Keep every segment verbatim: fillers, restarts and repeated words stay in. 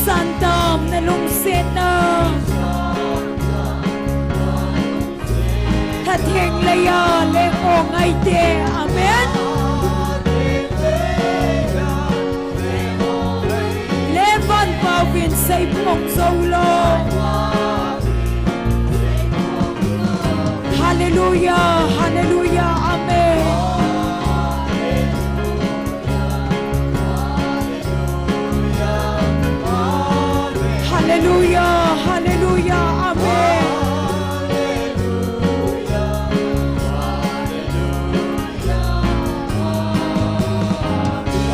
Santam na lungsetna. Thatheng leiya leng o ngaite. Amen. Leivan pauvin seiphong jou lou. Hallelujah, hallelujah, amen. Hallelujah, hallelujah, amen.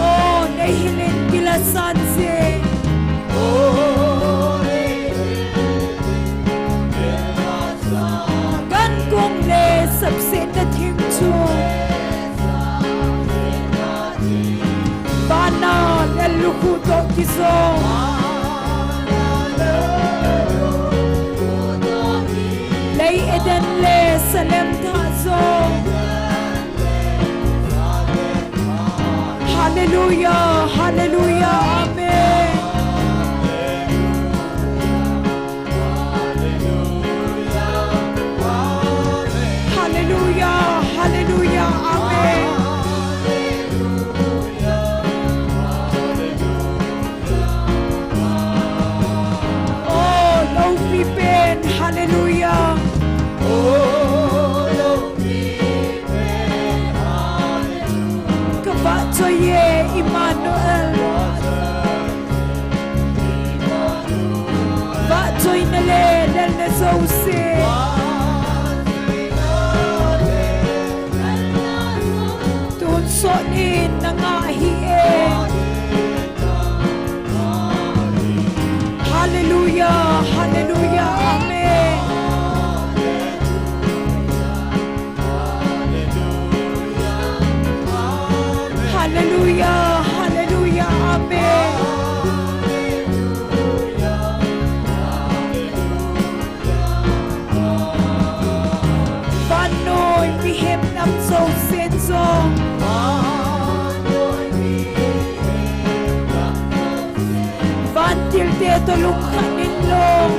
Oh, neihilin kila san se. Gan kong le sapsetna thing chu. Vana lel lukhu toh kijong. Lei Eden le Salem thah jong. Hallelujah, hallelujah, amen. Hallelujah, hallelujah, amen. Oh, loupi pen, hallelujah. Ka vahchoi e, Emmanuel. Vahchoina le lelna jouse. Tonsot in na ngah ahi e. Hallelujah, hallelujah, amen. Hallelujah, hallelujah, amen. Vannoi mihem nam jousen jong. Vantil te toh lungkhat in lou.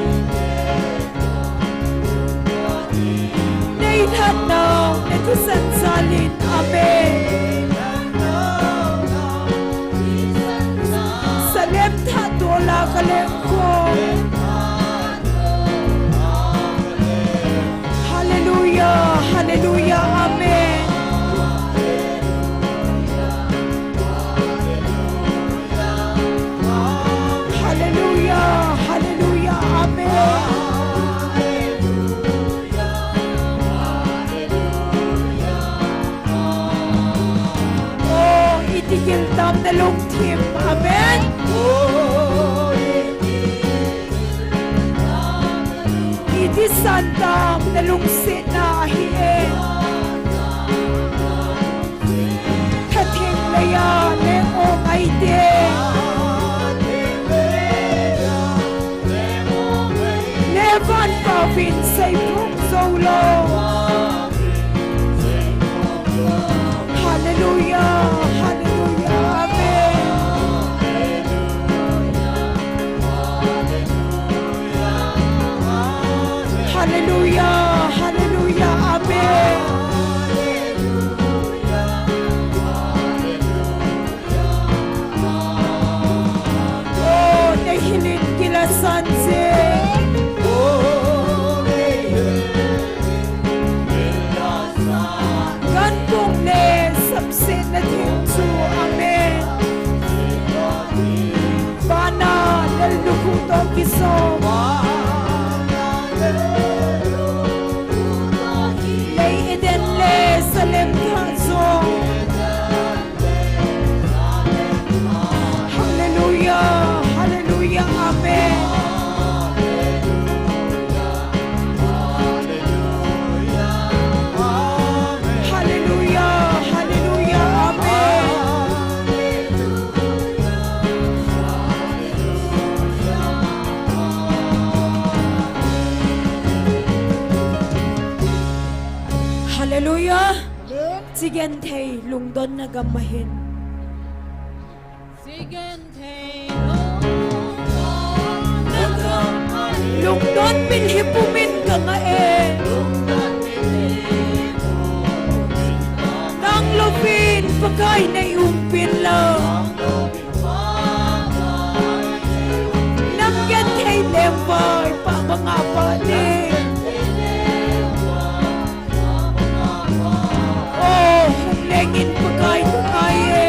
Nei lhatnau, na thisan jalin, amen. Salem thah toh la ka lengkhom. Hallelujah, hallelujah, amen. Hallelujah, hallelujah, amen. Oh, iti gil tam na lungthim, amen. Iti san tam na lungsetna ahi e. Thatheng leiya leng o ngaite. Leivan pauvin seiphong jou lou. Hallelujah, hallelujah, amen. Hallelujah, hallelujah, amen. Oh, neihilin kila san se. Gan kong le sapsetna thing chu, amen. Vana lel lukhu toh kijong. Lei Eden le Salem thah jong. Hallelujah, hallelujah, amen. Hallelujah, hallelujah, amen. Hallelujah. Amen. Chigenthei lungdonna gam ahin. Chigenthei lungdonna Hi pumin ka ngah e. Nang louvin Pakai nei umpin lang. Nam genthei lengvai pah banga pah ding. O, hung lengin Pakai ka ngai e.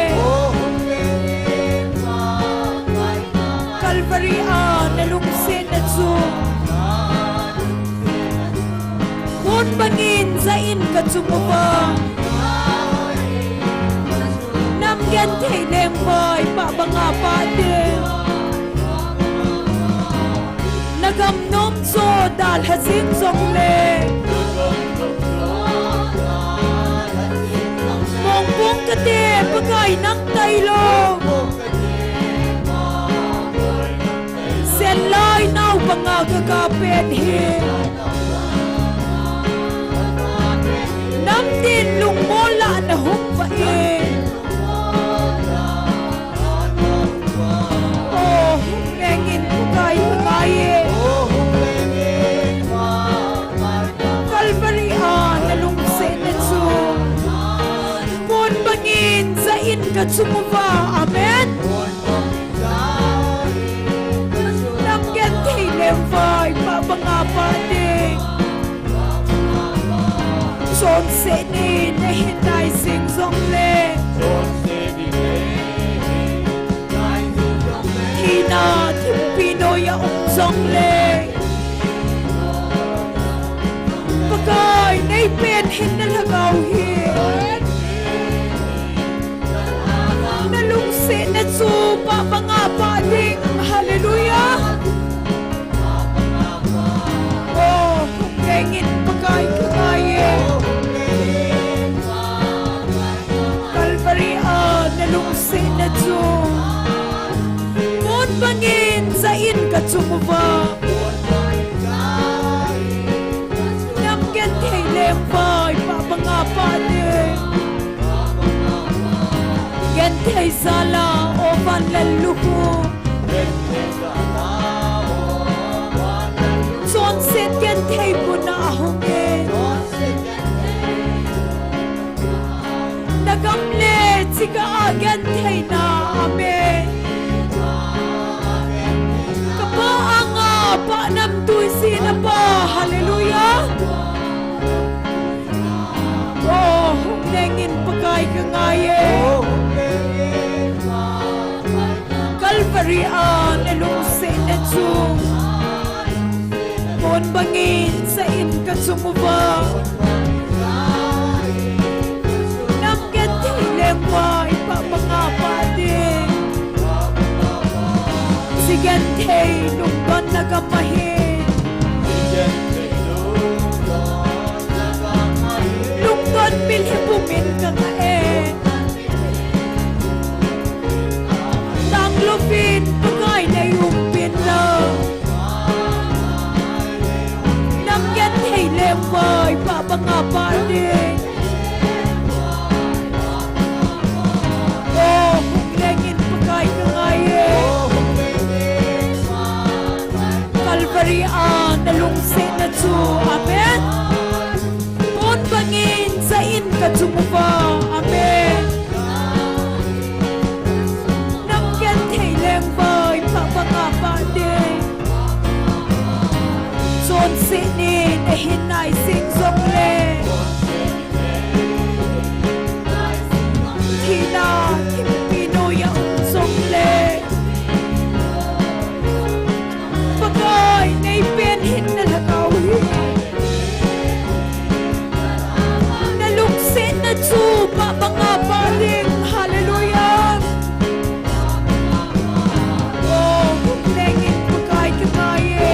Calvary a na lungsetna chu hun bangin jah in ka chung uva. Nam genthei lengvai pah banga pah ding. Na gam nom chu dalha jing jongle, mongpong kate Pakai nang tailou. Sen lai nau banga ka ga pet hi. Namtin lungmol lah na hung vah e. O, hung lengin Pakai ka ngai e. Calvary a na lungsetna chu mun bangin jah in ka chung uva. Amen. Nam genthei lengvai pah banga pah ding. Chonset nin na hin nai jing jongle, thina thimpi noiya um jongle, Pakai nei pen hin na lhagao hi. Na lungsetna chu pah banga pah ding. Hallelujah. O, hung lengin Pakai ka ngai e. Calvary a na lungsetna chu mun bangin jah in ka chung uva. Nam genthei lengvai pah banga pah ding. Genthei jal a o van lallukhu. Chonset genthei puna ahung e. Na gam le chika a gentheina. Amen. Ka pa anga pah namtui sina pa. Hallelujah. O, hung lengin Pakai ka ngai e. Calvary a na lungsetna chu mun bangin jah in ka chung uva. Nam genthei lengvai pah banga pah ding. Chi genthei lungdonna gam ahi. Lungdon mil hi pumin ka ngah e. Nang louvin Pakai nei umpin lang. Nam genthei lengvai pah banga pah ding. O, hung lengin Pakai ka ngai e. Calvary a na lungsetna chu. Amen. Mun bangin jah in ka chung uva. Amen. Nam genthei lengvai pah banga pah ding. Chonset nin na hin nai jing jongle, thina thimpi noiya um jongle, Pakai nei pen hin na lhagao hi. Na lungsetna chu pah banga pah ding. Hallelujah. O, hung lengin Pakai ka ngai e.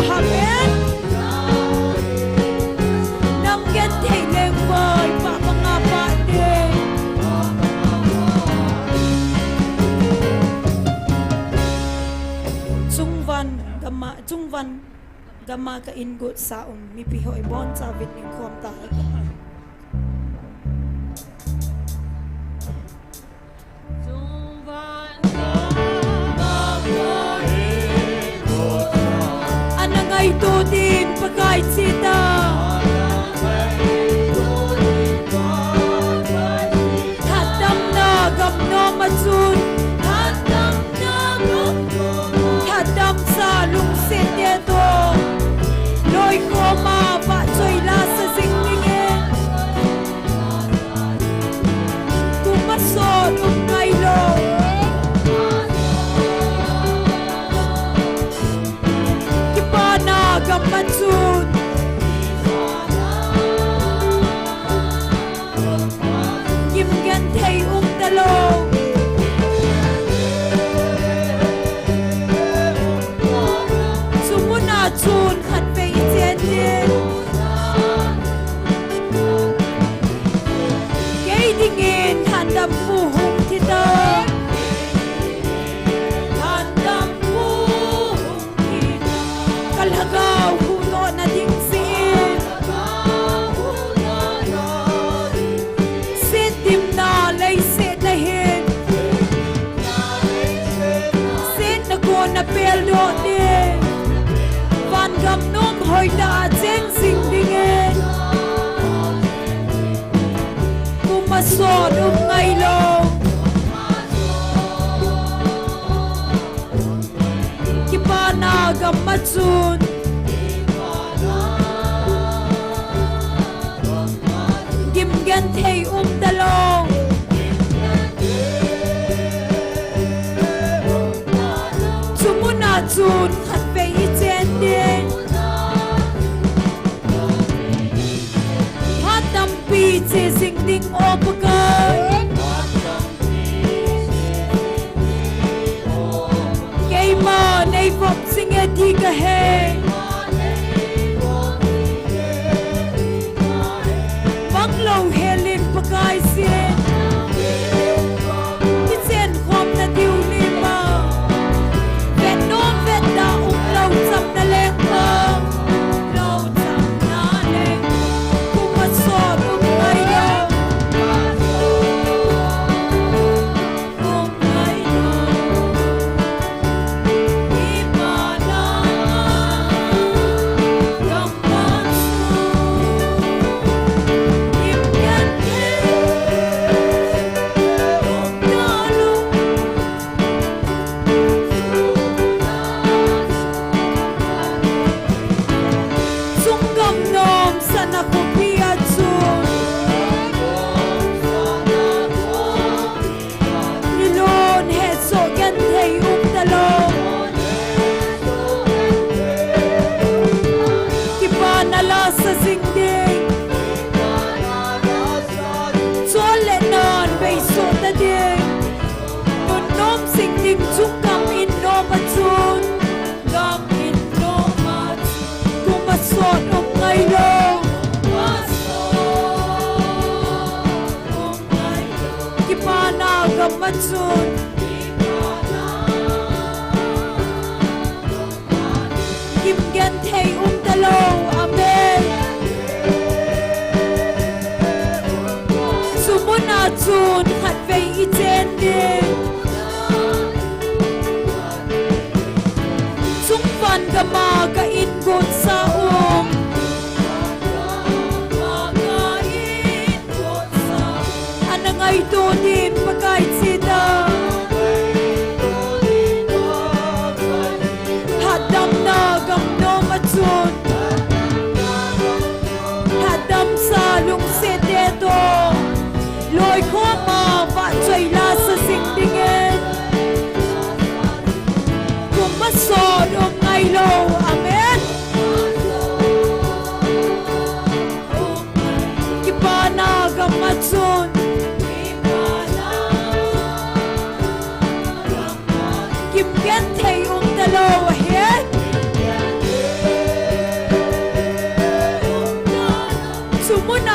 Amen. Nang genthei leng vai, pa manga pa te. Chungvan gama, chungvan gama ka inguh sa um mipi hoi boncha vin ning khom ta. Ana ngaito din Pakai chita. Thatdamna gam nom a chun. Thatdamsa lungset te toh. Loikhom a vahchoi la sa jing dingin. Kum a sot um ngailou. Kipana gam a chun. Gim genthei um talou. Chu mun a chun khatvei i chen din. Kei dingin lhandampu hung thi ta. Lhandampu hung thi ta. Ka lhagao huhdohna ding jeh in. Setdimna leiset na hin. Setna kona peldoh ding. Vangam nom hoitah a cheng jing dingin. Kum a sot um ngailou. Kipana gam a chun. Gim genthei um talou. Chu mun a chun khatvei i chen din. Phat tampi che jing ding o Pakai. Keima nei vop jing e ti ka he. Manglou helin Pakai sin. Kichen khom na diu lima. Vet nom vet da umlou chamna leng pa. Umlou chamna leng. Kum a sot um ngailou. Chunggam nom sana khopi a chun. Ilon hesoh genthei um talou. Kipana la sa jing ding. Chol le nan vei soh ta ding. Mun nom jing ding chunggam in nom a chun. Gam in nom a chun. Kum a sot um ngailou. Kipana gam a chun. Gim genthei um talou. Amen. Chu mun a chun khatvei i chen ding. Chungvan gam a ka inguh sa um. Ana ngaito din Pakai chita. Thatdamna gam nom a chun. Thatdamsa lungset te toh. Loikhom a vahchoi la sa jing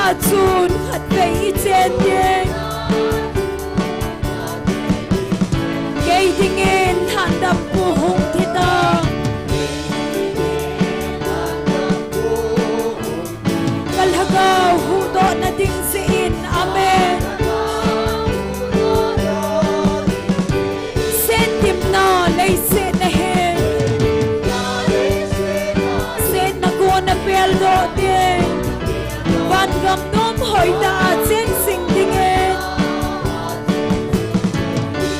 Chun khatvei i chen ding. Kei dingin handampu hung thi ta. Ka lhagao huhdohna ding jeh in. Amen. Setthimna leiset na hi. Setna kona peldoh ding. Vangam nom hoitah a cheng jing dingin.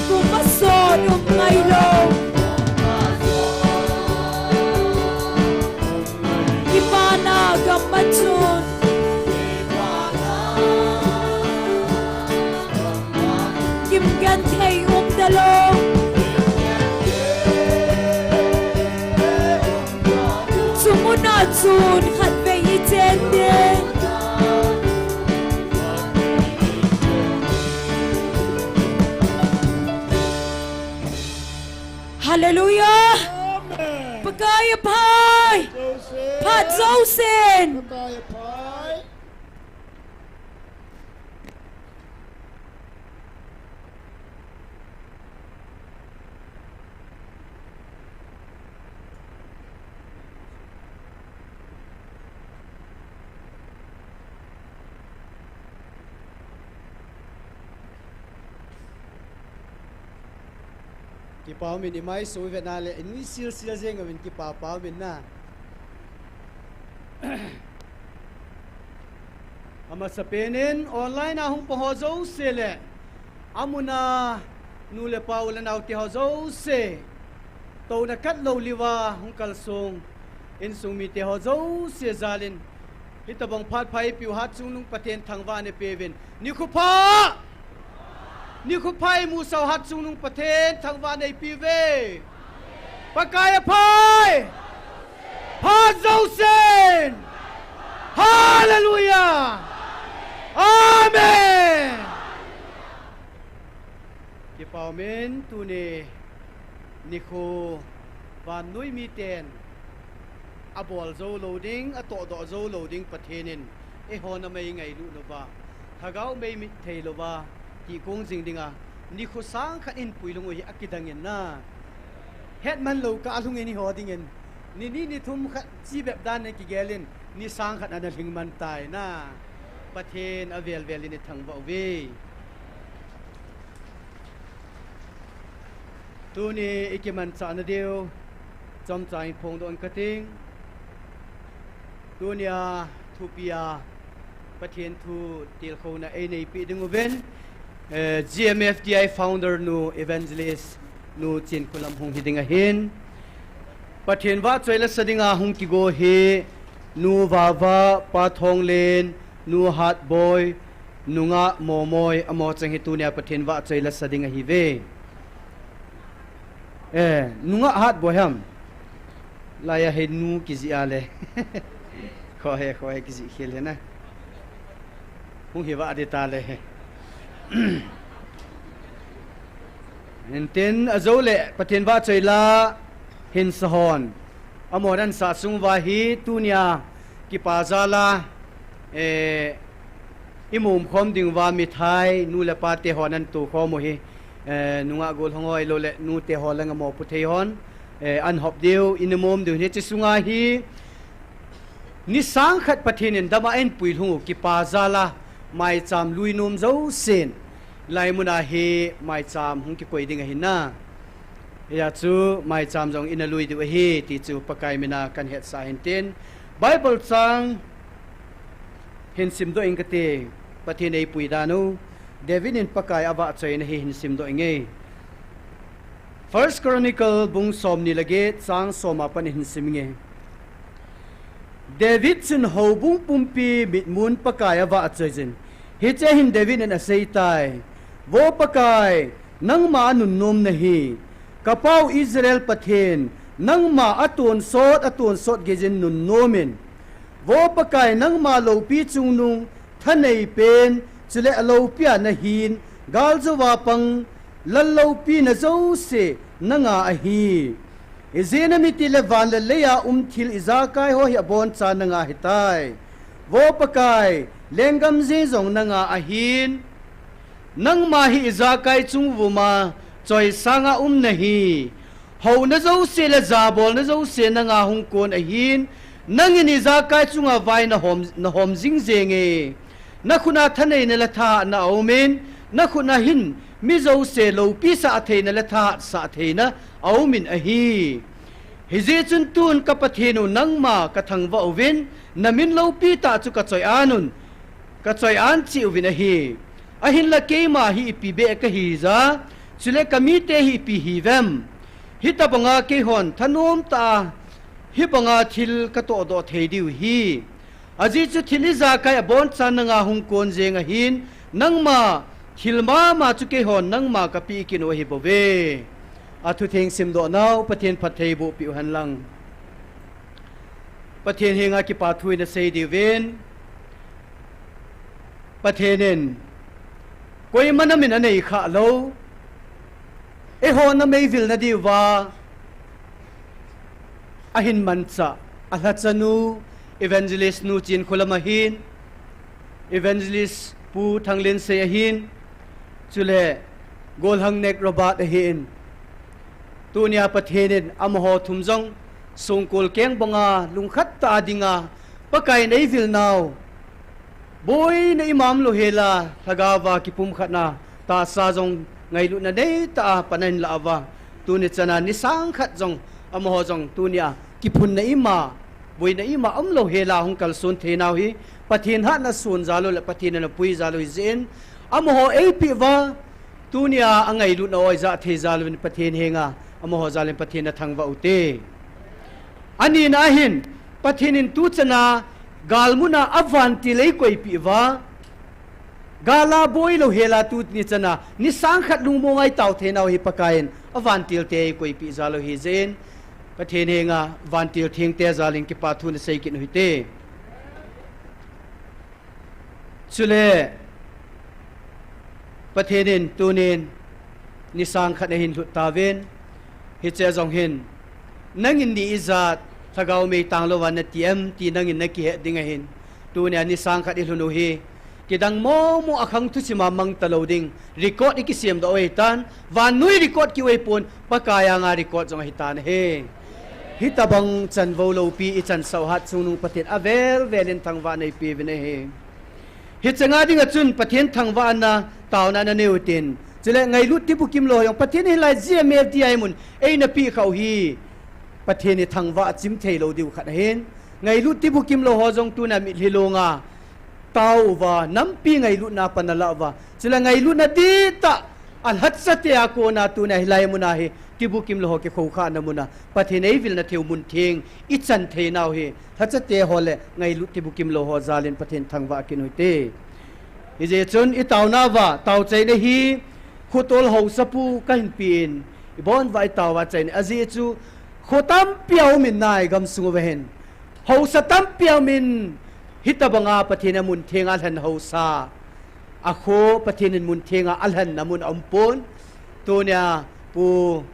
Kum a sot um ngailou. Kipana gam a chun. Kimgenthei um talou. Chu muna chun khatvei i chen ding. Hallelujah. Amen. Pakai aphai. Phat jousen. Pakai aphai. Kipa umin, i mai sui vena le, i nui sil sil jeng umin kipa pa umin na. Amasapen in online a hung pang ho jouse le, amuna nu le pa u le nao te ho jouse, touna katlou liuva hung kalsong insung mite ho jouse jal in, hitobang phat pha eipiu Hatchungnung Pathen thangvah in eipeuvin. Nikho pha! Nikho pha eimusau Hatchungnung Pathen thangvah in eipiuve. Pakai aphai! Phat jousen! Hallelujah! Amen! Kipa umin tuni nikho vannoi miten abol jou lou ding, atohdoh jou lou ding Pathen in eihon amei ngailut louva, lhagao mei mit thei louva, kikong jing dinga, nikho sang khat in puilhung u hi akidang in na. Hetman lou kah a lhung in eiho dingin, ni ni ni thum khat chi bep dan in kigel in, ni sang khat ana lhing man tai na. Pathen avel vel in ithangvah uve. Tuni i kimanchahna diu chomcha in phongdoh in kating. Tunia thupia Pathen thu tilkhouna eineipeh ding uvin, eh, G M F D I founder nu, evangelist nu Chinkholam hung hi ding ahin. Pathen vahchoi lasa dinga hung kigo hi, nu Vava, Pa Thonglen, nu Hatboi, nungah Momoi, amaho cheng hi tunia Pathen vahchoi lasa ding ahiuve. Eh, nungah Hatboi ham. Laiya hi nu kijih a le. Khohe, khohe kijih khel hi na. Hung hi vah ding ta le. Hintin ajou le Pathen vahchoi la hin sahon. Amaho nan sah sung uva hi tunia kipa jal a, eh, i mumkhom ding uva mithai, nu le pa te hon an tokhom u hi, eh, nungah gollhang ho ahilou le, nu te ho le amaho pu thei hon, eh, an hop diu, in mum diu hi, hiche sunga hi, ni sang khat Pathen in dama eipui lhung u, kipa jal a, maicham lui nom jousen, hilai muna hi, maicham hung kikoi ding ahi na. Hia chu maicham jong ina lui diu ahi, ti chu Pakai mina kan hetsah hintin. Bible chang hin simdoh ing kate, Pathen eipui dan u. David in Pakai avahchoina hi hin simdoh inge. First Chronicle bung somni le get chang som a pat hin sim inge. David chun houbung pumpi mitmun Pakai avahchoi jin. Hiche hin David in aseitai. Vo Pakai, nangma anunnom nahi. Kapau Israel Pathen, nangma atonsot, atonsot geijin nunnom in. Vo Pakai, nangma loupi chungnung, thanei pen, chule aloupia nahin, galjouva pang, lal loupina jouse, nanga ahi. Ijeh inem itile van le leiya um thil ijakai ho hi aboncha nanga ahitai. Vo Pakai, lenggam jeng jong nanga ahin, nangma hi ijakai chung vuma choisanga um nahi. Houna jouse le jabolna jouse nanga hung kon ahin, nangin ijakai chunga vai nahom, nahom jing jenge. Nakhutna thaneina le thahatna aumin, nakhutna hin mi jouse loupisah theina le thahatsah theina aumin ahi. Hijeh chun tun ka Pathen u nangma kathangvah uvin, namin loupitah chu kachoi-an un, kachoi-an cheh uvin ahi. Ahinla keima hi ipi beh kahi ja, chule kamite hi ipi hivem? Hitobanga keihon thanomtah a hibanga thil katohdoh thei diu hi. Ajeh chu thil ijakai abonchan nanga hung kon jeng ahin, nangma thil mama chu keihon nangma kapeh kit u ahibouve. Athutheng simdohnau Pathen phattheiboh peh uhen lang. Pathen henga kipa thu inasei diuvin, Pathen in koima namin anei khah lou, eiho namei vilna diuva ahin manchah, alhachanu, Evangelist nu Chinkholam ahin, Evangelist Pu Thanglensei ahin, chule Golhangnek Robert ahin. Tunia Pathen in amaho thum jong songkul keng banga lungkhat tah a dinga Pakai in eivilnau, boina ima umlou hela, lhagaova kipumkhatna tahsa jong ngailutna neitah a pan ahin lah uva, tuni chana nisang khat jong amaho jong tunia kiphunna ima, boina ima umlou hela hung kalson theinau hi Pathen hatna son jal u le Pathen in apui jal u hijeh in, amaho eipeh uva, tunia angailutna u ijah thei jal uvin Pathen henga amaho jal in Pathen nathangvah ute. Anina ahin, Pathen in tuchana galmuna avantil eikoipeh uva, gala boilou hela tuni chana nisang khat lungmonga itao theinau hi Pakai in avantilte eikoipeh jal u hijeh in, Pathen henga vantil thengte jal in kipa thu nasei kit u hite. Chule Pathen in tunin nisang khat ahin lhut tauvin, hiche jong hin, nangin ni ijat lhagao mei tanglouva nati em ti nangin nakihet ding ahin, tunia nisang khat ilhun u hi kidang momo a khang thusima mang talou ding record ikisem doh u ahitan, vannoi record kiu ahipon, Pakai anga record jong ahitan ahi. Hitobang chanvou loupi ichansah u hat chungnung Pathen avel velin thangvahna eipeuvin ahi. Hiche nga dinga chun Pathen thangvahna taona nanei utin, chule ngailut tibukimlou ho jong Pathen in hilai G M L T I mun eina peh khah u hi Pathen ithangvah chim theilou diu khat ahin, ngailut tibukimlou ho jong tuna mitlhi longa tao uva, nampi ngailutna pan alah uva, chule ngailutna dihtah alhatsate a kona tuna hilai muna hi tibukimlou ho kikhoukhahna muna Pathen eivilna theiu muntheng ichan theinau hi lhatsate ho le ngailut tibukimlou ho jalin Pathen thangvah kit u hite. Hijeh chun itaonauva taochaina hi khotol haosapu kahin pen, ibon uva itaouva achaina ajeh chu kho tampi aumin nai gamsung uva hin haosa tampi aumin, hitobanga Pathen in muntheng a alhen haosa, akho Pathen in munthenga alhenna mun aumpon, tunia Pu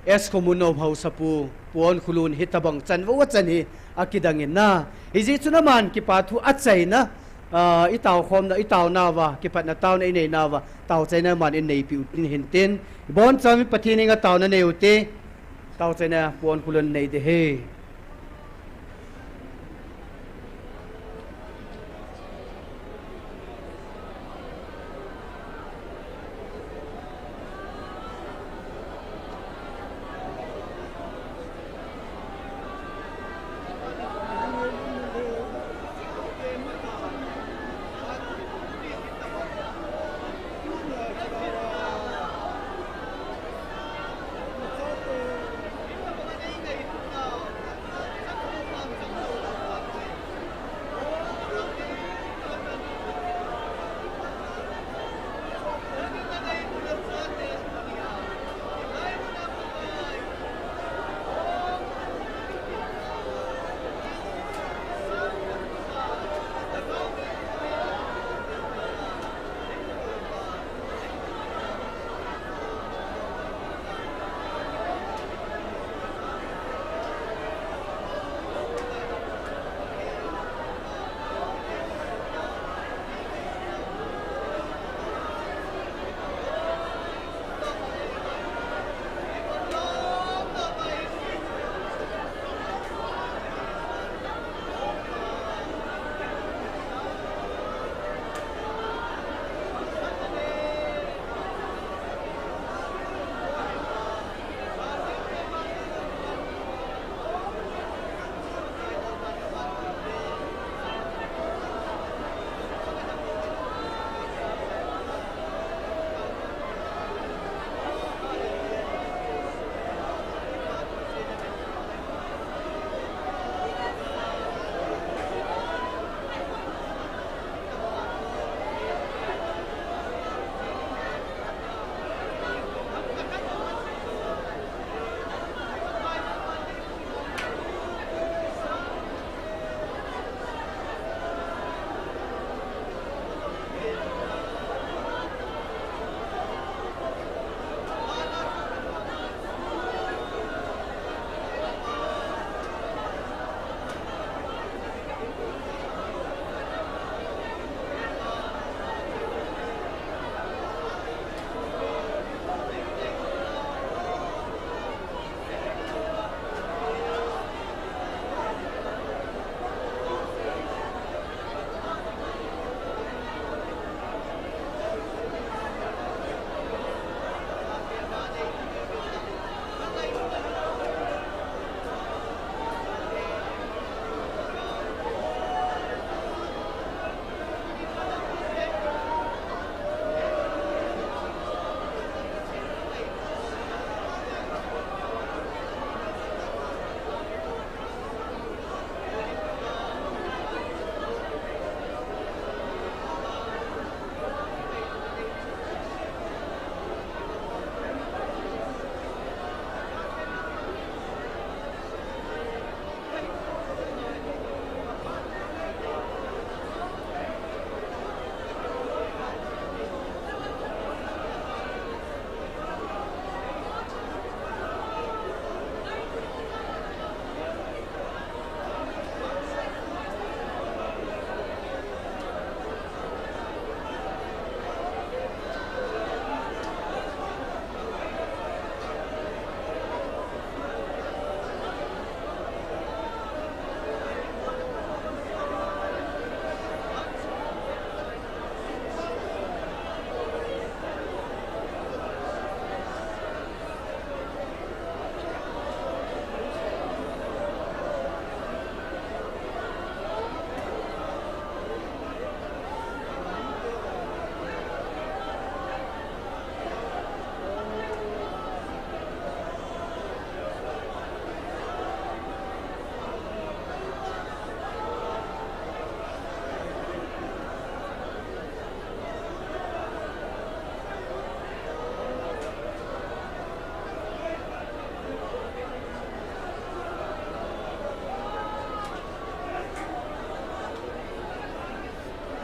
S Khomunnom haosapu, Pu Onkholun hitobang chanvou achan hi akidang in na. Hijeh chun aman kipa thu achaina, ah, itaokhomna, itaonauva kipatna taona ineinauva taochaina aman ineipiu tin hintin, ibonchauva Pathen henga taona nei ute. Taochaina Pu Onkholun nei ding ahi.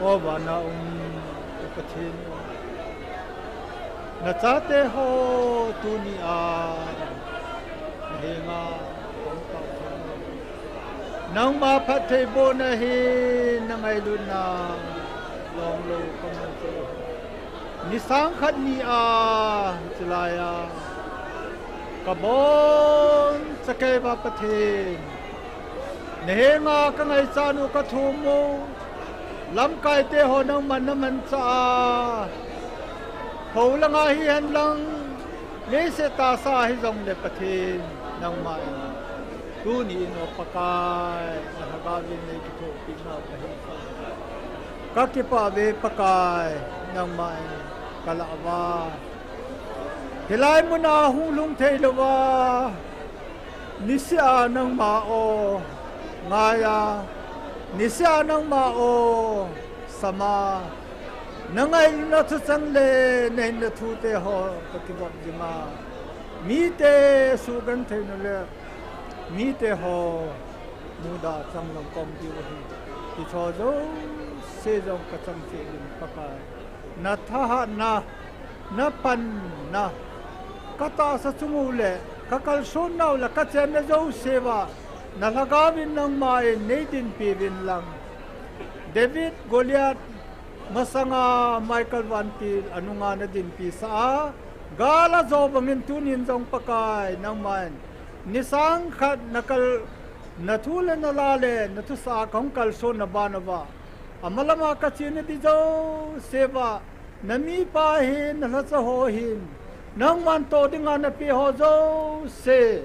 O vana um, ka Pathen. Na chate ho tuni a na henga hung tao thei. Nangma phattheibohna hi na ngailutna long lou ka mu chu. Ni sang khat ni a chilai a ka boncha kei uva Pathen. Na henga ka ngaichat u ka thum u. Lamkaite ho nangman na manchah a. Ho langa hihen lang, leiset tahsa hijongle Pathen nangma in. Tuni in O Pakai, na lhagao vin nei kithopi nau ka hi. Ka kipah uve Pakai, nangma in ka lah uva. Hilai muna hung lhung thei louva. Niseh a nangma o ngai a, niseh a nangma o sam a, na ngailutna thuchang le na hinna thute ho ka kivop jing a, mite sugenthei nu le mite ho mudah chang lam kom diu ahi. Hicho jouse jong ka chang cheh ding Pakai. Na thahatna, na panna, ka tahsa chung u le, ka kalson nau le, ka chenna jouse uva, na lhagao vin nangma in nei dinpi uvin lang. David, Goliath, masanga Michael vantil anunga na dinpi sah a, gal ajo bangin tunin jong Pakai nangma in. Ni sang khat na kal, na thu le na la le, na thusah a ka hung kalson na ban uva. Amalama ka chena di jouse uva, na mipa hin, na lhacha ho hin, nangman toh dinga na pe ho jouse,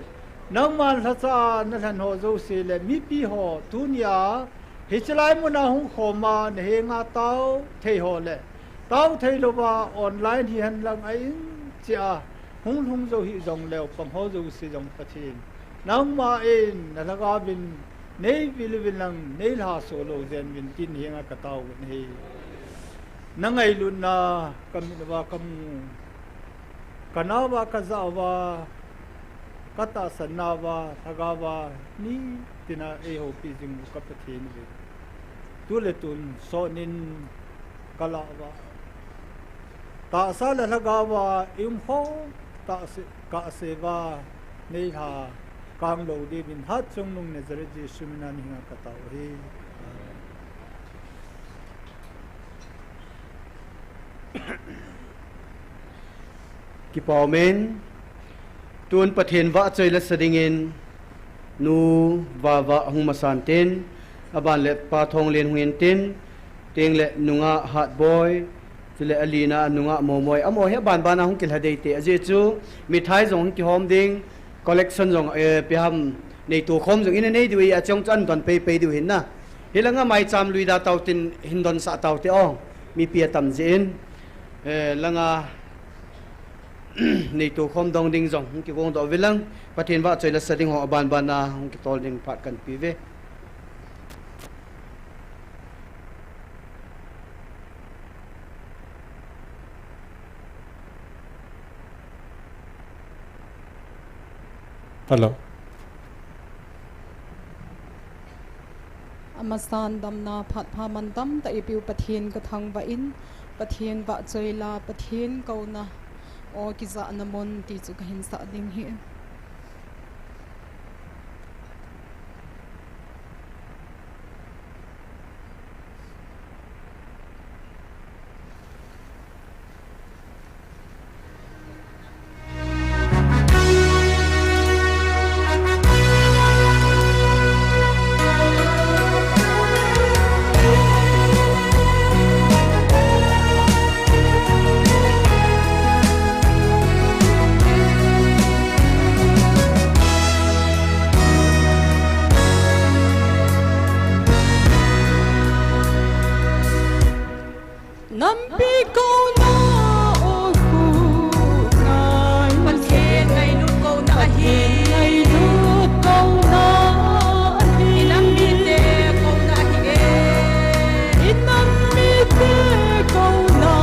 nangman lhacha a na lhen ho jouse le mipi ho, tunia, hiche lai muna hung khom a, na henga tao thei ho le, tao thei louva, online hihen lang a in cheh a, hung lhung jou hih jongleu, pang ho jouse jong Pathen. Nangma in, na lhagao vin, nei vil uvin lang, nei lhaso lou jeng uvin tin henga ka tao u ahi. Na ngailutna, ka mit uva ka mu, ka na uva ka ja uva, ka tahsan na uva, lhagao uva, nitina ei houpi jing u ka Pathen uve. Tu le tun, sonin, ka lah uva. Tahsa le lhagao uva, i um ho, tahse, kahse uva, nei lha, kang lou diuvin Hatchungnung Nazareth Jesu mina na henga ka tao u ahi. Kipa umin, tun Pathen vahchoi la sa dingin, Nu Vava hung masan tin, aban le Pa Thonglen hung in tin, tin le nungah Hatboi, chule alina nungah Momoi, amaho hi aban ban a hung kilha dei te, ajeh chu mithai jong hung kihom ding, collection jong, eh, ipi ham, neito khom jong ina nei diu ahi, achung chu an don pei pei diu ahin na. Hilanga maicham lui da tau tin hin don sah tau te o, mipi atam jeh in, eh, langa neito khom dong ding jong hung kigong doh uve lang, Pathen vahchoi la sa ding ho aban ban a hung kitol ding phat kan pe uve. Hello. Amasan damna phat pha man tamtah eipiu Pathen ka thangvah in, Pathen vahchoi la, Pathen kouna, o kijahna mun ti chu kahin sah ding ahi. Nampi kouna o khu ngai. Pathen ngailut kouna ahi. Pathen ngailut kouna ahi. I nam mite kouna ahi e. I nam mite kouna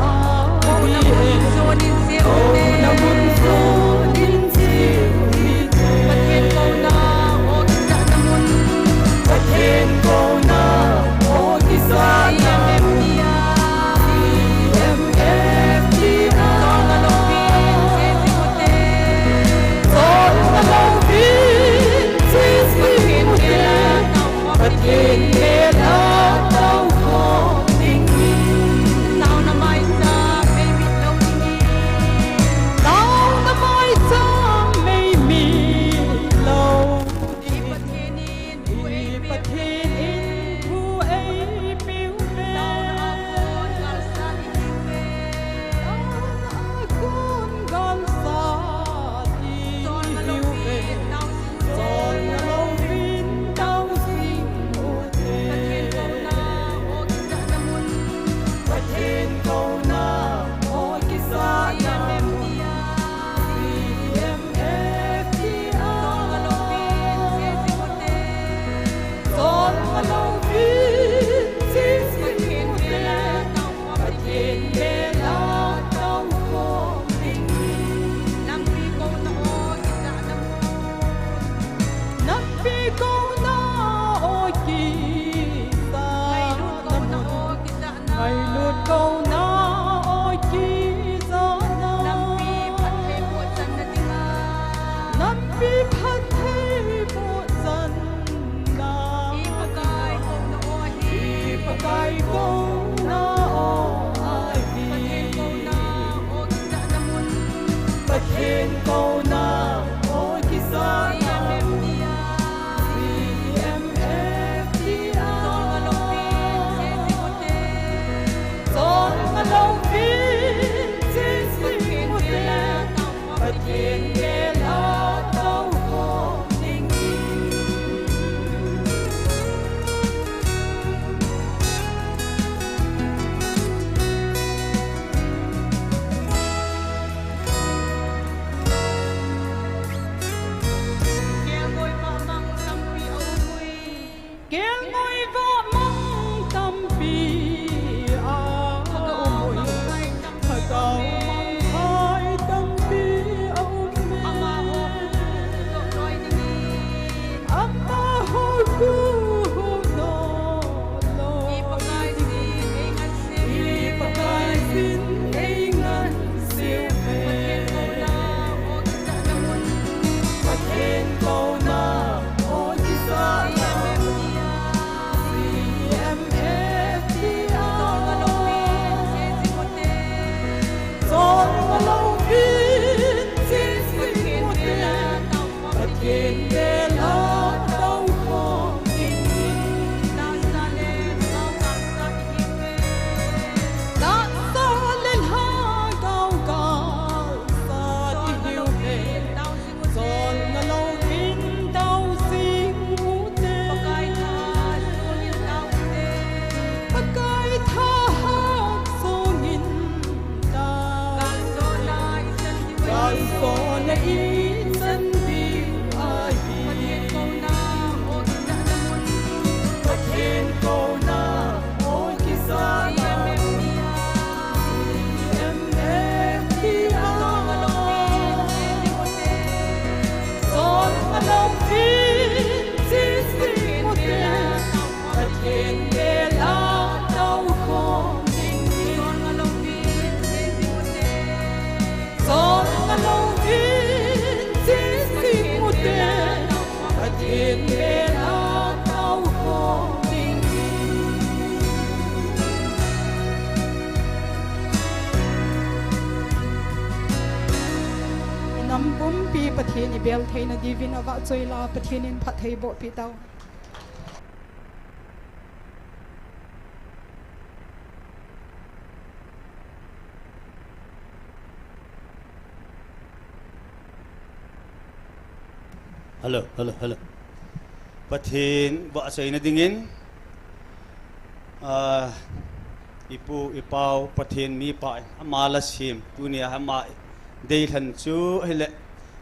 ahi e. Kouna mun sonin jeh u te. Kouna mun sonin jeh u te. Pathen kouna o kijahna mun. Pathen kouna o kijahna Pathen mel a tao khom ding. Taona maicham meimit lou ding. Taona maicham meimit lou ding. I Pathen in thu eipeh uve. Taona a kon galsat ihiuve. Taona a kon galsat ihiuve. Cholngah louvin tao jing ute. Pathen kouna o kisahna mun. C M F T R. Cholngah louvin ching jing ute. Pathen mel a tao khom ding. Nampi kouna o kisahna mun. Nampi kouna o kisahna mun. Ngailut kouna o kisahna. Nampi phatthei bohchanna dinga. Nampi phatthei bohchanna. I Pakai kouna o ahi. I Pakai kouna o ahi. Pathen kouna o kisahna mun. Pathen kouna o kisahna mun. C M F T R. Cholngah louvin ching jing ute. Pathen mel a tao khom ding. Kelngoi vahmang tampi a um ui. Kelngoi vahmang tampi a um ui. Lhagao mangthai tampi a um e. Amaho khu huhdoh loi ding. I Pakai jin ei ngansiu. I Pakai jin ei ngansiu ve. Pathen kouna o kisahna mun. Pathen kouna o kisahna mun. C M F T R. Cholngah louvin ching jing ute. Pathen mel a tao khom ding. Tahsa le lhagao galsat ihiuve. Tahsa le lhagao galsat ihiuve. Cholngah louvin tao jing ute. Pakai thahat songin tao ute. Pakai thahat songin tao. Kalsonna i chan diu ahi. Kalsonna i chan diu ahi. Pathen kouna o kisahna mun. Pathen kouna o kisahna mun. C M F T R. Cholngah louvin ching jing ute. Pathen mel a tao khom ding. Cholngah louvin ching jing ute. Pathen mel a tao khom ding. I nam pumpi Pathen i bel theina diuvin avahchoi la Pathen in phatthei bohpi tau. Hello, hello, hello. Pathen vahchoina dingin, ah, i pu, i pau, Pathen mipa, ama la sem, tunia ama deilhen chu ahile,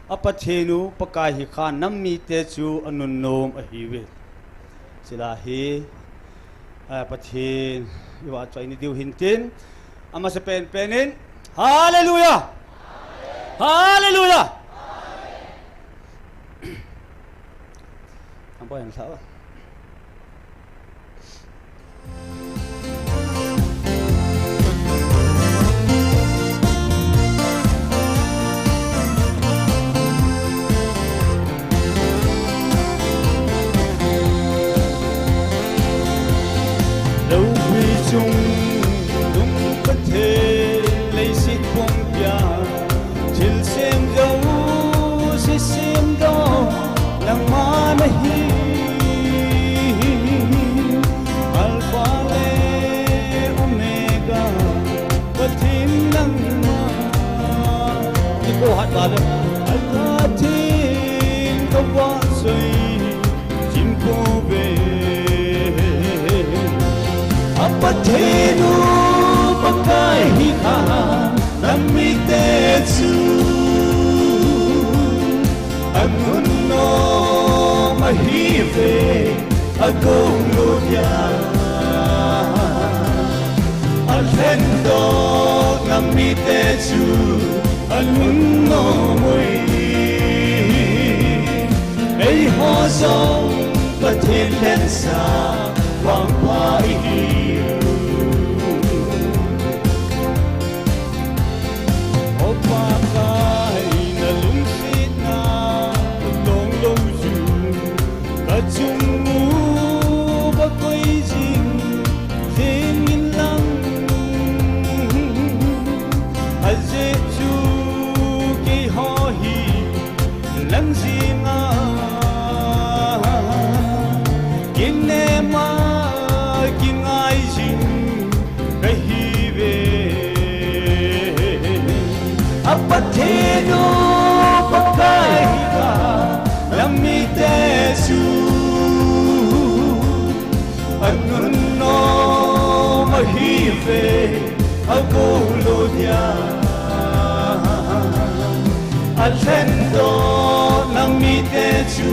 a Pathen u Pakai hi kha nam mite chu anunnom ahiuve. Chule hi, ah, Pathen i vahchoina diu hintin, amasapen pen in, Hallelujah! Hallelujah! Ang pa yan sa Lopi chungnung Pathen, leiset pumpia thilsem jouse semdoh nangma nahi. Alpha le Omega, Pathen nangma. Kikohat vale. Alpha theng kavahchoi jing pouve. A Pathen u Pakai hi kha, namite chu anun nom ahiuve, agoulou dia. Alhendoh namite chu anun nom uve. Eiho jong Pathen lhensa vangpha ihiu. O Pakai, nalungsetna longlou jong kachung uva koi jing jeng inlang, ajeh chu keiho hi nang jenga kinepna kingai jing kahiuve. A Pathen u Pakai hi kha, namite chu anun nom ahiuve, agoulou dia. Alhendoh namite chu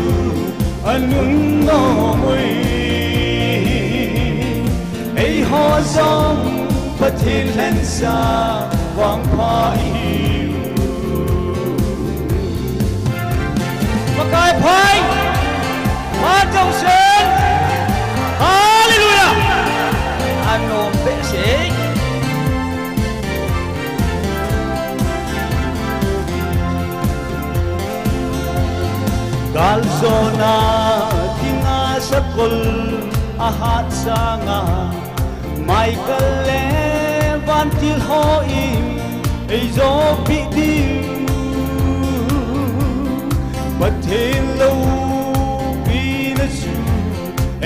anun nom uve. Eiho jong Pathen lhensa vangpha ihiu. Pakai phai, phat jousen. Hallelujah. Anom behseh. Galjona dinga sakol ahat sanga, Michael le vantil hon eijopeh diu. Pathen loupina chu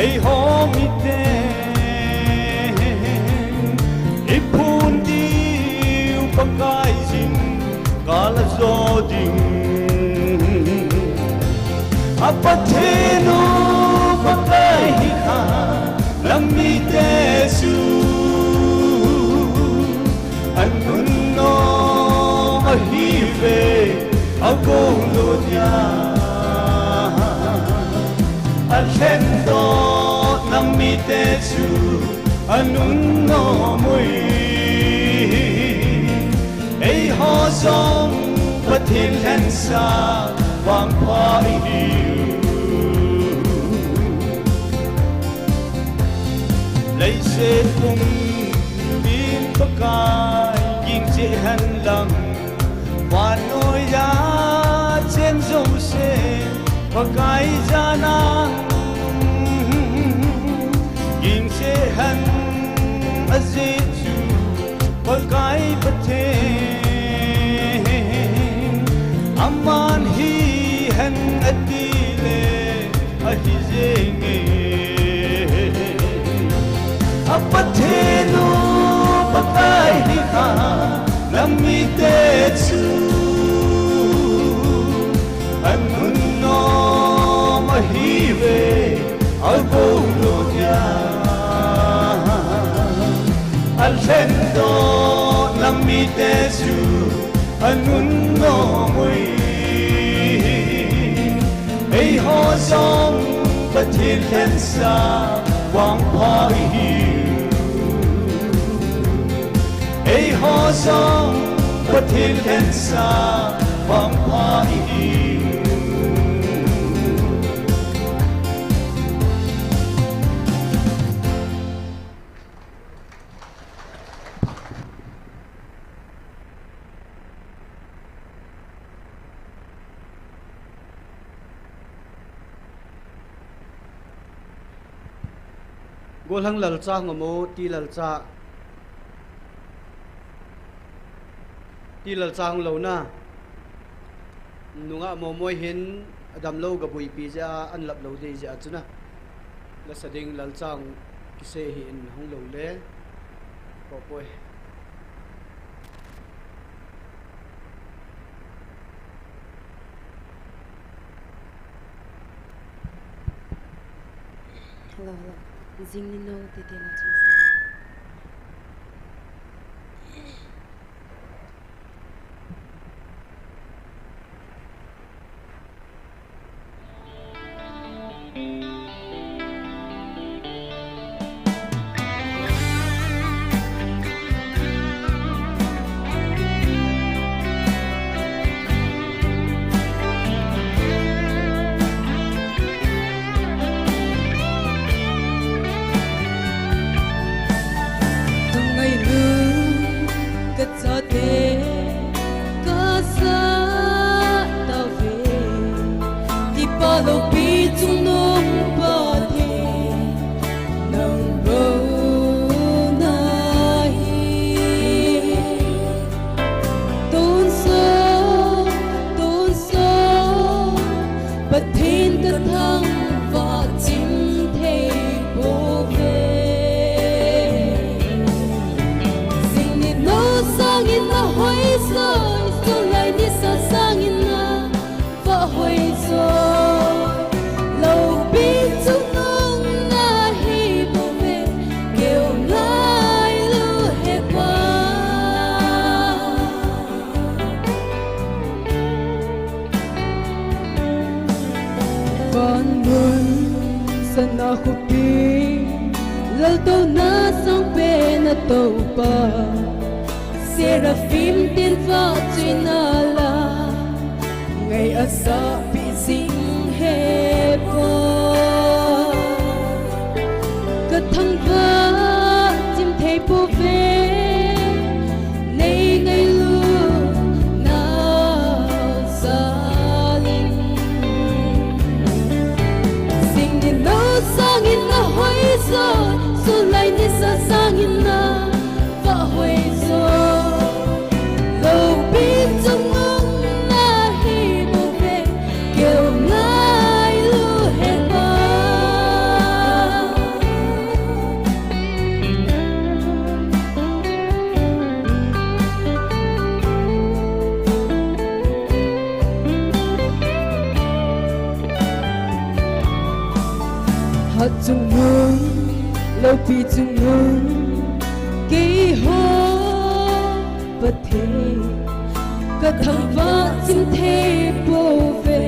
eiho miten iphon diu, Pakai jingkah a jo ding. A Pathen u Pakai hi kha, namite chu anun nom ahiuve, agoulou dia. Alhendoh namite chu anun nom uve. Eiho jong Pathen lhensa vangpha ihiu. Leiset pumpin Pakai gingcheh hen lang, vannoiya chen jouse Pakai jana gingcheh hen, ajeh chu Pakai Pathen, aman hihen atile ahi jenge. A Pathen u Pakai hi kha, namite chu anun nom ahiuve, agoulou dia. Alhendoh namite chu anun nom uve. Eiho jong Pathen lhensa vangpha ihiu. Eiho jong Pathen lhensa vangpha ihiu. Golhang lalcha hung amo, ti lalcha. Ti lalcha hung lou na. Nungah momoi hin adamlou gabuipi jeh a, an lap lou ding jeh a chu na. Lasa ding lalcha hung kisei hih in hung lou le. Ko poi. Hello, hello. Jing ni no te te na chin sa. Ka ngailut ka chate ka sah tauve, kipa loupi chungnung Pathen nang bou nahi. Tonsot, tonsot, Pathen ka thangvah chim thei pouve. Jing ni no sangin na hoisoi, sulai ni sa sangin na vah hoisoi. Loupi chungnung nahi pouve, keu ngailu he Pa. Van mun sana khopi, laltouna sangpen a toupa. Seraphim ten vahchoina la, ngai asahpi jing he Pa. Ka thangvah chim thei pouve, nei ngailut nau jal in. Jing ni no sangin na hoisoi, sulai ni sa sangin na vah hoisoi. Loupi chungnung nahi pouve, keu ngailu he Pa. Hat chungnung, loupi chungnung, keiho Pathen ka thangvah chim thei pouve,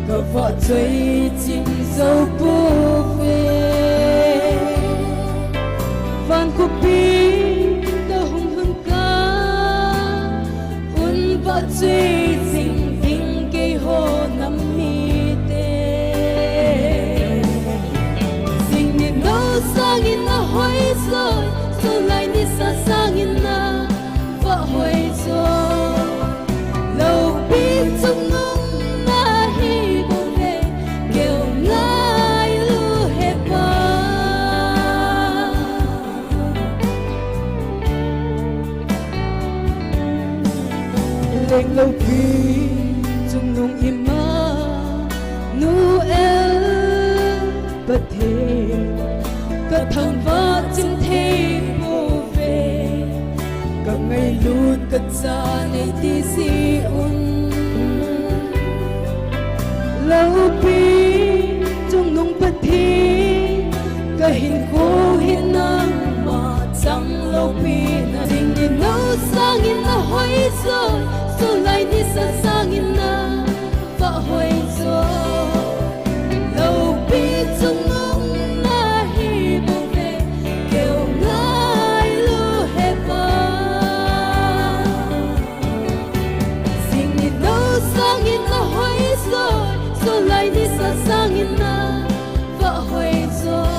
ka vahchoi chim jou pouve. Van khopi ka hung lhun kah un vahchoi jing ding keiho nam mite. Jing ni no sangin na hoisoi, sulai ni sa sangin na vah hoisoi. Loupi chungnung nahi pouve, keu ngailu he Pa. Leng loupi chungnung Immanuel Pathen, ka thangvah chim thei pouve, ka ngailut ka cha nei ti jeh un. Loupi chungnung Pathen, ka hinkho hi nangma chang loupi na. Jing ni no sangin na hoisoi, sulai ni sa sangin na vah hoisoi. Loupi chungnung nahi pouve, keu ngailu he Pa. Jing ni no sangin na hoisoi, sulai ni sa sangin na vah hoisoi.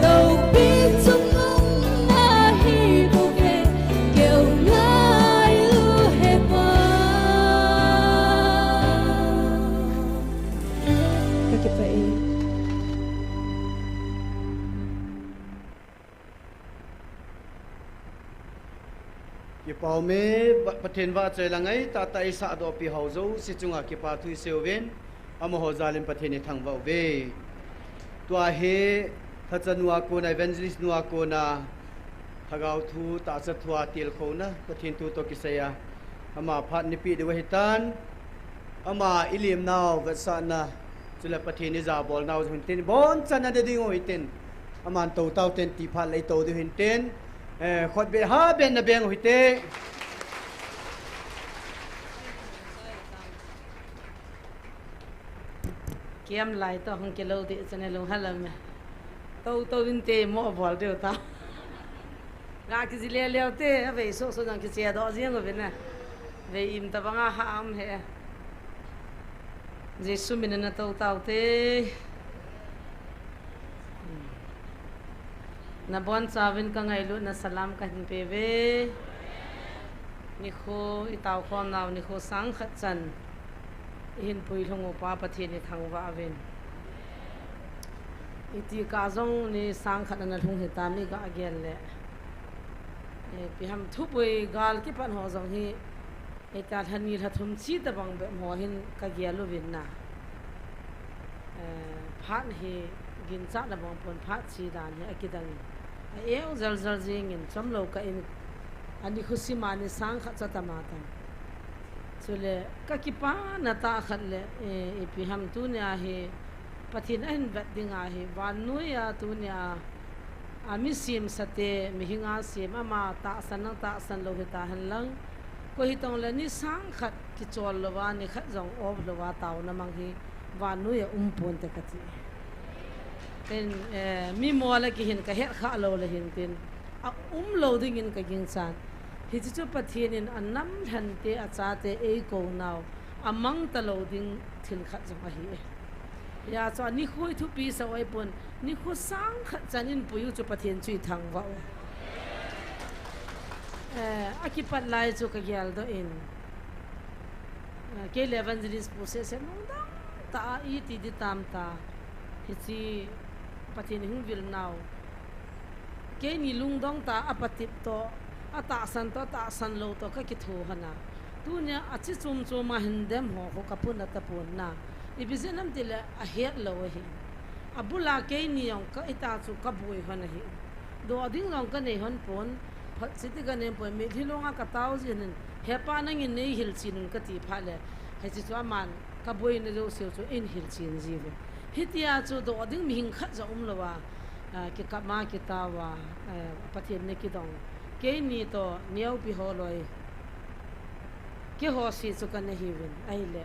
Loupi chungnung nahi pouve, keu ngailu he Pa. Paume, Pathen vahchoi la ngaitah tah eisahdohpi ho jouse chunga kipa thu isei uvin, amaho jalin Pathen ithangvah uve. Tua hi, lhacha nua kona, evangelist nua kona, lhagao thu, tahsa thua tilkhouna, Pathen thu toh kisaiya, ama phat eipeh diu ahitan, ama ilimnau vetsahna, chule Pathen ijabolnau hitin, bonchan nading u hitin, aman tou tauten ti phat le itou diu hitin, eh, khutbeh ha beh nabeng u hite. Kiam lai toh hung kilou ding chun alung halam e. Tou tou inte mo bol diu ta. Ga kiji leleu te, avei soh soh jong kichedoh jeng uvin a. Vei im tabanga ha um e. Jesu min a natou taute. Nabonchauvin kangailutna salam kahin peuve. Nikho itaokhomnau nikho sangkhat chan ihin puilhung upa Pathen ithangvah uvin. Itikah jong ni sangkhat ana lhung hitam iga gel le. Eh, ipi ham thupui gal kipan ho jong hi, eh, ta lha ni lha thum chi tabang bep ho hin kagel uvin a. Eh, phat hi ginchat nabang pon phat chi dan hi akidang in. A eu jal jal jingin chomlou kah in anikho sima ni sangkhat chu atama tam. Chule kakipana tah khat le, eh, ipi ham tunia hi Pathen ahin vet dinga hi vannoiya tunia a mi semsate, mihinga sem ama tahsan lang tahsan lou hitahen lang. Koi hitong le ni sangkhat kichol louva, nikhat jong off louva taona mang hi vannoiya um ponte kati. Tin, eh, mi mol a kihin kahet khah lou le hin tin. Aum lou dingin kaginchan. Hiche chu Pathen in anam lhante achate eikou nau amang talou ding thil khat jong ahi e. Hijeh chun nikho hi thupi sa u ahipon, nikho sangkhat chan in pui u chu Pathen chu ithangvah u. Eh, akipat lai chu kageldoh in. Eh, kei le evangelist pu sese lungdong tah a iti ding tam ta. Hiche Pathen ihung vil nau. Keini lungdong tah a patep toh, atahsan toh, atahsan lou toh kakitho hon a. Tunia achi chom chom a hin dem ho khu kapuna tapon a. Ipi jeh ham tile ahet lou ahi. Abul a keini jong ka ita chu kaboi hon ahi. Doh ding jong kanei hon pon, phat siti kanei pon, mitlhi long a katao jin in, He Pa nangin neihil chen un kati phat le, hiche chu aman kaboina jouse u chu eihil chen jiuve. Hitia chu doh ding mihem khat jong umlou a, ah, kikap ma kitao a, eh, Pathen na kidong. Keini toh neopi holoi. Keiho se chu kana hiuvin, ahile.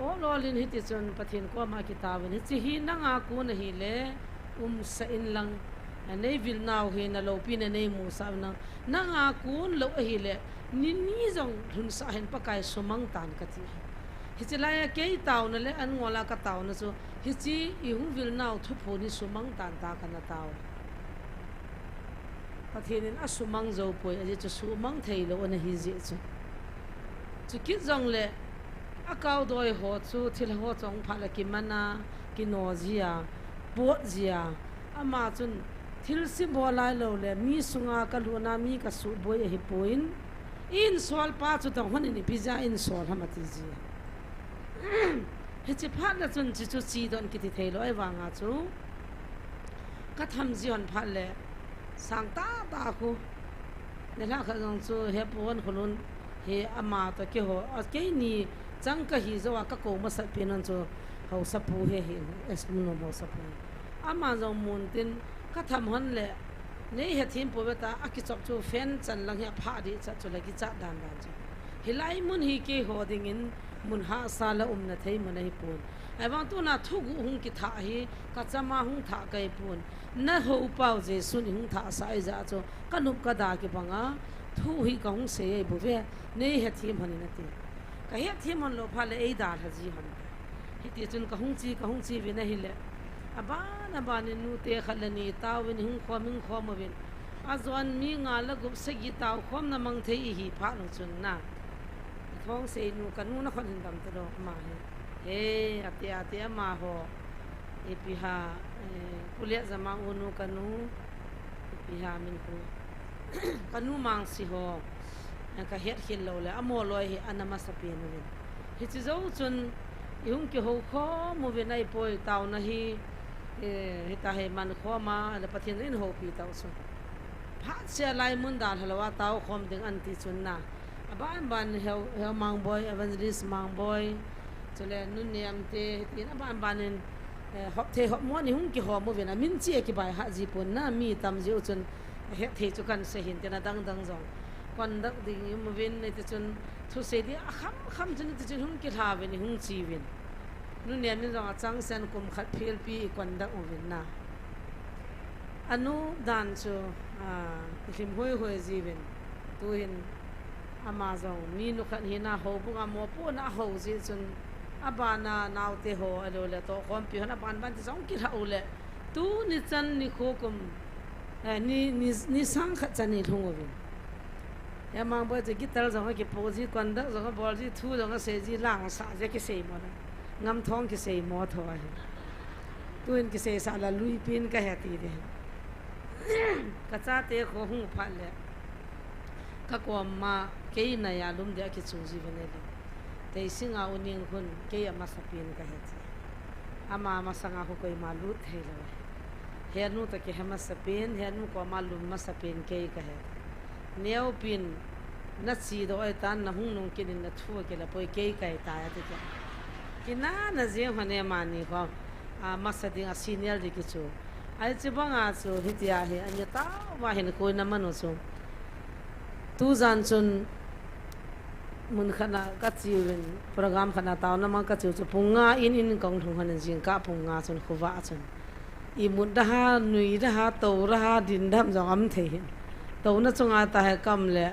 Olol in hiti chun Pathen koma kitaovin, hiche hi nanga kon ahile, umsah in lang, neivil nau hi naloupi na neimusah in lang, nanga kon lou ahile, ni ni jong lhunsah hen Pakai sumang tan kati. Hiche laiya kei taona le an ngol a kataona chu, hiche ihung vil nau thuphon hi sumang tan tia kana tao. Pathen in asumang jou poi, ajeh chu sumang thei lou ana hi jeh chu. Chukit jongle, akaodoi ho chu thil ho chong phat le kiman a, kino ji a, pot ji a, ama chun thilse bol lailou le, mi sunga kalut na mi kasuboi ahipon, insol pa chu tong hon in ipi jeh a insol ham ati ji. Hiche phat le chun hiche chu chidon kiti thei lou ahivanga chu, katham ji hon phat le, sang tah tah khu. Nilhah khat jong chu he pu hon khulun hi ama toh keiho, a keini chang kahi jou a kakou masat pen hon chu haosapu he hi, S P nom haosapu. Ama jong mun tin katham hon le, neihethem pouve tia akichop chu fan chan lang hi aphah ding chat chu le kichat dan dan chu. Hilai mun hi keiho dingin mun hahsa le umna thei mun ahipon. Ahivang tuna thuguh hung kithah hi, kachama hung thah kahipon. Nahou pau Jesun ihung thahsah ahijeh chu, kanop kada kibanga, thu hi kahung sei ahibouve, neihethem hon in ati. Kahethem hon lou phat le eidalha ji hon. Hiti chun kahung che, kahung che uvin ahile. Aban, aban in nute khat le ni taovin ihung khom, ihung khom uvin. Ajon mi nga le gup sagi taokhomna mang thei ihi phat u chun na. Thong sei nu kanu nakhon hin dam talou amahi. He, ati, ati amaho. Ipi ham, eh, Pu Liatjama unu kanu. Ipi ham min khu. Kanu Mangsi ho, eh, kahet khel lou le, amoloi hi ana masapen uvin. Hiche jou chun, ihung kihou khom uvin ahipoi, taona hi, eh, hita hi man khom a, le Pathen in houpi tau chu. Phat sea lai mun dalha lou a tao khom ding anti chun na. Aban ban Heu, Heu Mangboi, Evangelist Mangboi, chule Nu Niamte, hitin aban ban in, eh, hop thei hop mo ni hung kihom uvin, amin chi akibai hah ji pon na, mi tam ji u chun, het thei chu kan sei hinte na dang dang jong. Conduct ding i um uvin, hiti chun thusei ding akham kham chun hiti chun hung kilha uvin, hung chi uvin. Nu Niam in jong achang sen kum khat phelpi i conduct uvin na. Anu dan chu, ah, i lhim hoi hoi ji uvin. Tuhin ama jong mi nu khat hina houbung a mopohna ahou ji chun abana naote ho, ahilou le tohkhompi hon aban ban ti jong kilha u le. Tuni chan nikho kum, eh, ni, ni, ni sang khat chan i lhung uvin. Heu Mangboi chu guitar jong akipo ji, conduct jong abol ji, thu jong asei ji, lang sah ji, kisei mo na. Ngamthong kisei mo tho ahi. Tuin kisei sah la lui pin kahe ti ding. Ka chate kho hung phat le. Ka kom ma kei nai a lum ding akichu ji uvin ahile. Teising a U Ningkhun kei amasapen kahe ti. Ama masanga khu koima lut thei lou. Henu toh kihe masapen, henu koma lum masapen kei kahe. Neopin, na chi doh ahitan, na hung nung kit in na thu akila poi kei kahi tai ati kei. Kinahna jeng hon e amani kho, a, masa ding a senior ding kichu. Ahi chu banga chu hitia hi, ani tauva hin koi na man u chu. Tujan chun mun khat na kache uvin, program khat na taona mang kache u chu pung nga in in kong lhung hon in jingkah pung nga chun khovah a chun. Imut da ha, nui da ha, tou da ha, din dam jong um thei hin. Touna chunga tahe kam le.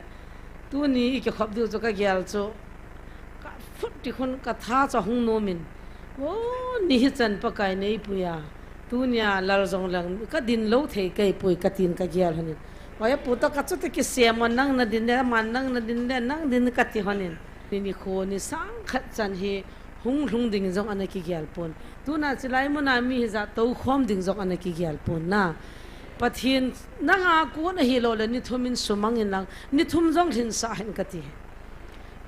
Tuni i kikhop diu chu kagel chu. Ka phut ti khun katha chu ahung nom in. O, ni hichan Pakai neipui a. Tunia lal jong lang kadin lou thei kahipoi katin kagel hon in. Oi, apu toh kachu te kisem o nang nadin le, aman nang nadin le, nang din kati hon in. Ni nikho ni sang khat chan hi hung lhung ding jong ana kigel pon. Tuna chilai muna mi hijat toukhom ding jong ana kigel pon na. Pathen nanga kon ahilou le ni thum in sumang in lang, ni thum jong lhinsah hen kati.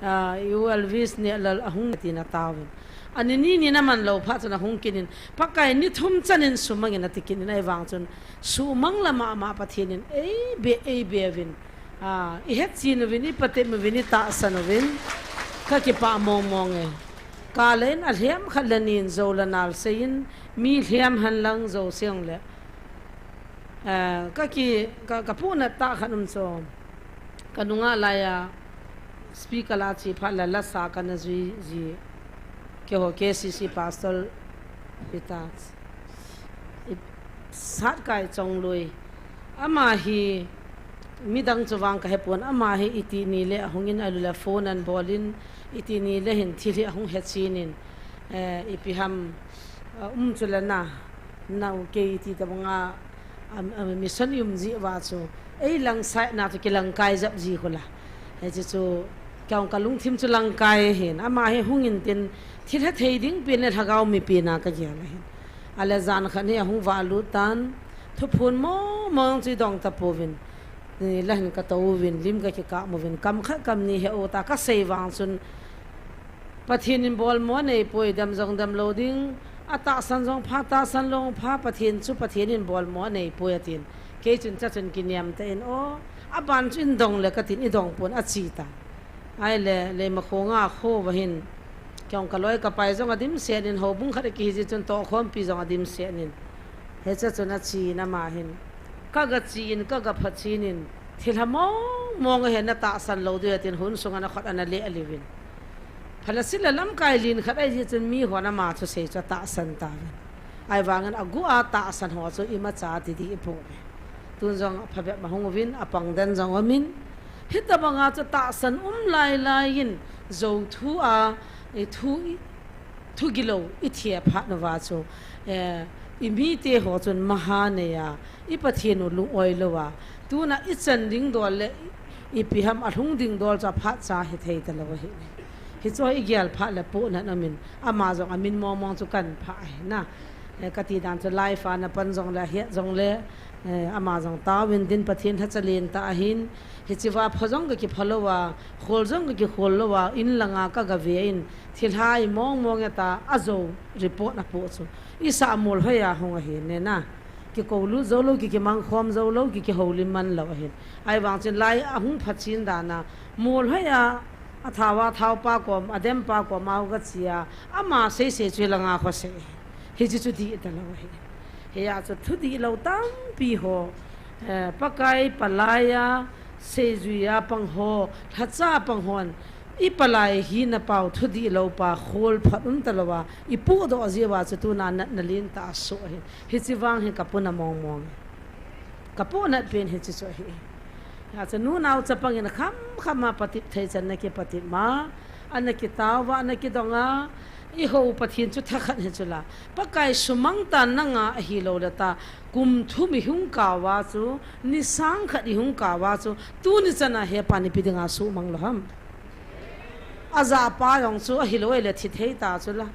Ah, U Elvis Nehlal ahung tina tauvin. Ani ni ni na man lou phat chun ahung kit in, Pakai ni thum chan in sumang in ati kit in ahivang chun sumang la mama Pathen in eibe, eibe uvin. Ah, i hetchen uvin, i patep uvin, i tahsan uvin. Kakipah mong mong e. Kal in alhem khat le ni in jou le nal sei in, mi lhem hen lang jou sei ong le. Eh, kaki, ka, kapuhnat tah khat um chu. Kanunga laiya speaker la che phat le lasa kana jui ji. Keiho K C C pastor hita. I, Satkai Chongloi. Ama hi midang chu vang kahe pon, ama hi iti ni le ahung in ahilou le phone ana bol in, iti ni le hin thil hi ahung hechen in, eh, ipi ham, eh, um chu le na, nau kei ti tabang a, am, am, mission i um ji uva chu, ei lang side na chu kilang kai jap ji khu la. Hiche chu, kei jong kalungthim chu lang kai ahin, ama hi hung in tin, thil hethei ding pen le lhagao mi pen a kagel ahin. Ahile jan khat hi ahung valut tan, thuphon mong mong chu i dong tapouvin. Ni la hin katou uvin, lim kakikap uvin, kam khat kam ni he u ta kasei vang chun, Pathen in bolmo anei poi, dam jong dam lou ding, atahsan jong pha, tahsan lou pha, Pathen chu Pathen in bolmo anei poi atin. Kei chun cha chun kiniam tah in, o, aban chu in dong le katin, i dong pon achi ta. Ahile, Leimakhong a kho uva hin, kei jong kaloi kapai jong adimset in, houbung khat a kihi ji chun tohkhompi jong adimset in. Hiche chun achi in ama hin. Kaga chi in, kaga phachen in, thilha mong mong ahi, na tahsan lou diu atin, hun sunga na khut ana leh liu vin. Phalasih le lamkai lin khat ahi ji chun mi hon ama thusei chu atahsan tauvin. Ahivangin agu a tahsan ho chu imacha ti ding ipoh uve. Tun jong aphabep ma hung uvin, apang den jong umin. Hitabanga chu tahsan um lai lai in, jou thu a, i thu i, thu gilou i thia phat uva chu, eh, i mite ho chun maha nei a, i Pathen u lung-oi lou a, tuna i chan ding dol le i, ipi ham alhung ding dol chu aphat cha hithei talou ahi. Hichu i gel phat le pohnat umin, ama jong amin mong mong chu kan phah ahi na. Eh, kati dan chu live a napan jongle, ahet jongle, eh, ama jong taovin tin Pathen lhacha lentah ahin, hichea pha jong kakipha louva, khol jong kakikhol louva, in langa kagave in, thilha imong mong e ta, ajou report apoh chu. Isah mol hoiya hung ahi nena. Kikoulut joulou, kikimangkhom joulou, kikihoulim man lou ahin. Ahivang chun lai ahung phachen dana, mol hoiya, athaova thaopa kom, adempa kom, aho gache a, ama seisei chu langa khosei. Hiche chu dih talou ahi. Hia chu thudihlou tampi ho, eh, Pakai palaiya, seijuiya pang ho, lhacha pang hon, ipalai hina pao thudihlou pa khol phat um talouva, ipohdoh jeh uva chu tuna natna lentah asoh ahi. Hiche vang hi kapuna mong mong e. Kapohnat pen hiche chu ahi. Hia chu nunao chapangin kham khama patep thei chan nakipatep ma, ana kitaova, ana kidonga, ihou Pathen chu thakhat hichu la. Pakai sumang tan nanga ahilou le ta, kum thum ihung kaova chu, ni sang khat ihung kaova chu, tuni chana hepan ipi dinga suhmang lou ham. Ajahpa jong chu ahilou ahile thithei ta chu la.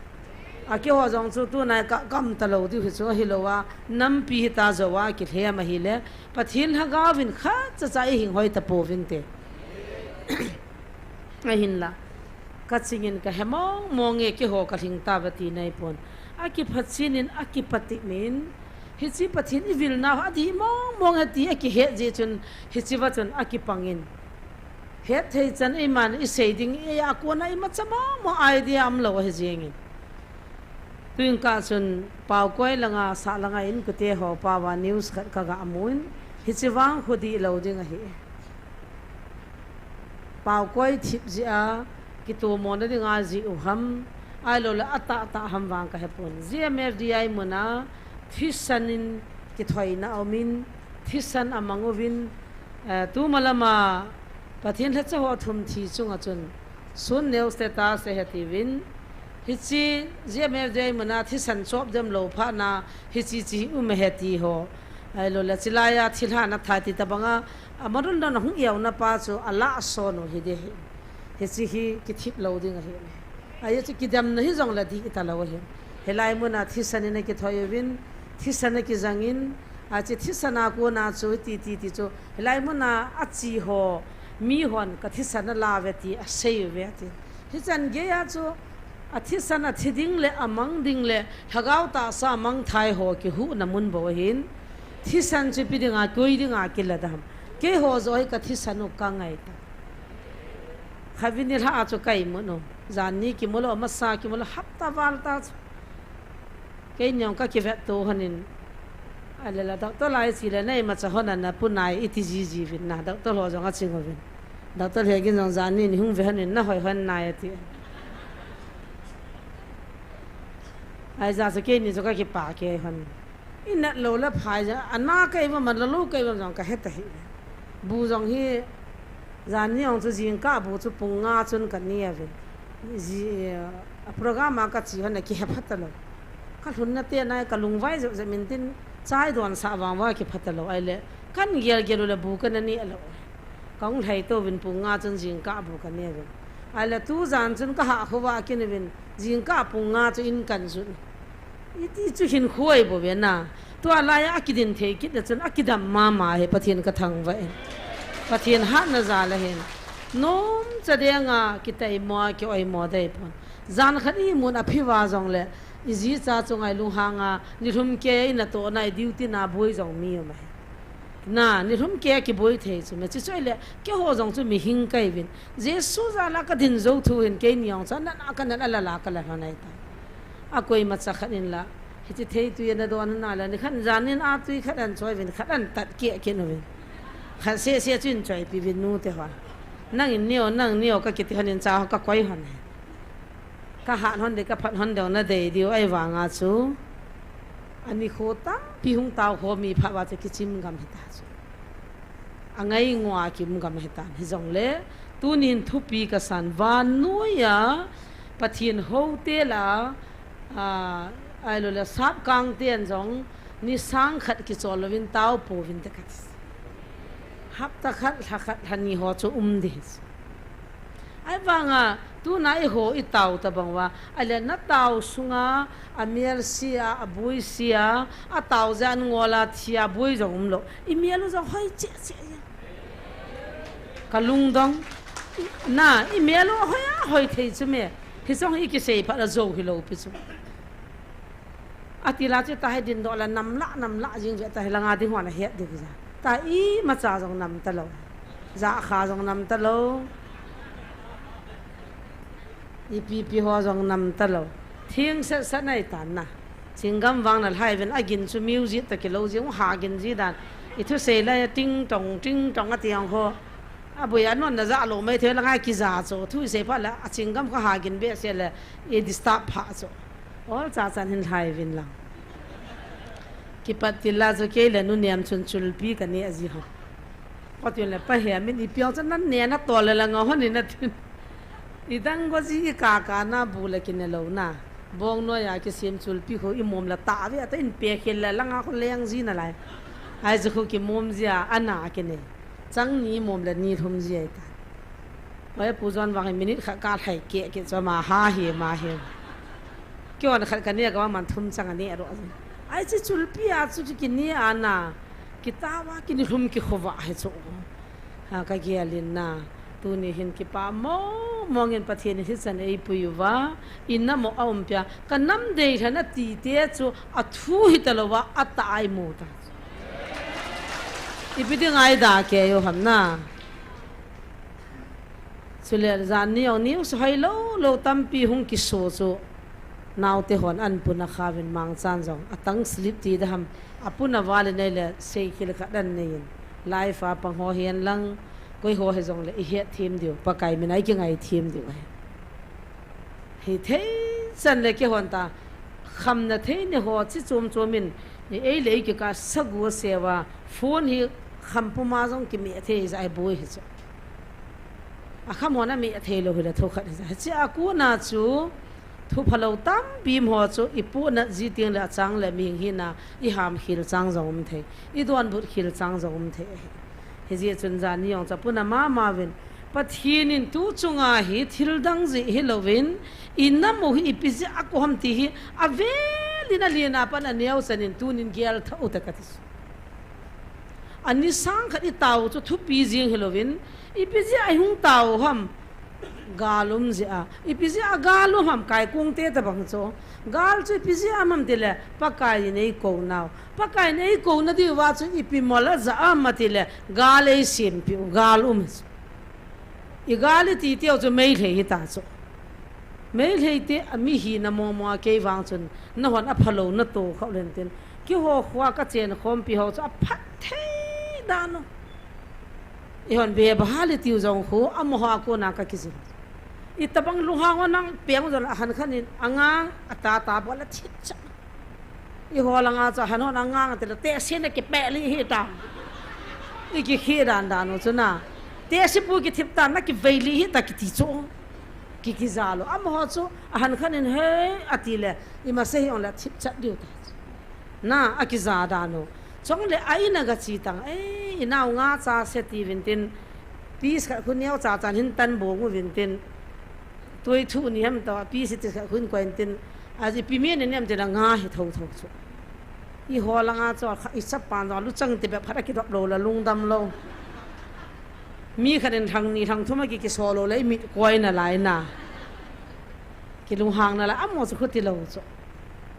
Akeiho jong chu tunai kagam talou diu hichu ahilouva, nampi hita jouva kilhem ahile, Pathen Lhagaovin khatcha cha ihing hoi tapouvinte. Ahinla, kachingin kahe mong mong e, keiho kalhing tauve ti naipon. Akiphachenin, akipatepin, hiche Pathen ivilna ho adih mong mong e ti akihet jeh chun, hichea chun akipangin. Hetthei chan eiman isei ding, eia kona imacha mong mong idea umlou ahi jengin. Tuin kah chun Paokoi langa, sah langa inkote ho paova news khat kagamun, hiche vang khu dihlou ding ahi. Paokoi thip jeh a, kitomona dinga jeh u ham, ahiloule atahtah ham vang kahepon. G M F D I muna, thisan in kithoina aumin, thisan amang uvin, eh, tumalama Pathen lhacha ho thum thi chunga chun, sun neo status ahi tiuvin, hiche G M F D I muna thisan chop dem lou phatna, hiche che um ahi ti ho. Ahiloule, chilaiya thilha nathai ti tobanga, amarul don ahung euna pa chu alahson u hiding ahi. Hiche hi kithip lou ding ahi. Ahi chu kidemna hijongle dih talou ahi. Hilai muna thisan in akithoi uvin, thisan akijangin, ache thisan a kona chu ti, ti, ti chu, hilai muna ache ho, mihon kathisan alauve ti asei uve ati. Hichan geiya chu, athisan athi ding le, amang ding le, lhagao tahsa amangthai ho kihuhna mun bou ahin, thisan chu ipi dinga, koi dinga kila dam. Keiho joh hi kathisan u kangai ta. Khatvei nilhah a chu ka imut u. Janni kimu lou, masa kimu lou, hapta val ta chu. Keini jong kakivetto lhonin. Ahiloule doctor lai chele na imacha lhon a napu nai iti jiji uvin na, doctor ho jong aching uvin. Doctor Hegin jong janni in hung ve lhonin nahoi lhon nai ati. Ahijeh chu keini chu kakipah kei lhon. Inat lou le phai jeh, ana kei uvam, ana lou kei uvam jong kahe tahih. Bu jong hi, janni jong chu jingkah bu chu pung nga chun kane uvin. Ji, a program a kache lhon a kihe phatalou. Kalhunna te nai kalungvai jep jep min tin, chai donsah vang uva kiphatalou ahile, kan gel gel u le bu kana neh lou. Kahung lhai touvin pung nga chun jingkah bu kane uvin. Ahile tujan chun kahah khovah kin uvin, jingkah pung nga chu in kan jun. Iti chu hinkho ahi bouve na. Tua laiya akidin thei kit le chun akidam mama hi Pathen kathangvah in. Pathen hatna jal ahin. Nomcha denga kitaimo a ki-oimo deipon. Jan khat imun aphiuva jongle, iji icha chu ngai lunghanga, nilhum keiya inatohna i duty na boi jong mi um ahi. Na, nilhum keiya kiboi thei chu, mechi chu ahile, keiho jong chu mihing kahiuvin. Jesu jala kadin jou thu hin keini jong chu, anat a kanat a lal a kalal lhon ahitai. Akoimacha khat in la, hiche theitwi ana don hon a la, nikhat jan in a twi khat ahin choi uvin, khat ahin tat keh kit uvin. Khat seh seh chu ahin choipi uvin nute hon. Nangin neo, nang neo kakiti lhonin cha ho kakoi lhon ahi. Kahat lhon ding, kaphat lhon ding nadei diu ahivanga chu. Anikho tampi hung taokho mi phat uva chu kichim gam hita chu. Angai ngoa kium gam ahitan. Hijongle, tunin thupi kasan vannoiya, Pathen houte la, a, ahiloule sapkang ten jong, ni sang khat kichol louvin taopouvinte kati. Hapta khat, lha khat, lha ni ho chu um ding. Ahivanga tuna eiho itao tabang uva, ahile natao sunga, amelsia, abuisia, atao jeh a ngol a thi a boi jong umlou. Imel u jong hoi cheh cheh e. Kalungdong. Na, imel u hoi a hoi thei chu me. Hiche jong hi ikisei phat a jou hilou pi chu. Ati la chu tahi dindoh la namlah, namlah jing chu tahi langa ding hon ahet ding ja. Ta imacha jong nam talou. Jakha jong nam talou. Ipi pi ho jong nam talou. Thing set set nai tan na. Chinggam vang nalhai uvin agin chu music tah kilou jing u ha gin ji dan. Ithusei lai ting tong, ting tong ati ang ho. Aboi anon na ja lou mai thei langa kija chu. Thu isei phat le achinggam kha ha gin behseh le i disturb pha chu. Ol cha chan hin lhai uvin lang. Kipat til la chu kei le nu nem chun chulpi kane aji ho. Kati le pa he min ipi ong chu nan ne natol le langa hon in atin. Idang go ji ikaka na bu le kine lou na. Bong noi a kisem chulpi khu imom la ta ve ata in pe khel le langa khu leng ji nalai. Ai chu khu kimom ji a ana kine. Chang ni mom le ni lhum ji ai ta. Oi, Pu John vang hi minute khat kalhai keh keh chu ama ha hi, ama hi. Keiho khat kane kava man thum chang ane ro. Ai chu chulpi a chu kine ana. Kitao a kine lhum kikhovah hi chu. Ha, kagel in na. Tuni hin kipa mong mong in Pathen in hichan eipui uva. Inam u aum pia. Kanam dei lhana tite chu athu hita louva atah a imu ta. Ipi ding a ida kei u ham na. Chule janni jong news hoilou lou tampi hung kiso chu. Naote hon an puna kha uvin mangchan jong. Atang slip ti da ham. Apuna val in ahile seikhel khat an nei in. Live a pang ho hihen lang. Koi ho hijongle ihet them diu. Pakai min a ikingai them diu ahi. Hithei chan le keihon ta, khamna thei ni ho chi chom chom in, ei le ei kikah sagu a se uva, phone hi kham puma jong kimeh thei jeh a iboi hi chu. Akham hon ameh thei lou hi le thokhat hi jeh. Hiche a kona chu, thu phalou tampi um ho chu, ipohnat ji teng le achang le mihing hina, iham khel chang jong um thei, idonbut khel chang jong um thei ahi. Hijeh chun janni jong chu apuna mama uvin, Pathen in tu chunga hi thil dang jeh hilouvin, inam u hi ipi jeh a ko ham ti hi, avel in alen a pat aneo chan in tunin gel tha u te kati chu. Ani sang khat itao chu thupi jing hilouvin, ipi jeh a ihung tao ham, gal um jeh a, ipi jeh a gal um ham, kaikung te tabang chu. Gal chu ipi jeh a um ham tile, Pakai in eikou nau. Pakai in eikou na diuva chu ipi mol a ja am atile, gal eisempeh u, gal um chu. Igal iti teu chu Meitei hita chu. Meitei te ami hina mong mong a kei vang chun, nahon aphalou nato khah len tin. Keiho khoa kachen khompi ho chu aphat thei dan u. Ihon bebahal itiu jong khu, amaho a kona kakijil. Itabang lunghang u nang peng u jong le ahan khat in angang, atata bol a thip cha. Iho langa chu ahan hon angang tile, tehse na kipeh lih hita. Ikikhel dan dan u chu na. Tehse pu kithip ta na kivei lih hita kiti chu. Ki, kijal u. Amaho chu ahan khat in he atile, imacha hijong le thip chat diu ta. Na, akija dan u. Chule a in a gache tang, eh, inao nga cha se tiuvin tin, piece khat khu neocha chan hin tan bong uvin tin, tuithu ni ham toh, piece ti khat khu hin koi in tin, aji pi mi ni nem tin a nga hi tho tho chu. Iho langa chu kha, ichapan jong luchang ti bep khat akidop lou le lungdam lou. Mi khat in lhang ni lhang thum a ki, kiso lou le imit koi nalai na. Kilunghang nalai, amaho chu khuti lou chu.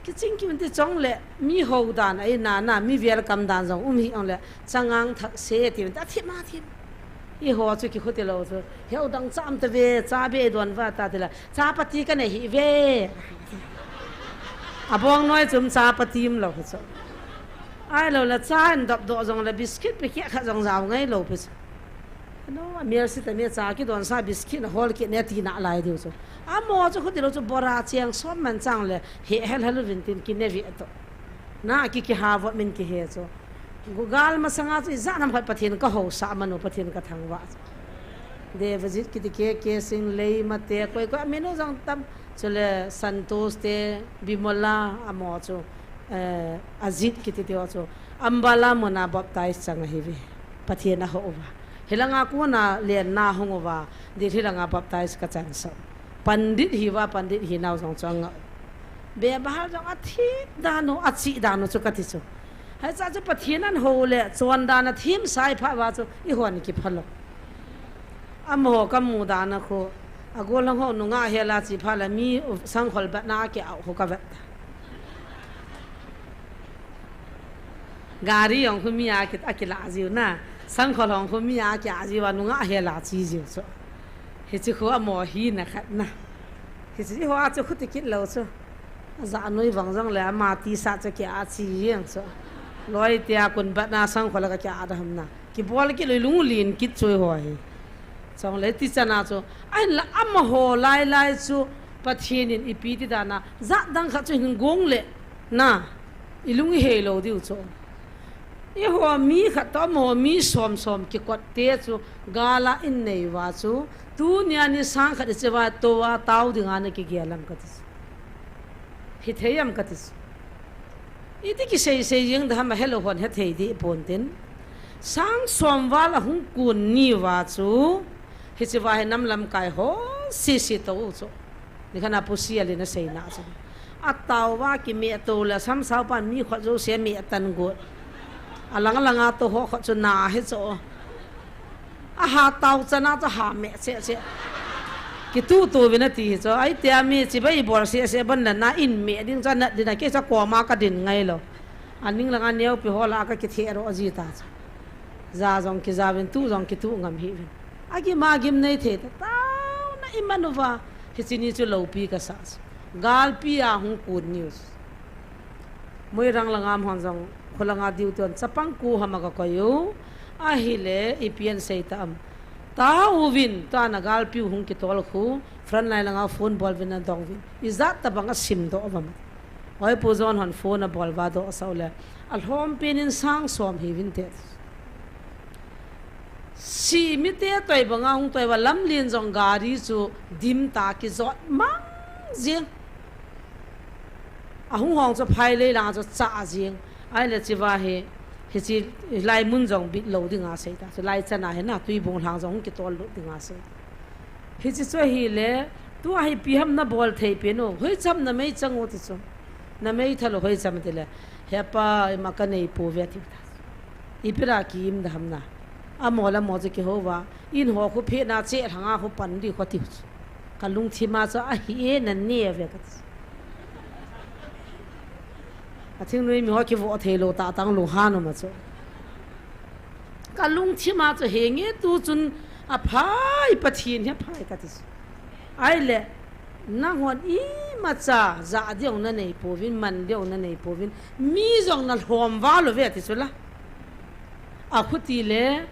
Kiching kimin ti chule, mi hou dan a ina na, mi welcome dan jong um hih jongle, changang thak se tiuvin ta thim a thim. Iho chu kikhuti lou chu, heu dang cham tave, cha be don uva ta tile, chapati kanei hih ve. Abong noi chu um chapati umlou hi chu. Ahilou le cha in dop doh jongle biscuit packet khat jong jao ngai lou pi chu. No, amel si ta mi cha kidon sa biscuit nahol kit ne tina lai diu chu. Amaho chu khuti lou chu bora cheng som man chang le he hel hel uvin tin kine ve toh. Na ki, kiha vot min kihe chu. Gal masanga chu ijat ham khat Pathen kahousah man u, Pathen kathangvah chu. Devajit kiti ke, Kesing, Leima te, koi koi amin u jong tam. Chule Santos te, Bimola, amaho chu, eh, Ajit kiti te ho chu. Ambala muna baptize chang ahi ve. Pathen ahou uva. Hilanga kona lenna hung uva, Delhi langa baptize kachansah. Pandit hiuva, pandit hinau jong chu angah. Bebahal jong athip dan u, achih dan u chu kati chu. Hiche chu Pathen in hou le, chondan a themsa phat uva chu, eihon kiphalou. Amaho kamu dan a khu, agol lang ho nungah hela chi phat le mi sangkhol batna a kiau khu kavet. Gari jong khu mi a ki, akilah jiu na. Sangkhol jong khu mi a kia jiu a nungah hela chi jiu chu. Hiche khu amaho hina khat na. Hiche ho a chu khuti kit lou chu. Ajah noi vang jong le ama tisa chu kia chi jeng chu. Loi tia kun batna sangkhol a ka kia da ham na. Kibol kit lou lung len kit chu eiho hi. Chule ti chana chu. Ahinla amaho lai lai chu Pathen in ipi ti dan a. Jat dang khat chu hin gong le. Na, ilung ihei lou diu chu. Eiho mi khat toh amaho mi som som kikot te chu gal a inei uva chu. Tunia ni sang khat iche uva tou a tao dinga na kigel am kati chu. Hithei am kati chu. Iti kisei sei jeng da ham a helou hon hethei deh pon tin. Sang som val ahung kun ni uva chu. Hiche uva hi nam lamkai ho sese tou u chu. Nikhat a Pu Sial in aseina chu. Atao uva kimeh tou le samsao pan mi khat jouse meh tan got. Alang langa tou ho khat chu na hi chu. Aha tao chana chu ha meh che che. Kitu tu vin ati hi chu. Ai tia mi chibai bol sese ban na na in meh ding chu nat ding a kei chu koma kadin ngai lou. Aning langa neopi ho lah a kakithe ro ji ta chu. Ja jong kija vin, tu jong kitu ngam hih vin. Agim agim nei thei ta, taona iman uva, hiche ni chu loupi kasah chu. Galpi a hung kun ni u chu. Moirang langa um hon jong, kholanga diu ton, chapang ko ham a kakoi u. Ahile, ipi asei ta am. Tao uvin, tua na galpi u hung kitol khu, front line langa phone bol vin nadong uvin. Ijat tabang asim doh uvam. Oi Pu John hon phone abol uva doh sah u le. Alhom pen in sang som hi vin te. Si mite toi banga hung toi uva lamlen jong gari chu dim ta kijot mang jeng. Ahung hong chu phai lei langa chu cha jeng. Ahile chiva hi, hiche lai mun jong bit lou dinga sei ta. Chu lai chana hi na tui bung lhang jong kitol lut dinga sei. Hiche chu ahile, tua hi ipi ham nabol thei pen u. Hoicham namei chang u ti chu. Namei thal u hoicham ti le. He pa, ima kanei pouve ati u ta. Ipi ra ki im da ham na. Amaho le amaho chu kihou uva. In ho khu phena che lhanga khu pan di khu ati u chu. Kalungthim a chu ahi e nane ve kati. Athingnoi mi ho kivoh thei lou ta tang lunghan um a chu. Kalungthim a chu henge tu chun aphai Pathen hi aphai kati chu. Ahile, nahon imacha, ja diu nanei pouvin, man diu nanei pouvin, mi jong nalhom val uve ti chu la. Akhuti le,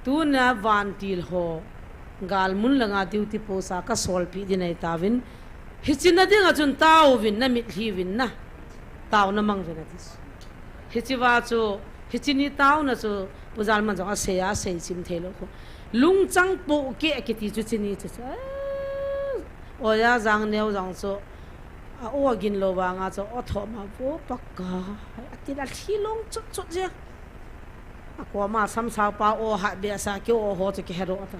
tuna vantil ho, galmun langa duty post a kasolpi di nei tauvin, hiche na dinga chun taovin, namitlhi uvin na, taona mang uvin ati chu. Hiche va chu, hiche ni taona chu, Pu Jalman jong asei a, asei chim thei lou khu. Lungchang pohkeh kiti chu hiche ni chu chu. Eh, Oja Jangneo jong chu, a-o agin lou vanga chu, o thoma vo paka, atin alhi long chut chut jeng. Akoma samsao pa o hat behseh a, kei o ho chu kihe doh ta.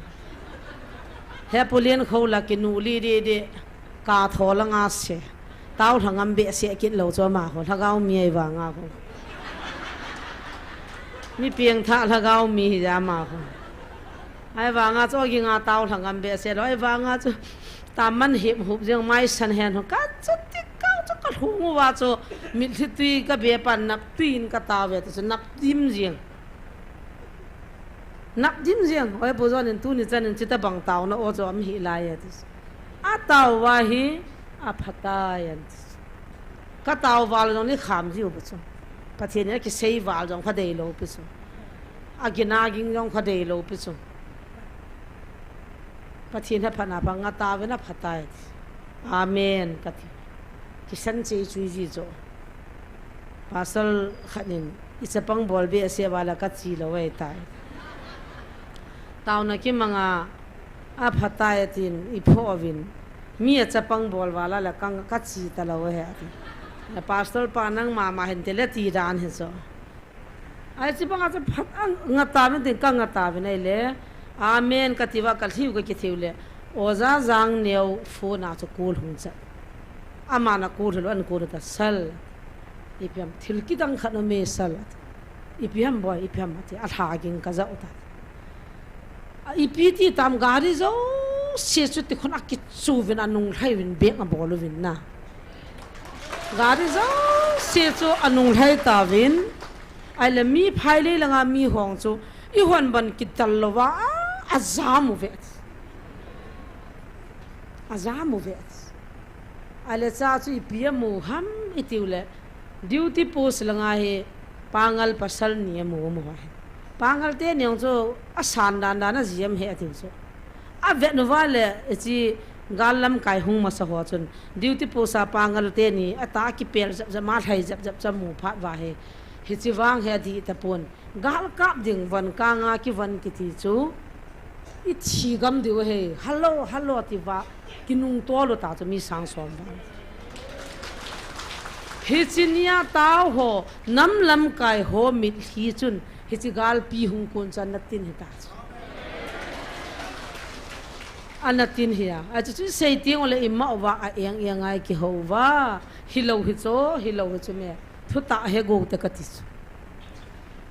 He Pu Liankhola kinu li di di, ka tho langa se. Tao lha ngam behseh kit lou chu ama ho, lhagao mi ahi vanga ho. Mi pengthah lhagao mi hi ja ama ho. Ahi vanga chu ginga tao lha ngam behseh lou, ahi vanga chu taman hip hup jeng mai san hen ho. Ka chu ti kau chu kalhung uva chu mitlhi tui kabe pan nap tui in katao ve ti chu nap dim jeng. Nap dim jeng, oi Pu John in tuni chan in chuti bang taona o chu um hih lai e ti chu. Atao uva hi, aphatai an ti chu. Katao val jong ni kham jiu pu chu. Pathen in akisei val jong kha dei lou pi chu. Agin aging jong kha dei lou pi chu. Pathen aphatna bang a taovin aphatai ti. Amen, kati. Kisan cheh chui ji chu. Pastor khat in, i chapang bol behseh uva la kachi lou ahitai. Taona kimanga aphatai atin, iphoh uvin. Mi a chapang bol uva la la ka, kachi talou ahi ati. Pastor pa nangma ma hin tile ti dan hi chu. Ahi, chibanga chu phat a ngah tauvin tin ka ngah tauvin ahile, Amen kati uva kalhiu kakitheu le, Oja Jangneo phone a chu call hung chat. Aman a call hilou, an call ta, Sal, ipi ham, thil kidang khat aume Sal, ati. Ipi ham boi, ipi ham, ati, alha ging kajah u ta. A, ipi ti tam, gari jouse chu tikhon a kichu uvin, anung lhai uvin, bek abol uvin na. Gari jouse chu anung lhai tauvin, ahile mi phailei langa mi hong chu, ihon ban kidal louva, a, ajam uve. Ajam uve. Ahile cha chu ipi amu ham itiu le, duty post langa hi Pangal pasal ni amu, amu ahi. Pangal teni jong chu asan dan dan a jiem he atiu chu. Avet uva le, hiche gal lamkai hung masa ho chun, duty post a Pangal teni atah a kipel jep jep, ma lhai jep jep chu amu phat uva hi, hiche vang hi adih tapon. Gal kap ding von kanga kivon kiti chu, ithi gam diu ahi, hello, hello ati uva, kinungtol u ta chu mi sang som vang. Hiche nia tao ho, nam lamkai ho mitlhi chun, hiche galpi hung kon chu ana tin hita chu. Ana tin hi a, achu chu sei teng ule ima uva a eng eng a ikihou uva, hilou hichu, hilou hichu me, thutah he gou te kati chu.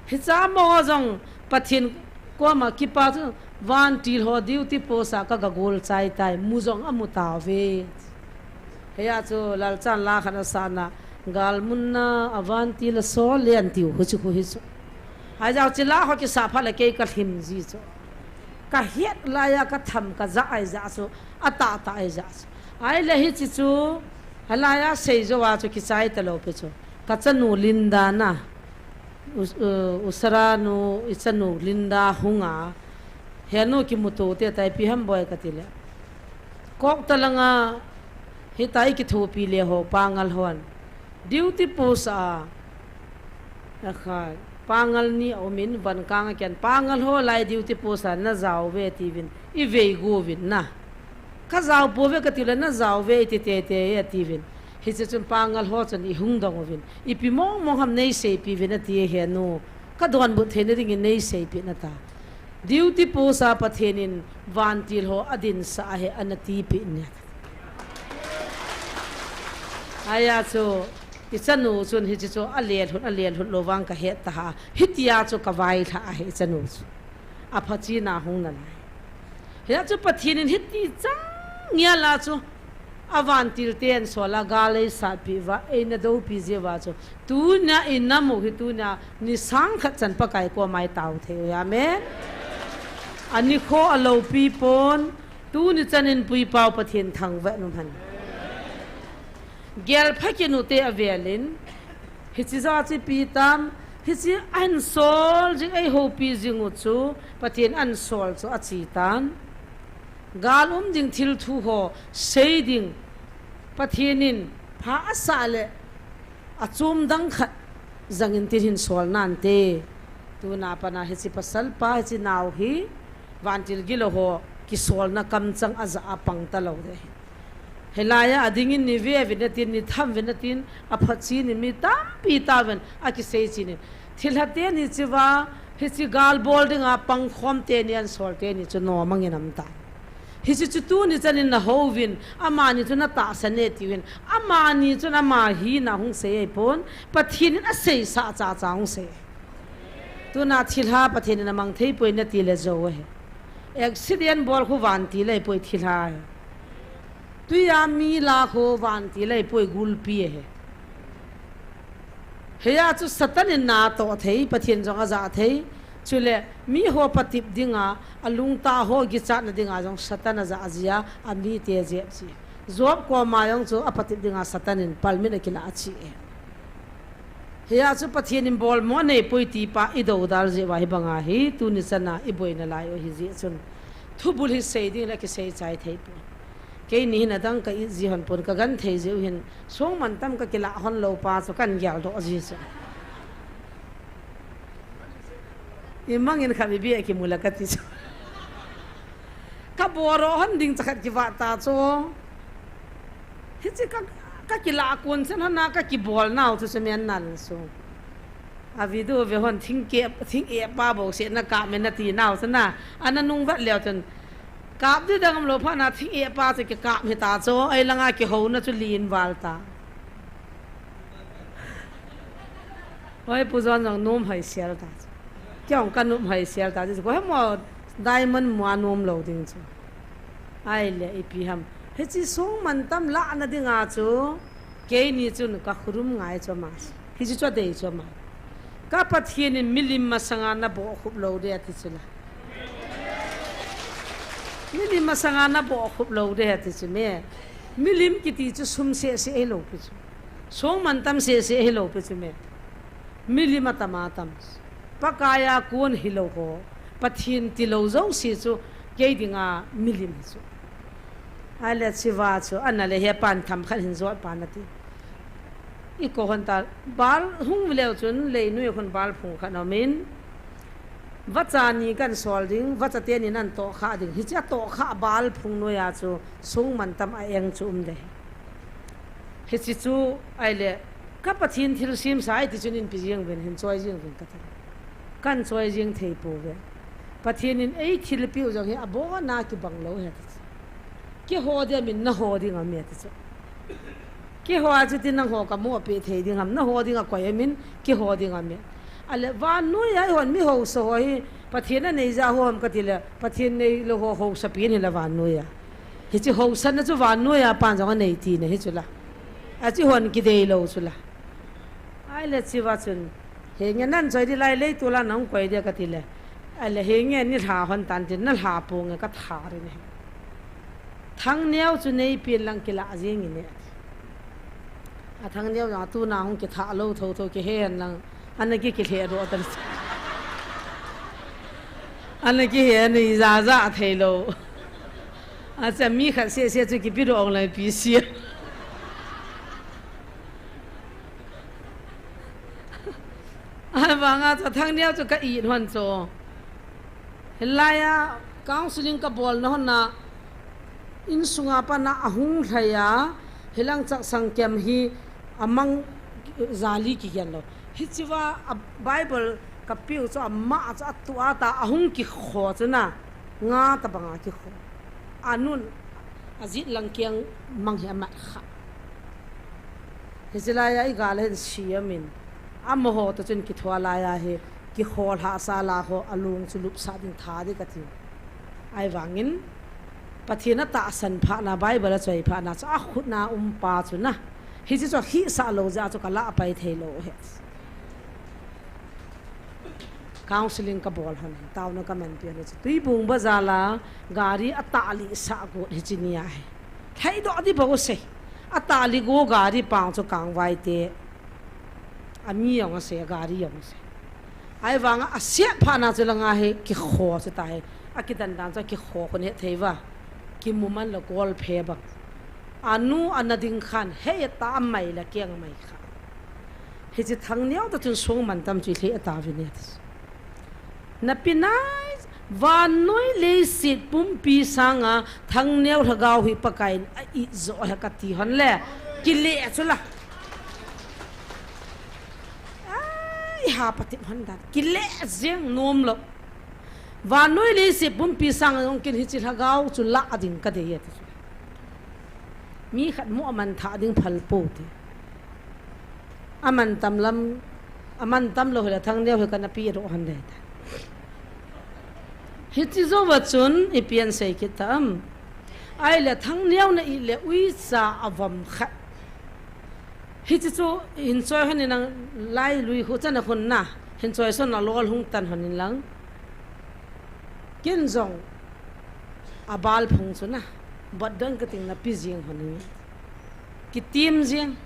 Hiche amaho jong Pathen koma kipa chu, vantil ho duty post a kaga gol chai tai, mu jong amu tauve. Hia chu Lalchan la khat asana, galmunna a vantil asol le atiu, huchu khu hichu. Ahi jeh chu la ho kisa phat le kei kalhim ji chu. Kahet laiya katham kajah ahi jeh chu, atahtah ahi jeh chu. Ahile hiche chu, hilaiya sei jou a chu kichai talou pi chu. Kachanu Linda na, u, u, Usara nu, ichanu Linda hunga, henu kimuto te tai ipi ham boi katile, Kokta langa, hitia ikithopi le ho, Pangal hon duty post a, akha, Pangal ni aumin, von kanga ken, Pangal ho lai duty post a najao uve tiuvin, ivei go uvin na. Kajao pouve katiu le najao uve iti tete atiuvin. Hiche chun Pangal ho chun ihung dong uvin, ipi mong mong ham neiseipi uvin ati henu. Kadonbut theina dingin neiseipeh in ata. Duty post a Pathen in vantil ho adinsah ahi ana tipeh in ati. Ahia chu, ichanu chun hiche chu alelhut, alelhut lou vang kahet taha. Hitia chu kavailhah ahi ichanu chu. Aphachina hung nalai. Hia chu Pathen in hiti chang ngel a chu, avantil ten sol a gal eisatpeh uva, eina doupi jiuva chu, tunia inam u hi tunia nisang khat chan Pakai koma itao thei u hi, amen. Anikho aloupi pon, tuni chan in puipau Pathen thangvah in umhen. Gelpha kit ute avelin, hiche jeh chu ipi tam, hiche ahinsol jing, eihoupi jing u chu, Pathen ahinsol chu achetan. Gal um ding thil thu ho sei ding, Pathen in pha asah le achom dang khat jangin tin hinsol nante. Tuna pana hiche pasalpa, hiche nao hi vantil gilou ho kisolna kamchang ajah a pang talou ding ahi. Hilaiya adingin ni ve uvin atin, ni tham uvin atin, aphachen in mi tampi tauvin akisei chen in. Thilha teni cheuva, hiche gal bol dinga pangkhom teni, ahinsol teni chu nom angin umtan. Hiche chu tuni chan in nahouvin, amani chu natahsan e tiuvin, amani chun ama hina hung sei ahipon, Pathen in aseisah chacha hung sei. Tuna thilha Pathen in amang theipoi natile jou ahi. Accident bol khu vantil ahipoi, thilha ahi. Tuia mi la khu vantil ahipoi, gulpi ahi. Hia chu Satan in natoh thei, Pathen jong ajah thei. Chule miho patep dinga, alungtah ho kichatna dinga jong Satan ajah jia, amite jep ji. Job koma jong chu apatep dinga Satan in palmin akilah ache e. Hia chu Pathen in bolmo aneipoi tipa idoudal jeh uva hibanga hi tuni chana iboina lai u ahi jeh chun, thubul hi sei ding le kisei chai theipoi. Keini hin adang ka it ji hon pon, kagenthei jeh u hin, songmantam kakilah hon lou pa chu kan geldoh ji chu. Imangin khat ibi akimu le kati chu. Kabol hon ding chakhat kivah ta chu. Hiche ka, kakilah kon chen hon a kakibol nau chu semen nan su. A video ve hon thing ke, thing e pa bo se na kap me na ti nau sana. Ana nung vat leo chun. Kap di dang lo pha na thing e pa se ke kap me ta cho. Ai langa ke ho na chu lin val ta. Oi pu jon jong num hai sial ta. Kyong ka num hai sial ta. Ko he mo diamond mo num lo ding chu. Ai le ipi ham. He chi sung man tam la na ding a chu. Keini chun ka khurum ngai chu ma. Hi chu chu dei chu ma. Ka Pathian in milim masanga na bo khup lo de ati chu la. Milim masanga na bo khup lo de ati chu me. Milim kiti chu sum se se e lo pi chu. Song man tam se se e lo pi chu me. Milim a tam a tam. Pakaiya kun hi lo ho. Pathian ti lo zo si chu kei dinga milim hi chu. Ai le chiva chu ana le he pan tham khat hin zot pan ati. I ko hon ta, bal hung leo chun lei nui hon bal phung khat nom in. Vacha ni kan sol ding, vacha te ni nan to kha ding. Hi cha to kha bal phung nui a chu sung man tam a eng chu um de. Hi chi chu ai le ka Pathian thil sim sa ai ti chun in pi jing ven hin choi jing ven ka ta. Kan choi jing thei po ve. Pathian in ei thil piu jong hi a bo na ki bang lo he ta. Ki ho de min na ho ding a me ta chu. Ki ho a chu ti nang ho ka mo pe thei ding ham, na ho ding a koi a min, ki ho ding a me. A le van nui a hon mi ho so ho hi, Pathian a nei ja ho am ka ti le, Pathian nei lo ho ho sa pi ni la van nui a. Hi chi ho sa na chu van nui a pan jong a nei ti na hi chu la. A chi hon ki dei lo chu la. Ai le chiva chun. He nge nan choi di lai lei tu la nang koi de ka ti le. A le he nge ni lha hon tan ti na lha pu nge ka tha ri ne. Thang neo chu nei pin lang ki la jing ni ne. A thang neo jong tu na hung ki tha lo tho tho ki he hen lang. Ana ki ki he do tan. Ana ki he ni ja ja thei lo. A cha mi khat se se chu ki pi do ong lai pi si. Ai vanga chu thang neo chu ka i hon chu. Hilai a counseling ka bol na hon na in sunga pa na a hung hlai a hilang chak sang kem hi a mang jali ki gen lo. Hi chiva a Bible ka piu chu a ma chu a tu a ta a hung ki kho chu na nga ta banga ki kho. A nun a jit lang kiang mang hi a mat kha. Hi chi lai a i gal hen siam in. A mo ho ta chun ki thua lai a hi ki kho hla sa la ho a lung chu lup sa ding tha di ka ti. Ai vangin Pathian a ta san pha na Bible a choi pha na chu a khut na um pa chu na. Hi chi chu hi sa lo ja chu ka la pai thei lo he. Counseling ka bol hon hi, tau na ka man pi hon hi chu. Tuibung bazar la gari a ta li sa got hi chi ni a hi. Thai do di bo se. A ta li go gari pang chu kang vai te. A mi yong a se, gari yong a se. Ai vanga a siat pha na chu langa hi ki kho chu ta hi. A ki dan dan chu ki kho kon he thei va. Ki mu man la gol phe bang. A nu a na ding khan he ta mai la kiang mai kha. Hi chi thang neo ta chun sung man tam chu i hle a ta vi ne. Na pi nai, van noi lei sit pumpi sanga thang neo lhagao hi Pakai in a i zo he ka ti hon le. Ki le chu la. Ai, ha pa ti hon dan. Ki le jeng nom lo. Van noi lei sit pumpi sanga jong kin hi chi lhagao chu la a ding ka dei e ti chu. Mi khat mu a man tha ding phal po ti. A man tam lam, a man tam lo hi la thang neo hi ka na pi ro han de ta. Hi chi zo va chun i pian sei kit ta am. Ai le thang neo na i le ui cha a vam khat. Hi chi chu hin choi hon in lang lai lui hu chan a hun na. Hin choi son a lol hung tan hon in lang. Kin jong a bal phung chu na. Bat dang ka ting na pi jing hon in. Ki tim jing.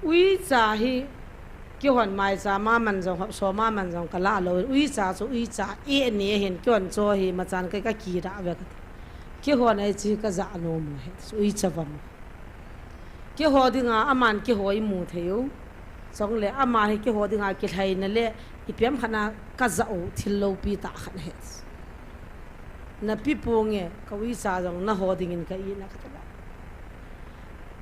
Ui cha hi ki hon mai cha ma man jong hop so ma man jong ka la lo. Ui cha chu ui cha e ne hin ki hon cho hi ma chan kai ka ki da ve ka. Ki hon ai chi ka ja no mo he. Ui cha vam. Ki ho dinga aman ki ho i mu thei u. Chong le ama hi ki ho dinga ki hlai na le i piam khana ka ja u thil lo pi ta khan he. Na pi pu nge ka ui cha jong na ho dingin ka i na ka ta la.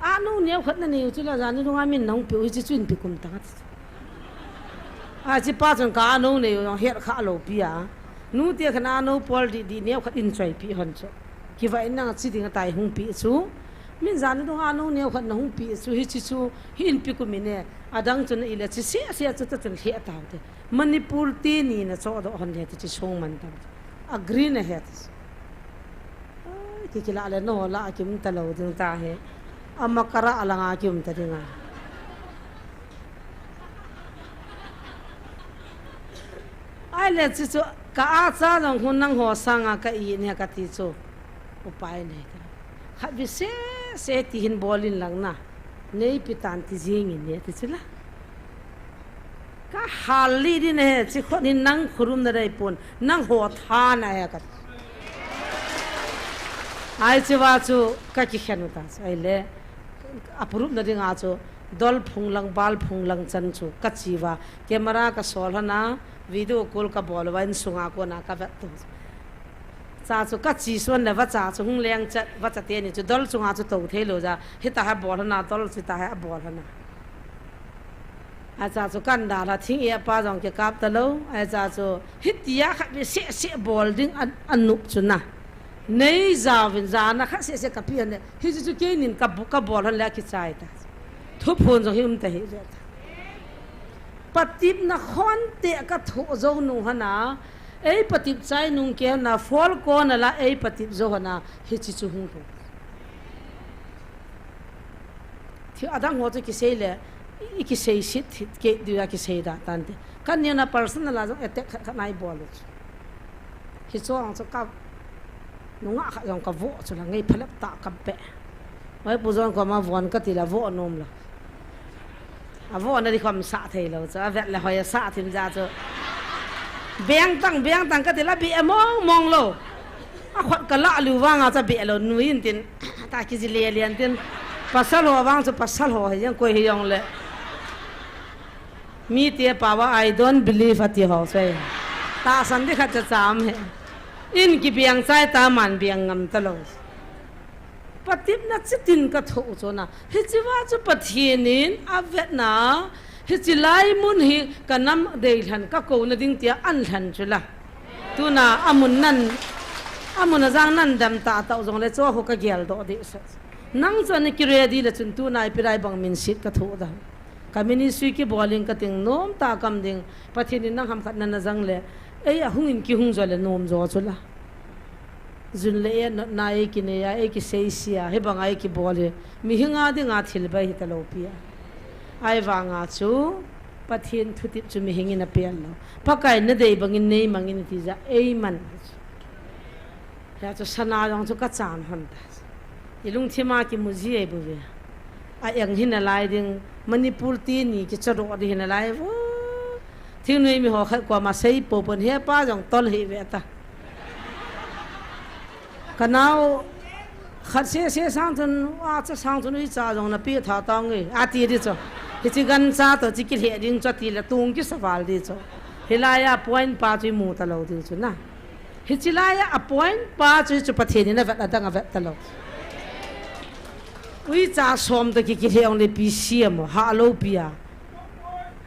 A nu neo khat na neu chu la ja ni lunga min nong pi u hi chi chun pi kum ta ka ti. Achi pa chun ka anou nei u jong het kha lou pi a. Nu te khan anou pol di di neo khat in choi pi hon chu. Kiva in nang chi ding atai hung pi chu. Min jan dung anou neo khat na hung pi chu hi chi chu hi in pi ku mi ne. Adang chun ile chi se se chu ta chun lhe ta te. Manipur te ni na cho do hon le ti chi sung man tam. A green a het. Ai, ki kila le no la kim ta lo ding ta he. Ama kara alanga kim ta dinga. Ai le chu chu ka a cha jong hun nang ho sanga ka i ne ka ti chu. Upai nei ta. Khat vi se se ti hin bolin lang na. Nei pi tan ti jing in ne ti chu la. Ka hal li din he, chi khon hin nang khurum na dei pon, nang ho tha na he ka. Ai chi va chu ka ki khen u ta, ai le, a purup na ding a chu, dol phung lang, bal phung lang chan chu, ka chi va, camera ka sol hana, video call ka bol va, in sunga ko na ka vet tu. Cha chu ka chi suan le va cha chu hung leng chat, va cha te ni chu dol chunga chu to thei lo ja, hita ha bol hana, dol chi ta ha bol hana. Acha chu kan da la thing e pa jong ke kap ta lo. Acha chu hitia khat ve se se bol ding an, an nup chu na. Nei ja vin ja na khat se se ka pi an le. Hi chu chu ke nin ka bu ka bol han le ki chai ta. Thu phun jong hi um ta hi ve ta. Patip na khon te ka thu jo nu hana. Ei patip chai nung ke na fol ko na la ei patip jo hana. Hi chi chu hung thu. Thil adang ho chu kisei le, i kisei sit thit ke dia kisei da tan te. Kan ni na personal a jong attack khat khat nai bol u chu. Hi chuang chu ka nunga khat jong ka vo chu la ngei phalep ta ka pe. Hoi pu jong ko ma von ka ti la vo nom la. A vo na di khom sa thei lo chu. A vet le hoi a sa thim ja chu. Beng tang, beng tang ka ti la bi a mong mong lo. A khot ka la lu vang a cha be lo nu in tin. Ta ki ji le lian tin. Pasal ho vang chu pasal ho he jeng koi he jong le. Mi te pa va, "I don't believe," a ti ho sei. Ta san di khat cha cham he. In ki biang chai ta man biang ngam ta lo. Patip na chitin ka tho u chu na. Hi chi va chu Pathian in a vet na. Hi chi lai mun hi ka nam dei lhan ka ko na ding tia an lhan chu la. Tuna amun nan, amun a jang nan dam ta tau jong le cho ho ka gel do de sa. Nang chu ani ki ready le chun tuna ipi rai bang min sit ka tho da. Ka ministry ki bol in ka ting nom ta kam ding. Pathian in nang ham khat nan a jang le. Ei a hung in ki hung jo le nom jo chu la. Jun le e na, na e ki ne ya, e ki sei sia, hi bang ai ki bol hi. Mi hinga dinga thil bai hi ta lo pi a. Ai vanga chu, Pathian thutip chu mi hingin a pian lo. Pakai na dei bangin nei mangin ti ja, ei man. Ya chu sana jong chu ka chan hon ta. I lungthim a ki mu ji ei bu ve. A eng hin a lai ding, Manipur ti ni ki cha do di hin a lai vu. Thingnoi mi ho khat ko ma sei po pon he pa jong tol hi ve ta. Ka nau khat se se sang chun, a cha sang chun ui cha jong na pi tha tang e. A ti di cho. Hi chi gan cha to chi ki he ding cho ti le tung ki saval di cho. Hi lai a point pa chu i mu ta lo di chu na. Hi chi lai a point pa chu chu Pathian in a vet a dang a vet ta lo. Ui cha som to ki ki he ong le pi siam o, ha lo pi a.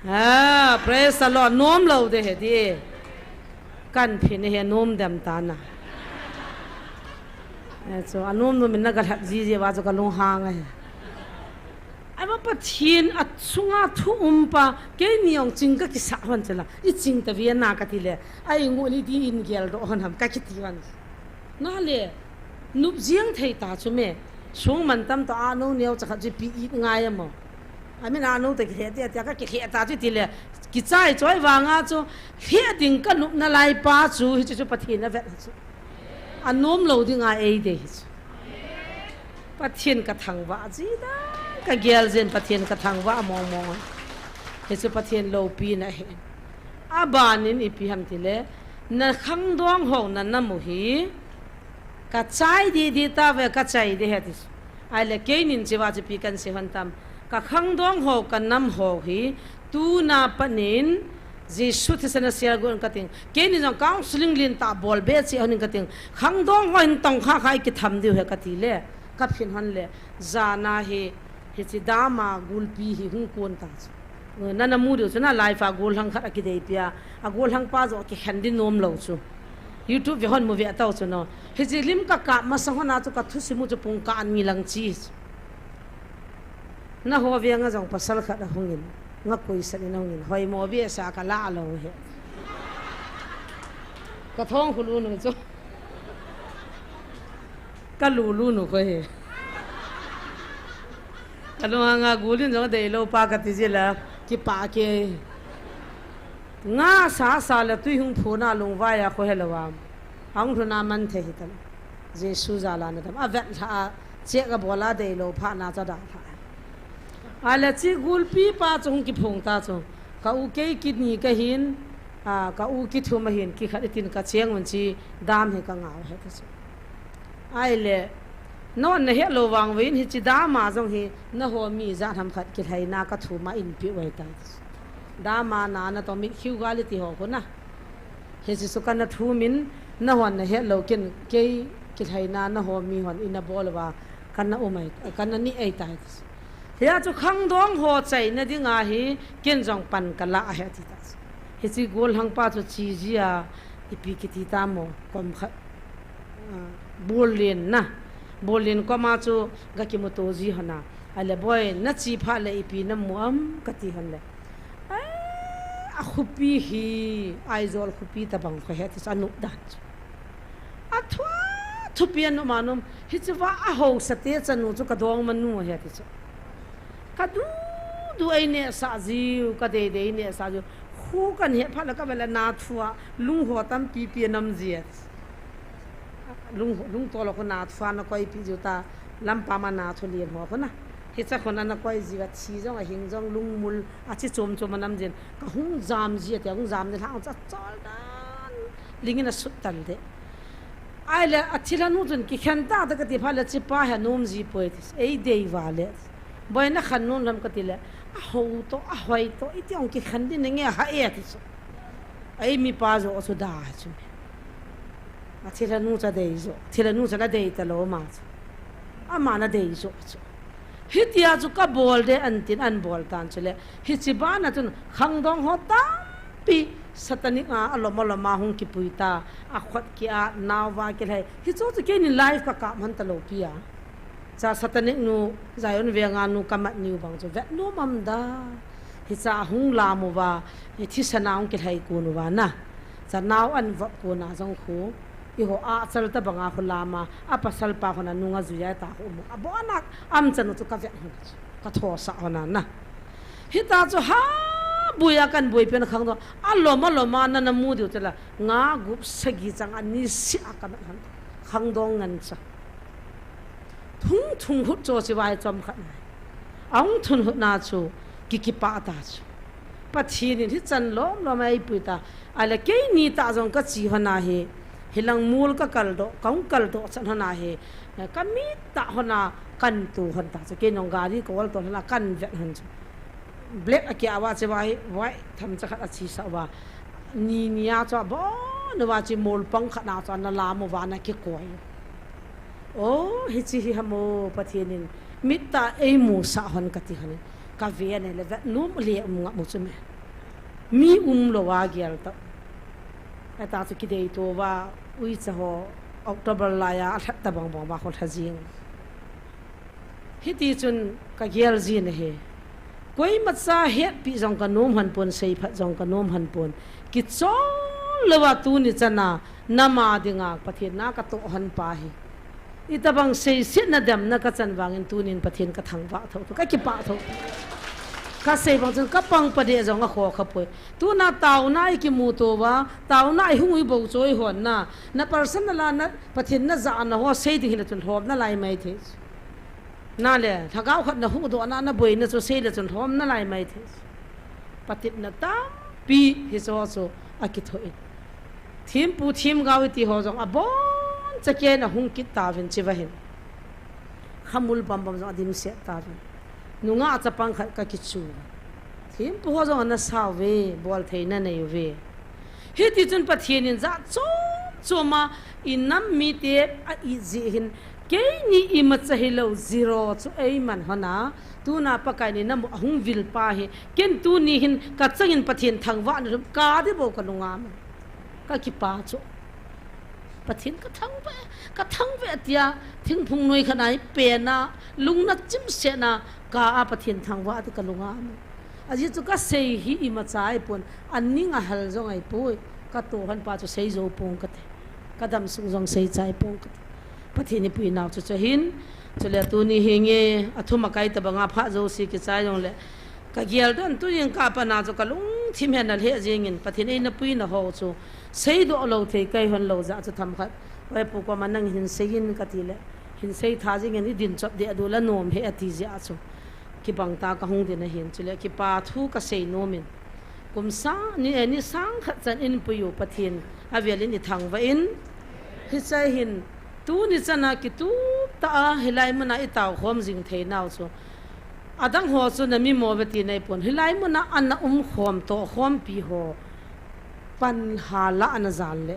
Ha, praise the Lord. Nom lo de he di. Kan phin he nom dem ta na. Eh, so, a nom nom in na ka lhat ji ji va chu ka lung hang a he. Ai ma Pathian a chunga thu um pa, keini ong ching ka kisa hon chela. I ching ta via na ka ti le. Ai ngu ni di in gel do hon ham ka ki ti van. Na le, nup jiang thei ta chu me. Sung man tam to a no neo cha khat chu pi i ngai mo. A min a no te ki he te te ka ki he ta chu ti le. Ki chai choi vanga chu he ding ka nup na lai pa chu hi chu chu Pathian a vet chu. A nom lo ding a ei de hi chu. Pathian ka thangvah ji da ka gel jen Pathian ka thangvah mong mong. Hi chu Pathian lo pi na he. A ban in ipi ham ti le. Na khangdong ho na na mu hi. Ka chai di di ta ve ka chai di he ti. Ai le keinin chi va chi pi kan si hon tam. Ka khangdong ho ka nam ho hi. Tuna panin Jesu thisen a sial gon ka ting. Keinin jong counseling lin ta bol be chi honin ka ting. Khangdong ho hin tong kha kha i ki tham diu he ka ti le. Ka phin hon le. Jana hi, hi chi dama gulpi hi hung kon ta chu. Nana mu diu chu na live a gollhang khat akideipi a, agollhang pa joh kikhen ding nom lou chu. YouTube ve hon mu ve tau chu no. Hiche lim kakap masang hon a chu kathusim u chu pungkah an ni lang chi. Naho veng a jong pasal khat ahung in, nga koisan in ahung in, hoimo behseh a kala lou hi. Kathong khulu nu chu. Kalulu nu kho hi. Kalunghang a gul in jong adeilou pa kati jeh a, kipah kei. Nga sa sa le tui hung phun a lungvai a kho helou a. Ahung lhun a man thei hitam. Jesu jal a nadam. Avet lha a, chek abol a deilou phat na chu adalha. Ahile chi gulpi pa chu hung kiphong ta chu. Ka u kei kini kahin, a, ka u kithum ahin, kikhat itin kacheng un chi dam hi kangah u ahi ti chu. Ahile, nahon nahet lou vang uvin hiche dam a jong hi, naho mi ijat ham khat kilhaina kathum a inpeh u ahi tai ti chu. Dam a na natong mitkhiu gal iti ho khu na. Hiche chu kana thum in, nahon nahet lou ken, kei kilhaina naho mi hon ina bol uva, kana um ahi, kana neh ahi tai ti chu. Hia chu khangdong ho chaina dinga hi, ken jong pan kala ahi ati ta chu. Hiche gollhang pa chu chi jia, ipi kiti tam mo, kom khat. A, Bollen na. Bollen koma chu ga kimuto ji hon a. Ahile boi, nachi phat le ipi namu am kati hon le. A, akhopi hi, Aizawl khopi tabang kho ahi ti chu anop dan chu. Athu, thupi anop ma nom, hiche va ahaosa te chanu chu kadongma nu ahi ti chu. Kadu, du einehsah jiu, kadei dei einehsah jiu. Khu kahet phat le kavet le nathu a, lung ho tampi pi anam ji e. Lung, lungtol a khu nathu a nakoipi jiu ta, lampam a nathu lien ho khu na. Hiche khun a nakoi jiu a, thi jong ahing jong lungmul, achi chom chom anam jin. Kahung jam ji ati, ahung jam ji lhang chu achol dan. Ling in asut tan de. Ahile, athilha nu chun kikhen ta ta kati phat le, hiche pa hi anom ji poi ti. Eidei uva le. Boi nakhen nom lou ham kati le. Ahao toh, ahoi toh, iti ong kikhen ding nange ha e ti chu. Eimi pa joh chu da chu. Athilha nu chu adei joh. Thilha nu chu nadei talou ama chu. Ama nadei joh chu. Hitia chu kabol de antin anbol tan chule. Hiche bana chun khangdong ho tampi satanic a alom alom a hung kipui ta. Akhut kia, nao va kilhai. Hichu chu keinin live kakap man talou pi a. Cha satanic nu, Zion venga nu kamat niu bang chu vet nom am da. Hicha hung lam uva, hi thisan a hung kilhai kun uva na. Cha nao anvop kun a jong khu. Eiho achal tabang a khu lam a, apasal pa hon anung ajui a ta khu um. Abon a, am chanu chu kavet hon chu. Kathosah hon a na. Hita chu ha bui a kahin bui pen khangdong. Alom alom a nana mu diu tela. Nga gup sagi chang a nisih a kamat hon. Khangdong ngen cha. Thung thung hut cho chi vai chom khat nai. Ahung thun hut na chu, ki kipah ta chu. Pathen in hichan lom lom a eipui ta. Ahile keini tah jong kachi hon a hi. Hilang mol kakal doh, kahung kal doh chan hon a hi. Kamit tah hon a kahin tu hon ta chu. Kei nong gari ka ol to hon a kahin vet hon chu. Black a kia uva chu vai, vai tham cha khat achi sa uva. Ni ni a chu abon uva chu mol pang khat na chu ana lam uva ana kikoi. O, hiche hi ham o, Pathen in mit tah a eimusah hon kati hon. Kave a nile vet nom le um ngam u chu me. Mi umlou a gel ta. Ata chu kidei to uva, uicha ho, October lai a, alhat tabang bang uva kho lha jing. Hiti chun kagel jin ahi. Koima cha hetpi jong kanom hon pon, seiphat jong kanom hon pon. Kichol louva tuni chan a, nam a dinga Pathen na katoh hon pa hi. Itabang seisetna demna kachan vangin tunin Pathen kathangvah thou, kakipah thou. Kasei bang chun kapang pa deh jong akho kha poi. Tuna taona ikimu to uva, taona ihung u bou choi hon na. Na personal a na, Pathen na jahna ho sei ding hile chun lhom nalai mai thei. Nale, lhagao khat nahuhdoh na, naboina chu sei le chun lhom nalai mai thei. Patepna tampi hiche ho chu akithoh in. Thempu themgao iti ho jong abon chaken ahung kit tauvin chiva hin. Khamul bambam jong adimset tauvin. Nungah chapang khat kakichu. Thempu ho jong ana sau ve, bol theina nei uve. Hiti chun Pathen in jat chom chom a, inam mite a-it jeh hin, Keini imacha hilou zero chu eiman hon a, tuna Pakai ni namu ahung vil pa hi, ken tuni hin kachangin Pathen thangvah na lum ka di bou kalunga um. Kakipa chu. Pathen kathangvah, kathangvah tia, thingphung noi khat a hi pena, lungna chimsetna, ka a Pathen thangvah ti kalunga um. Ajeh chu kasei hi imacha ahipon, aning ahal jong ahipoi, katoh hon pa chu seijou pong kate, kadam sung jong seichai pong kate. Pathen ipui nau chu chu ahin, chule tuni hinge, athum akai tabanga phat jouse kichai jongle, kagel don tu jingkah pana chu kalungthim hi ana lheh jengin, Pathen eina puina ho chu, seidoh lou thei kahi hon lou jeh chu themkhat, Oi Pu koma nangin hin seiyin katile, hin seitha jengin idin chop deh dula nom he ati jeh chu. Kibang tah kahung din ahin chule, kipa thu kasei nomin. Kum sang, ni, eh, ni sang khat chan eipui u Pathen, avelin ithangvah in. Hiche hin, tuni chana kitup tah a, hilai muna itao khom jing thei nau chu. Adang ho chu nami mo ve ti neipon. Hilai muna ana um khom toh khompi ho. Pan hala ana jal le.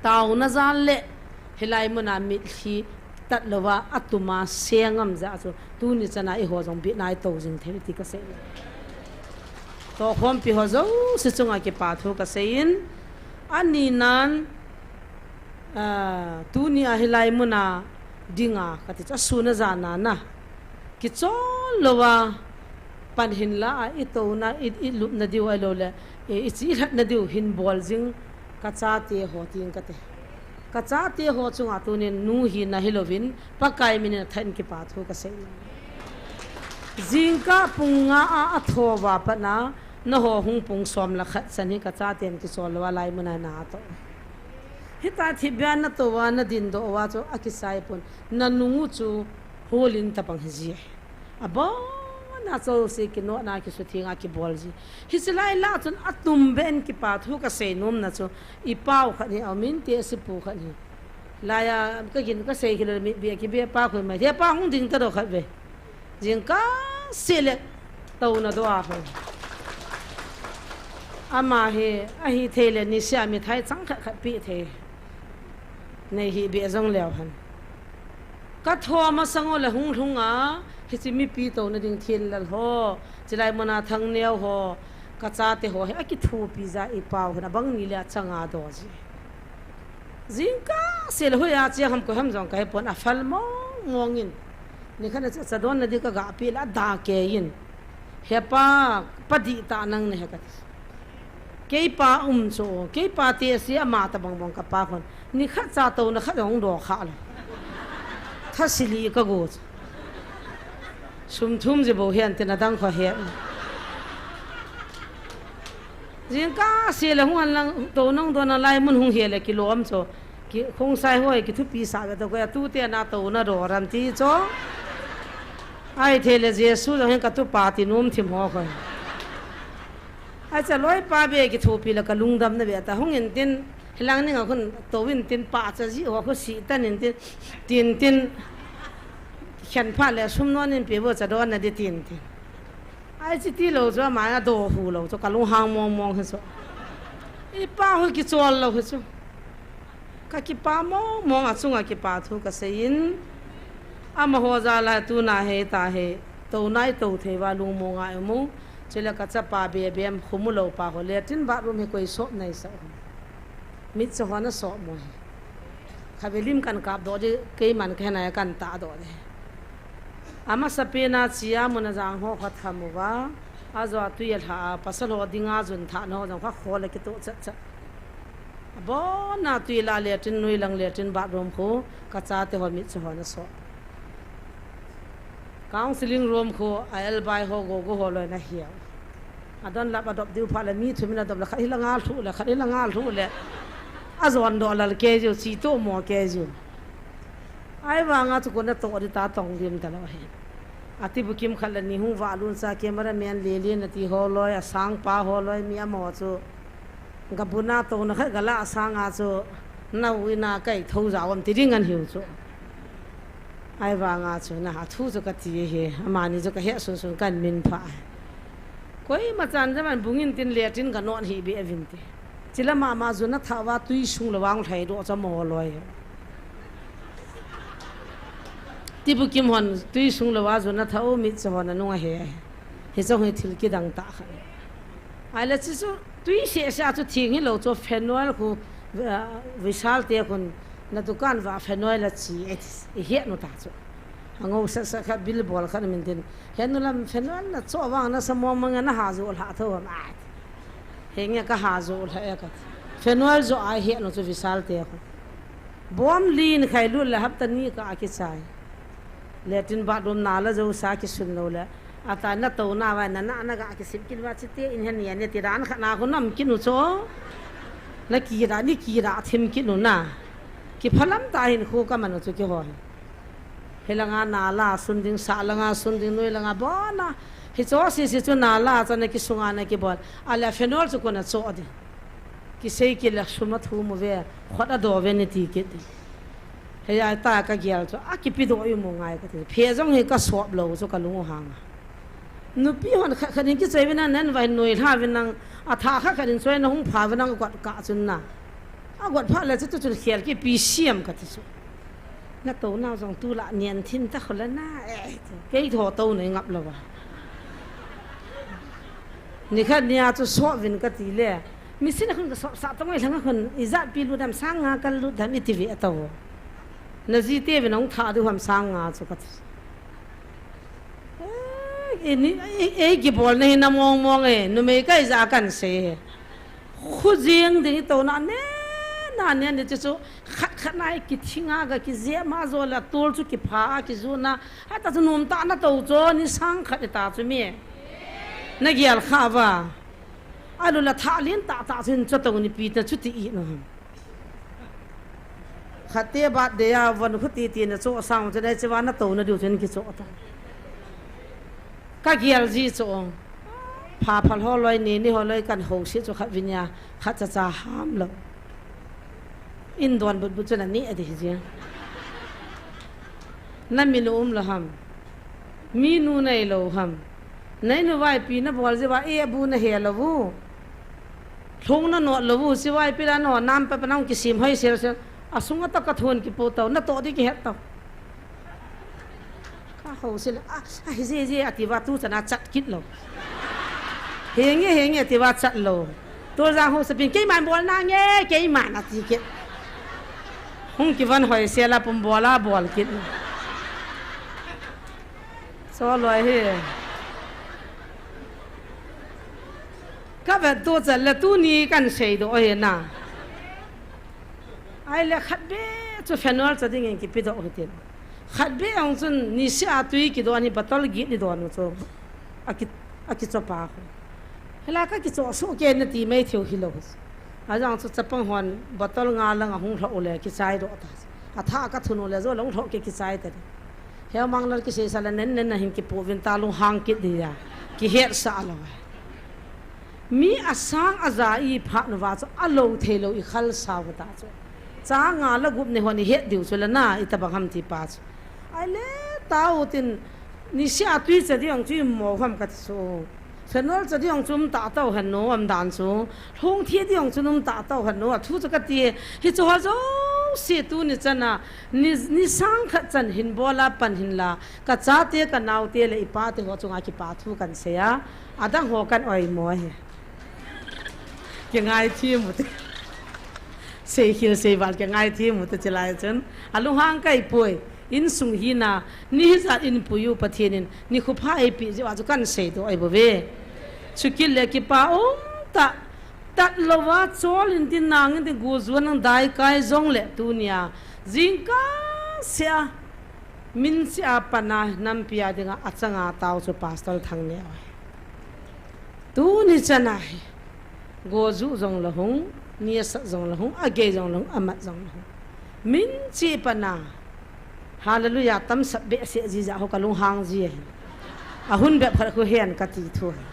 Taona jal le, hilai muna mitlhi tatlouva, atuma sengam jeh chu, tuni chana eiho jong bit nai tou jing thei ti kasei. Tohkhompi ho jouse chunga kipa thu kaseiyin, ani nan, ah, tuni a hilai muna dinga, kati chu asun ajan a na. Kichol louva, pan hinla a, itouna, i, ilupna diu ahilouleh, i, ichi ilhatna diu hin bol jing kachate ho ting kate. Kachate ho chunga tunin nu hina hilouvin, Pakai minin athah in kipa thu kasei. Jingkah pung nga a, athouva pat na, nangho hung pung som le khat chan hi kachaten kichol louva lai muna na atoh. Hitia thipbeh a natou uva, nadindoh uva chu akisai pon, nanung u chu holin tabang hiji. Abona jouse kinotna kisutheng a kibol ji. Hiche lai lah chun atumbeh in kipa thu kasei nomna chu, ipau khat hi aumin, tehse pu khat hi. Laiya kagin kasei khel le mitbeh a kibeh pa khu mai. Hepa hung ding tadou khat ve. Jingkah seh le touna doh a khu. Ama hi, ahithei le niseh a mithai chang khat khat peh thei. Nei hih beh jong leu hen. Kathou masang u le hung lhung a, hiche mipi touna ding thil lal ho, chulai muna thangneo ho, kachate ho hi akithopi jeh a ipau hen, abang ni le achanga doh ji. Jingkah seh le hoiya cheng ham koi ham jong kahepon, aphal mong mong in. Nikhat a cha, cha donna ding kagah peh le ada kei in. Hepa, pa dihtah nang nahi kati. Keipa um chu, keipa tehse ama tabang bang kapa khun. Nikhat cha touna khat jong doh kha lou. Thasi li kago chu. Sum thum ji bou hen tin adang kho hen. Jingkah seh le hung hen lang, touna donna lai mun hung hi le kilom chu. Ki, Khongsai hoi kithupi sah ve tokoi, atute na touna doh ram ti chu. Ahithei le Jesu jong hin katupa ti nom thim ho khun. Acha loipa beh kithopi le kalungdam na beh ta hung in tin, hilang ning a khun tou in tin pa cha ji ho khu sih tan in tin, tin tin. Khen pha le sum non in pe bou cha donna di tin tin. Ai chi ti lou chu ama a doh hu lou chu kalung hang mong mong hi chu. Ipa hu kichol lou hi chu. Kakipa mong mong a chunga kipa thu kasei in. Amaho jal a tuna hi ta hi. Touna itou thei uva lungmong a imu. Chule kachapa bebem khu mu lou pa ho le tin bathroom hi koi sop nai sa. Mitcho hon asop mo hi. Khatvei lim kan kap doh di, keiman kahe nai kan tah doh di. Amasapen a chia mun a jang ho khat ham uva, ajo a tui alha a, pasal ho dinga jun thah na ho jong kha kho le kitoh chat chat. Abon a tui la latrine, noi lang latrine bathroom khu, kachate ho mitcho hon asop. Counseling room khu, a elbai ho, gogo ho loi na hiau. Adon lap adop diu phat le mi thum in adop le khat hi la ngal thu le, khat hi la ngal thu le. Ajon doh lal kei jiu, chi to mo kei jiu. Ahivanga chu kona toh di ta tong dim ta lou hi. Ati bukim khat le ni hung valut cha cameraman le le nati ho loi, asangpa ho loi, mi amaho chu. Gabuna touna khat gala asanga chu, nau ina kai thou jao am ti ding an hiu chu. Ahivanga chu, na athu chu kati hi, amani chu kahe sun sun kan min pha. Koima chan jaman bungin tin latrine ka non hi be avin ti. Chila mama jun athah uva tui sung le vang lhai doh cha mo loi. Tibukim hon tui sung lou a jun atha u, mitcho hon anung ahe. Hiche hi thil kidang tah khat. Ahile chuchu tui seh seh a chu theng hilou chu, phenol khu, ah, Vishal te khun na dukan uva phenol ache e, ihet nu ta chu. Angou sah sah khat, bil bol khat min tin. Henu lam phenol nacho vang nasa mong mong a naha jou lha tho ham, ati. Henge kaha jou lha e kati. Phenol jo a ihet nu chu Vishal te khun. Bom li in khailut le hapta ni kah a kichai. Latrine bathroom nala jousa kisun lou le. Ata natouna uva nana naga kisem kit uva, chite in hen nia ne ti dan khat na khu nam kit nu chu. Nakira, nikira thim kit nu na. Kiphalam tah hin khu kaman u chu kihoi. Hilanga nala sun ding, sah langa sun ding, noi langa bona. Hicho sese chu nala chana kisunga nakibol. Ahile phenol chu kona cho ding. Kisei kit le sum athum uve, khut ado uve nati kit ding. Hiya ta kagel chu, akipe doh imu ngai kati. Phe jong hi kasop lou chu kalung u hang a. Nupi hon khat khat in kichoi uvin nang, nang vai noi lha uvin nang, atha khat khat in choi nahung pha uvin nang, agot kah chun na. Agot phat le chu tu chun khel kipe siam kati chu. Natouna jong tulai nian thin ta khula na, eh, kei tho touna ingap lou a. Nikhat nia chu sop uvin kati le, machine a khun kasop sah tong e, lhanga khun ijat pi lut ham, sang nga kalut ham iti ve tao. Naji te uvin ahung tha diu ham sang nga chu kati. Eh, ini, eh, eh, kibolna hi na mong mong e, numei kahi jeh a kahin sei e. Khu jing ding itouna nen, na nen ni chu chu, khat khat na i kithinga ga kijep ma jo la tol chu kipha a kijuna. Hata chu nom tah nato chu, ni sang khat ita chu mi. Nagel kha uva. Alu la tha lin tah tah chu hin cho to nipi ta chu ti i no. Khat te birthday a von khu ti ti na cho sang chu dai chu va nato na diu chu hin kicho ta. Kagel ji chu. Pha phal ho loi ni ni ho loi kan ho si chu khat vinya khat cha cha ham lo. In don but but chu na ni a di ji. Na mi nu um lo ham. Mi nu nei lo ham. Nei nu vaipi na bol ji va e bu na he lo vu. Lhung na not lo vu si vaipi la no nam pa pa nang kisim hoi sel sel. Asung a ta ka thun kipu to na to di kihet to. Ka ho sel a, a hi ji ji ati va tu chana chat kit lo. Henge henge ati va chat lo. Tol jang ho sapin keiman bol nange, keiman ati kit. Hung kivan hoi sel a pum bol a bol kit. Cho loi hi. Ka vet tu chan le tuni kan sei doh hi na. Ahile khat beh chu phenol cha dingin kipe doh hi tin. Khat beh ong chun niseh a tui kidon hi bottle get ni don u chu. Aki, akicho pa khu. Hela ka kicho su ke na ti mai theu hi lo. Ajang chu chapang hon bottle nga lang ahung lhoh u le kichai doh ta. Atha ka thun u le jo long lhoh ke kichai ta. Heu mang lal kisei sa la nen nen na hin kipu vin ta lung hang kit di ya. Kihet sa lo. Mi asang aja i phat nu va chu alo thei lo i khal sa u ta chu. Cha nga la gup ne hon i het diu chu la na i tabang ham ti pa chu. Ahile ta u tin niseh a tui cha di ong chu i mo ham ka ti chu. Phenol cha di ong chu um ta tau hen nu, um dan chu. Lhung thi di ong chu um ta tau hen nu, a thu chu ka ti. Hi chu ho jo si tuni chana, ni, ni sang khat chan hin bol a pan hin la, ka chate, ka naote le i pate ho chunga kipa thu kan sei a, adang ho kan oimo hi. Kingai thi mu te. Sei khil sei val kingai thi mu te chilai chun. Alunghang kai poi. Insung hina, ni hijat in puiyu Pathen in, ni khupha eipeh jeh a chu kan sei doh ahi bou ve. Chukit le kipa um tah, tat louva chol in tin nang in tin gu juan nang dai kai jong le tunia, jingkah seh a, min seh a pan a nampi a dinga achanga tao chu Pastor Thangneo ahi. Tuni chana hi, goju jong la hung, ni asat jong la hung, agei jong la hung, amat jong la hung. Min chi pana, Hallelujah, tam sap behseh ji ja ho ka lunghang ji ahi. Ahun bep khat khu hen ka ti thu ahi.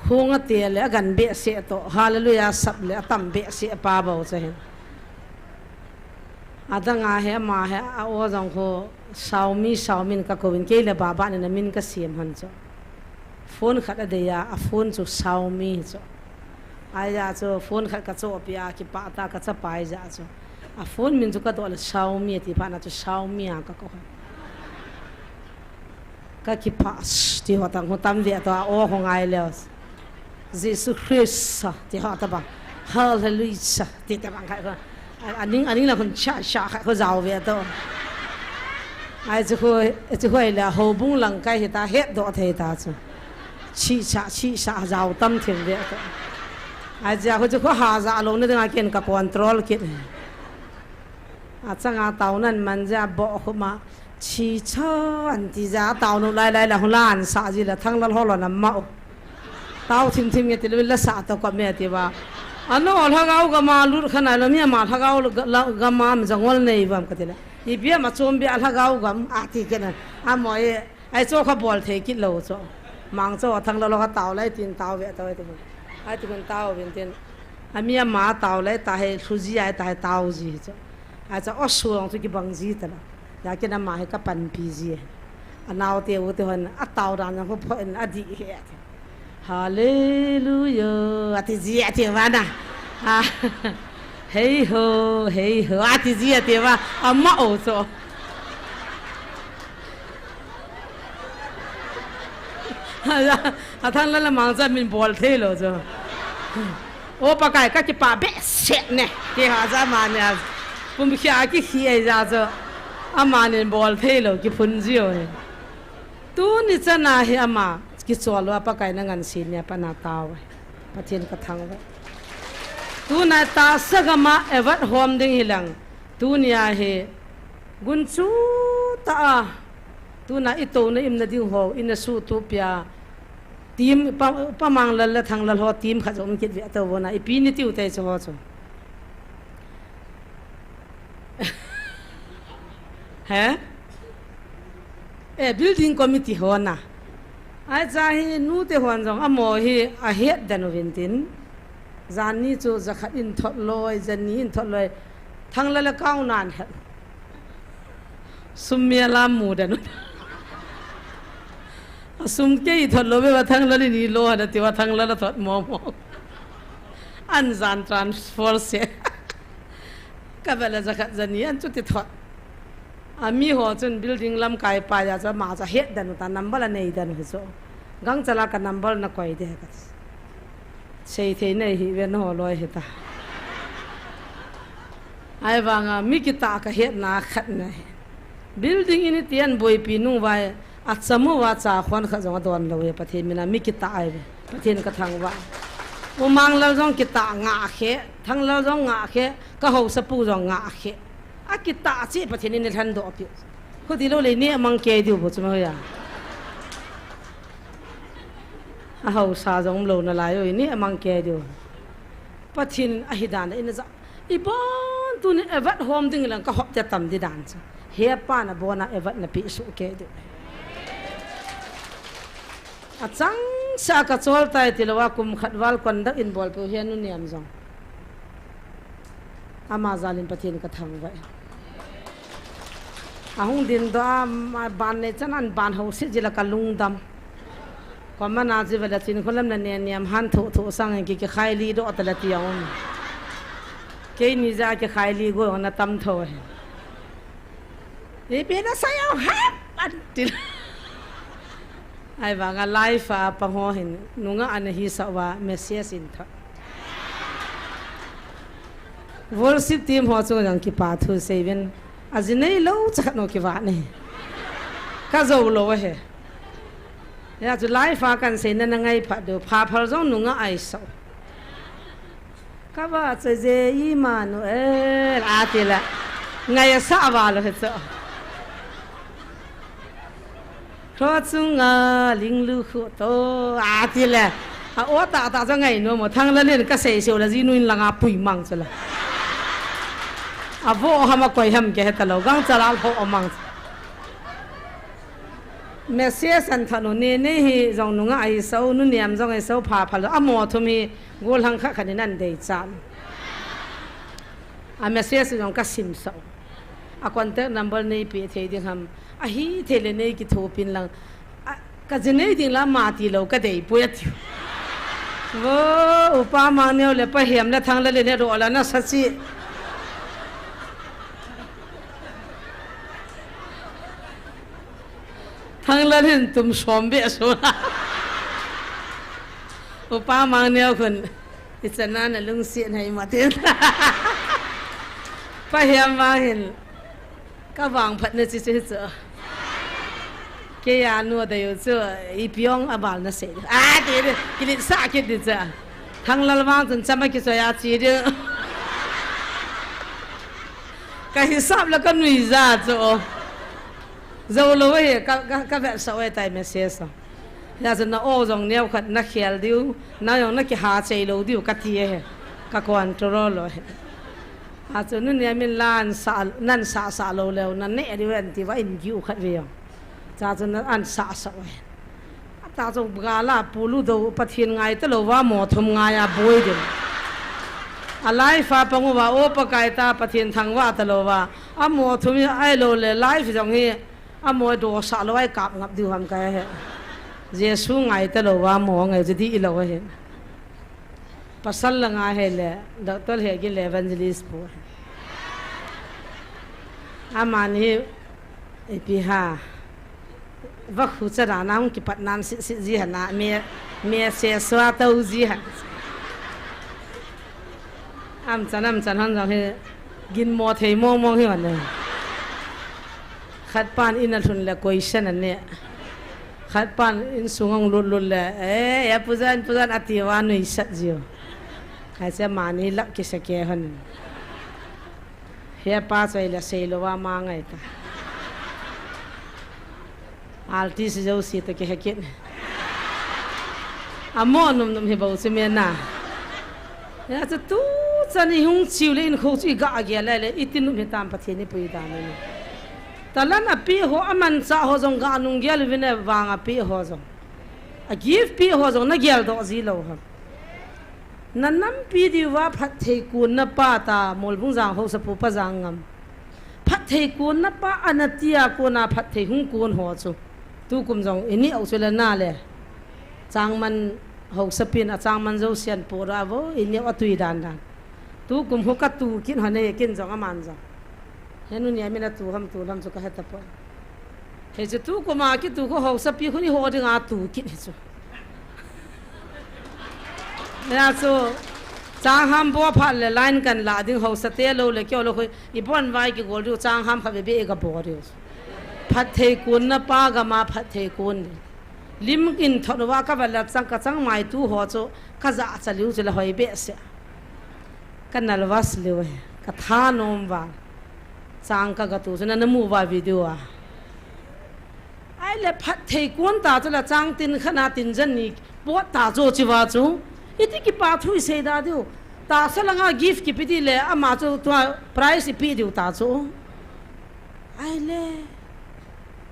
Hung ate le agan behseh to, Hallelujah, sap le atam behseh pa bou cha hin. Adang a he, ama he, a o jong khu, Saumi, Saumin ka kouvin, kei le Baba nin a min ka sem hon chu. Phone khat adei a, a phone chu Saumi chu. Ahi ja chu, phone khat ka chohpeh a, kipah tah a ka chapa ahi ja chu. A phone min chu ka doh le Xiaomi ti phat na chu Xiaomi a ka kou. Ka kipah ti ho tang ho tam ve to a o ho ngai le. Jesu Christ ti ho ta bang. Hallelujah ti ta bang khai ko. A, aning, aning la khun cha cha khai ko jao ve to. Ai chu ko, chu ko ai le ho bung lang kai hi ta het doh thei ta chu. Chi cha, chi cha jao tam thim ve to. Ai ja ko chu ko ha ja lo ne ding a ken ka control kit. A changa tao nan man ja bo khu ma. Chi cha an ti ja tao nu lai lai la hu lan sa ji la Thanglal ho lo na ma o. Tao thim thim nge ti lo la sa to ko me ti ba. Ano lhagao gam a lut kha nai lo mi ama lhagao ga-, la, gam a mi jangol nei vam ka ti la. I bia ma chom bia lhagao gam a ti ke na. A mo e, ai cho kha bol thei kit lo cho. Mang cho Thanglal ho kha tao lai tin tao ve tao ai ti. Ai ti kun tao vin tin. A mi ama tao lai ta he, lhu ji ai ta he, tao ji cho. A cha o suang chu kibang ji ta la. Ya ken ama hi ka panpi ji. A nao te u te hon a tao dan ho pho in a di he. Hallelujah. A ti ji a ti va na. A, hei ho, hei ho. A ti ji a ti va. A ma o cho. A Thanglal a mang cha min bol thei lo cho. O Pakai ka kipah behseh ne. Ti ha ja ma ne a. Kum khia ki khi ai ja cho. Ama nin bol thei lo ki phun ji o ne. Tuni chana hi ama kichol lo a Pakai na ngan si ne pa na tao. Pathen ka thangvah. Tuna tahsa gam a evat hom ding hi lang. Tuni a hi gun chu ta a. Tuna i to na im na ding ho, i na su tu pia. Team pa, pa Manglal le Thanglal ho team khat jong kit ve to vo na. I pi ni tiu te chu ho chu. He? Eh, building committee ho na. Ai cha hi nu te hon jong amo hi a het dan u vin tin. Jan ni chu ja khat in thot loi, jan ni in thot loi. Thanglal le kau nan het. Sum mi a lam mu dan u. A sum kei thot lo ve va Thanglal ni lo ha da ti va Thanglal a thot mo mo. An jan transfer se. Ka vela ja khat ja ni an chu ti thot. A mi ho chun building lam kai pa ya cha ma cha het dan u ta number la nei dan u hi chu. Gangchal a ka number na koi de ka. Sei thei nei hi ven ho loi hi ta. Ai vang a mi kita ka het na khat na hi. Building in i tian boipi nung vai a chamu va cha khon khat jong a don lo e Pathen mina mi kita ai ve. Pathen ka thangvah. U Manglal jong kita nga khe, Thanglal jong nga khe, ka hausa pu jong nga khe. A kita chi Pathen in i lhan do pi. Khu ti lo le ni a mang ke diu bo chu ma ya. A hausa jong lo na lai o ni a mang ke diu. Pathen a hi dan in a ja. I bon tuni evat hom ding lang ka hop te tam di dan cha. He pa na bona evat na pi su ke di. A chang sa ka chol tai ti lo a kum khat val kon dak in bol pu he nu niam jong. Ama jal in Pathen ka thangvah. A hung din do a, ma ban nei chan an ban ho si ji la ka lungdam. Ko ma na ji vela chin kholam na ne niam han thu thu sang ki ki khai li do ta la ti a um. Kei ni ja ki khai li go na tam tho he. E pe na sa ya ha an ti. Ai vang a live a pa ho hin nunga an hi sa va message in tha. Worship team ho chu jong kipa thu sei vin. A ji nei lo cha khat no ki va nei. Ka zo lo he. Ya chu live a kan sei na na ngai pha do pha phal jong nunga ai sa. Ka va cha je Emmanuel a ti la. Ngai a sa va lo he cha. Kho chunga ling lu khu to a ti le. A o ta ta cha ngai no mo Thanglal in ka sei seo la ji nu in langa pui mang cha la. A vo ham a koi ham ke he ta lo Gangchal a ho mang. Message an tha nu ne ne hi jong nunga ai so nu niam jong ai so pha pha lo a mo thum hi gol hang kha khan in an dei cha. A message jong ka sim so. A contact number nei pe thei ding ham. A hi thei le nei ki thopin lang. A, ka ji nei ding la ma ti lo ka dei pui a ti. Vo, upa Mangneo le pa Hem le Thanglal le ne ro la na sa chi. Ang lalin tum som be so. Upa Mang Neo khun. Ichana na lungsi na imatin. Pa hiam ma hin. Ka vangphat na chi chi chu. Kei a nu da yu chu, i piong a bal na sei. A, ti di, kilit sa kit di cha. Thanglal vang chun chama kichoi a chi di. Ka hisap la ka nui ja chu. Zo lo he, ka, ka, ka vet sa oi tai message sa. Ya chu na o jong neo khat na khel diu, na jong na kiha chei lo diu ka ti he. Ka control lo he. A chu nu ne min lan sa, nan sa sa lo leo, na ne di wen ti va in giu khat ve jong. Cha chu na an sa sa oi. A ta chu gala pulu do Pathen ngai ta lo va mo thum ngai a boi din. A life a pangu va o Pakai ta Pathen thangvah ta lo va. A mo thum hi ai lo le life jong hi a mo do sa lo ai kap ngap diu ham ka he. Jesu ngai ta lo va mo ngai chu di i lo he. Pasal la ngai he le, doctor he gi le evangelist pu. Aman hi, ipi ha. Va khu cha da na hung kipat nan si, si ji ha na, me, me se swa tau ji ha. Am chan, am chan han jong hi, gin mo thei mong mong hi wan ne. Khat pan in a lhun le question a ne. Khat pan insung hung lut lut le, eh, ya pujan, pujan a ti va nui sat jiu. Hai se mani lak ki se ke hon. He pa choi le sei lo va ma ngai ta. Alti si jo si ta ki he kin. A mo num num hi bo si me na. Ya chu tu chan i hung chiu le in kho chu i ga a gel le, i ti num hi tam Pathen i pui dan ni. Talan a pi ho, a mancha ho jong ga nung gel vin e vang a pi ho jong. A gift pi ho jong na gel doh ji lo ham. Na nampi diu va phatthei kun na pa ta, Molbung Jang ho sa pu pa Jang ngam. Phatthei kun na pa ana tia kun a phatthei hung kun ho chu. Tu kum jong i ni au chu le na le. Changman ho sa pin a changman jo sian pu ra vo, i ni au a tui dan dan. Tu kum ho ka tu kin ho ne kin jong a man jong. He nu ni a min a tu ham tu lam chu ka he ta po. He chu tu kum a ki tu ko ho sa pi khu ni ho ding a tu kin he chu. Ya chu, chang ham bo phat le line kan la ding ho sa te lo le kyo lo khoi, i bon vai ki gol diu chang ham kha be be ga bo diu. Phatthei kun na pa ga ma phatthei kun. Lim in thot wa ka va la chang ka chang mai tu ho chu, ka ja cha liu chu la hoi be se. Ka nervous liu he, ka tha nom va. Chang ka ga tu chu na na mu va video a. Ai le phatthei kun ta chu la chang tin khana tin jan ni pot ta chu chi va chu. I ti ki pa thui sei da diu. Ta sa la nga gift ki pi di le ama chu tua prize i pi diu ta chu. Ai le.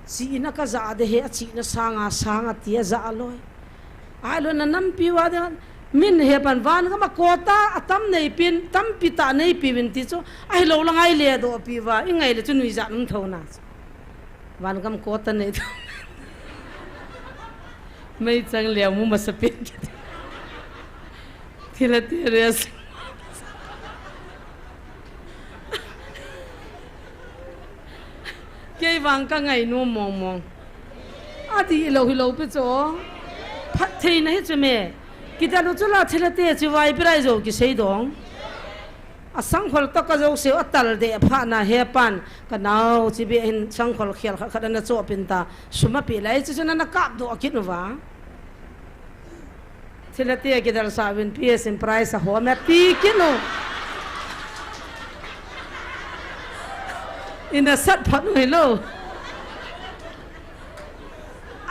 Chi na ka ja de he a chi na sanga sanga ti a ja loi. Ai lo na nampi va de min he pan van ka ma ko ta a tam nei pin tam pi ta nei pi vin ti chu. Ai lo la ngai le do pi va i ngai le chu nui ja num tho na chu. Van kam ko ta nei tho. Mei chang le mu ma sa pin. Thil a ti res. Kei vang ka ngai nu mong mong. A ti lo hi lo pi chu. Phatthei na hi chu me. Ki ta lu chu la thil a te chu vai pi rai zo ki sei dong. A sangkhol to ka jo se a tal de pha na he pan. Ka nau chi be hin sangkhol khial khat khat na cho pin ta. Suma pi lai chu chu na na kap do a kin u va. Thil a ti a kidal sa vin P S in prize a hom a ti kin u. In a sat phat u hi lo.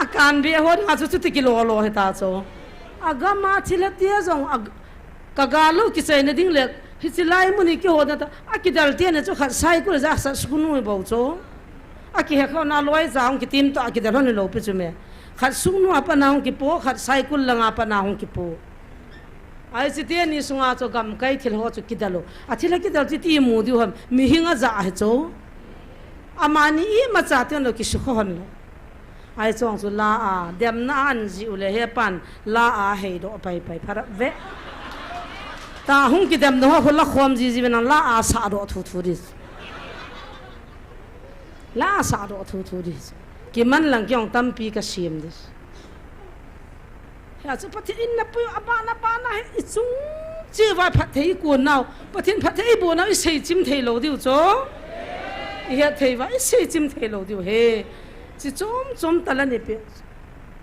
A kan be ho nga chu chu ti ki lo lo he ta chu. A gam a thil a ti a jong a g-, ka ga lo ki chai na ding le hi chi lai mun hi ki ho na ta. A kidal ti na chu khat cycle ja sa school nu bo chu. A ki he kho na loi ja hung ki tim to a kidal hon lo pi chu me. Khat sung nu a pa na hung ki po, khat cycle langa pa na hung ki po. Ai chi te ni sunga chu gam kai thil ho chu kidal u. A thil a kidal chi ti mu diu ham, mi hing a ja he chu. Ama ni i ma cha te lo ki su kho hon lo. Ai chong chu la a, dem na an ji u le he pan, la a hei do pai pai phara ve. Ta hung ki dem no ho la khom ji ji ve na la a sa do thu thu di. La sa do thu thu di. Kiman lang kei jong tampi kasem ding. Hia chu Pathen in napui u, abana, abana hi ichung cheh uva phatthei ikon nau, Pathen phatthei iboh nau isei chim thei lou diu chu. Ihet thei uva isei chim thei lou diu ahi. Chi chom chom tah la ipi.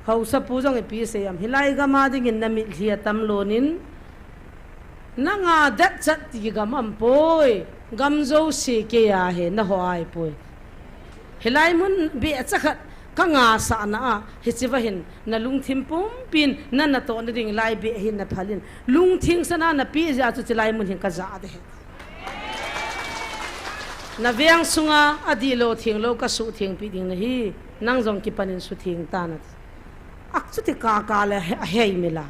Haosapu jong ipi sei ham. Hilai gam a dingin namit hi atam lon in. Nanga datchat ti gam aum poi. Gam jouse kei a hi naho a ahipoi. Hilai mun beh cha khat kangah sahna a, hiche va hin nalungthim pumpin nanatoh nading lai beh hin naphal in. Lungtheng sana napeh jeh a chu chulai mun hin kajah ding ahi. Naveng sunga adihlou thenglou kasuhtheng peh ding nahi. Nang jong kipan in suhtheng tan ati. Achuti kaka le he, hei mila.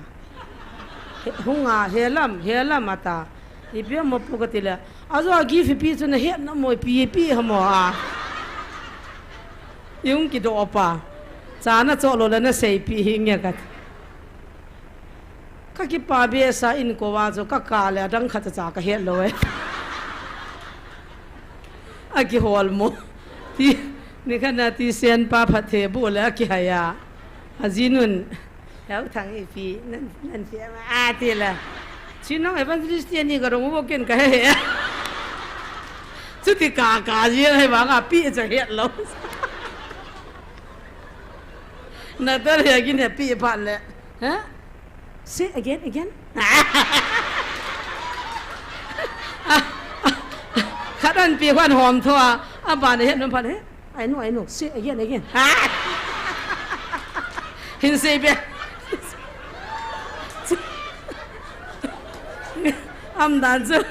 He, hunga, helam, helam ata. Ipi ham pu kati le. Ajo a gift ipi chu nahet na mo, ipi, ipi ham a. Ihung kidoh pa. Cha nachoh lou le nasei peh hih nge kati. Kakipa behseh in kou a chu kaka le adang khat cha kahet lou e. Akihol mo. Ti, nikhat na ti sen pa phatthei boh le akihai a. Ajinun. Heuthang ipi, nan, nan pi ama, ati le. Chinong evangelist te ni ka rong wo ken kahe. Chuti kaka jeng ahi vang a peh cha het lou. Natal he gin he peh phat le. Ha? Say again, again. Khat an peh khan hom tho a, aban he nom phat he. I know, I know. Say again, again. Hin sei be. Aum dan chu.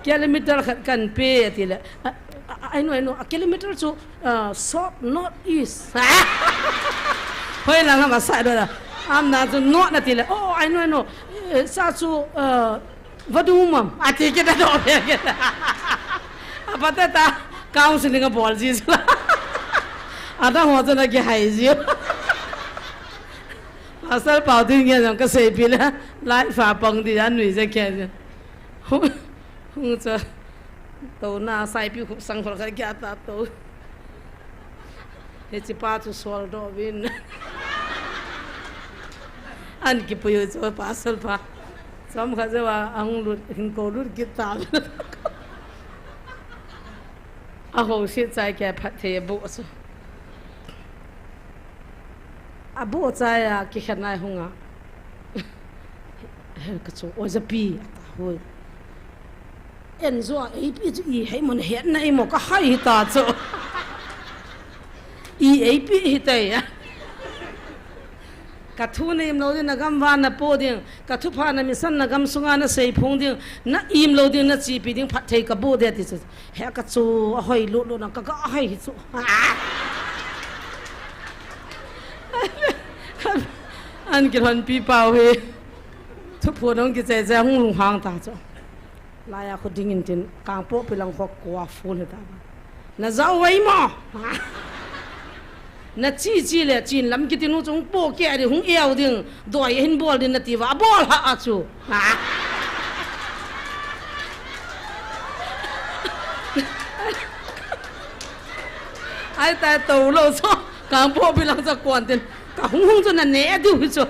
Kilometer khat kan pe ati le. A, a, I know, I know. A kilometer chu, uh, south, north, east. Hoi lang ham a sai do la. Aum dan chu north ati le. Oh, I know, I know. Eh, sa chu, uh, Vadung um am, ati kit a doh be kit. Aphat ta, counseling abol ji chu. Adang ho chun akihai ji. Pastor Pau Tin ngen jong kasei pi le, lai fa pang di an nui je khe ji. Hung, hung chu. Touna saipi khup sang khol khat kia ta tou. Hiche pa chu sol doh uvin. An kipui u chu pastor pa. Chomkhat jou a, ahung lut, hin kou lut kit ta. Ahouset chai kei a phatthei aboh chu. Aboh chai a, kikhen nai hung a. He ka chu, o japi, ata hoi. En jo a, eipi chu ihei mo, nahet nai mo, kahai hita chu. I eipi hitai a. Kathu na im lou ding, nagam vah na po ding. Kathu pha na mission, nagam sunga nasei phong ding. Na im lou ding, nachepi ding, phatthei kaboh ding ati chu. He ka chu, ahoi lut lut na, ka, kahai hi chu. An kilhonpi pau hi. Thuphon hung kichai chai hung lunghang ta chu. Laiya khu dingin tin, Kangpokpi lang khu kua phone hita. Na jao vai mo. Na chi chi le chin lam kiti nu chu hung po keh ding, hung eo ding, doi hin bol ding nati uva, abol hah a chu. Ai tai tou lou chu, Kangpokpi lang chu kon tin, ka hung hung chu na ne diu hi chu.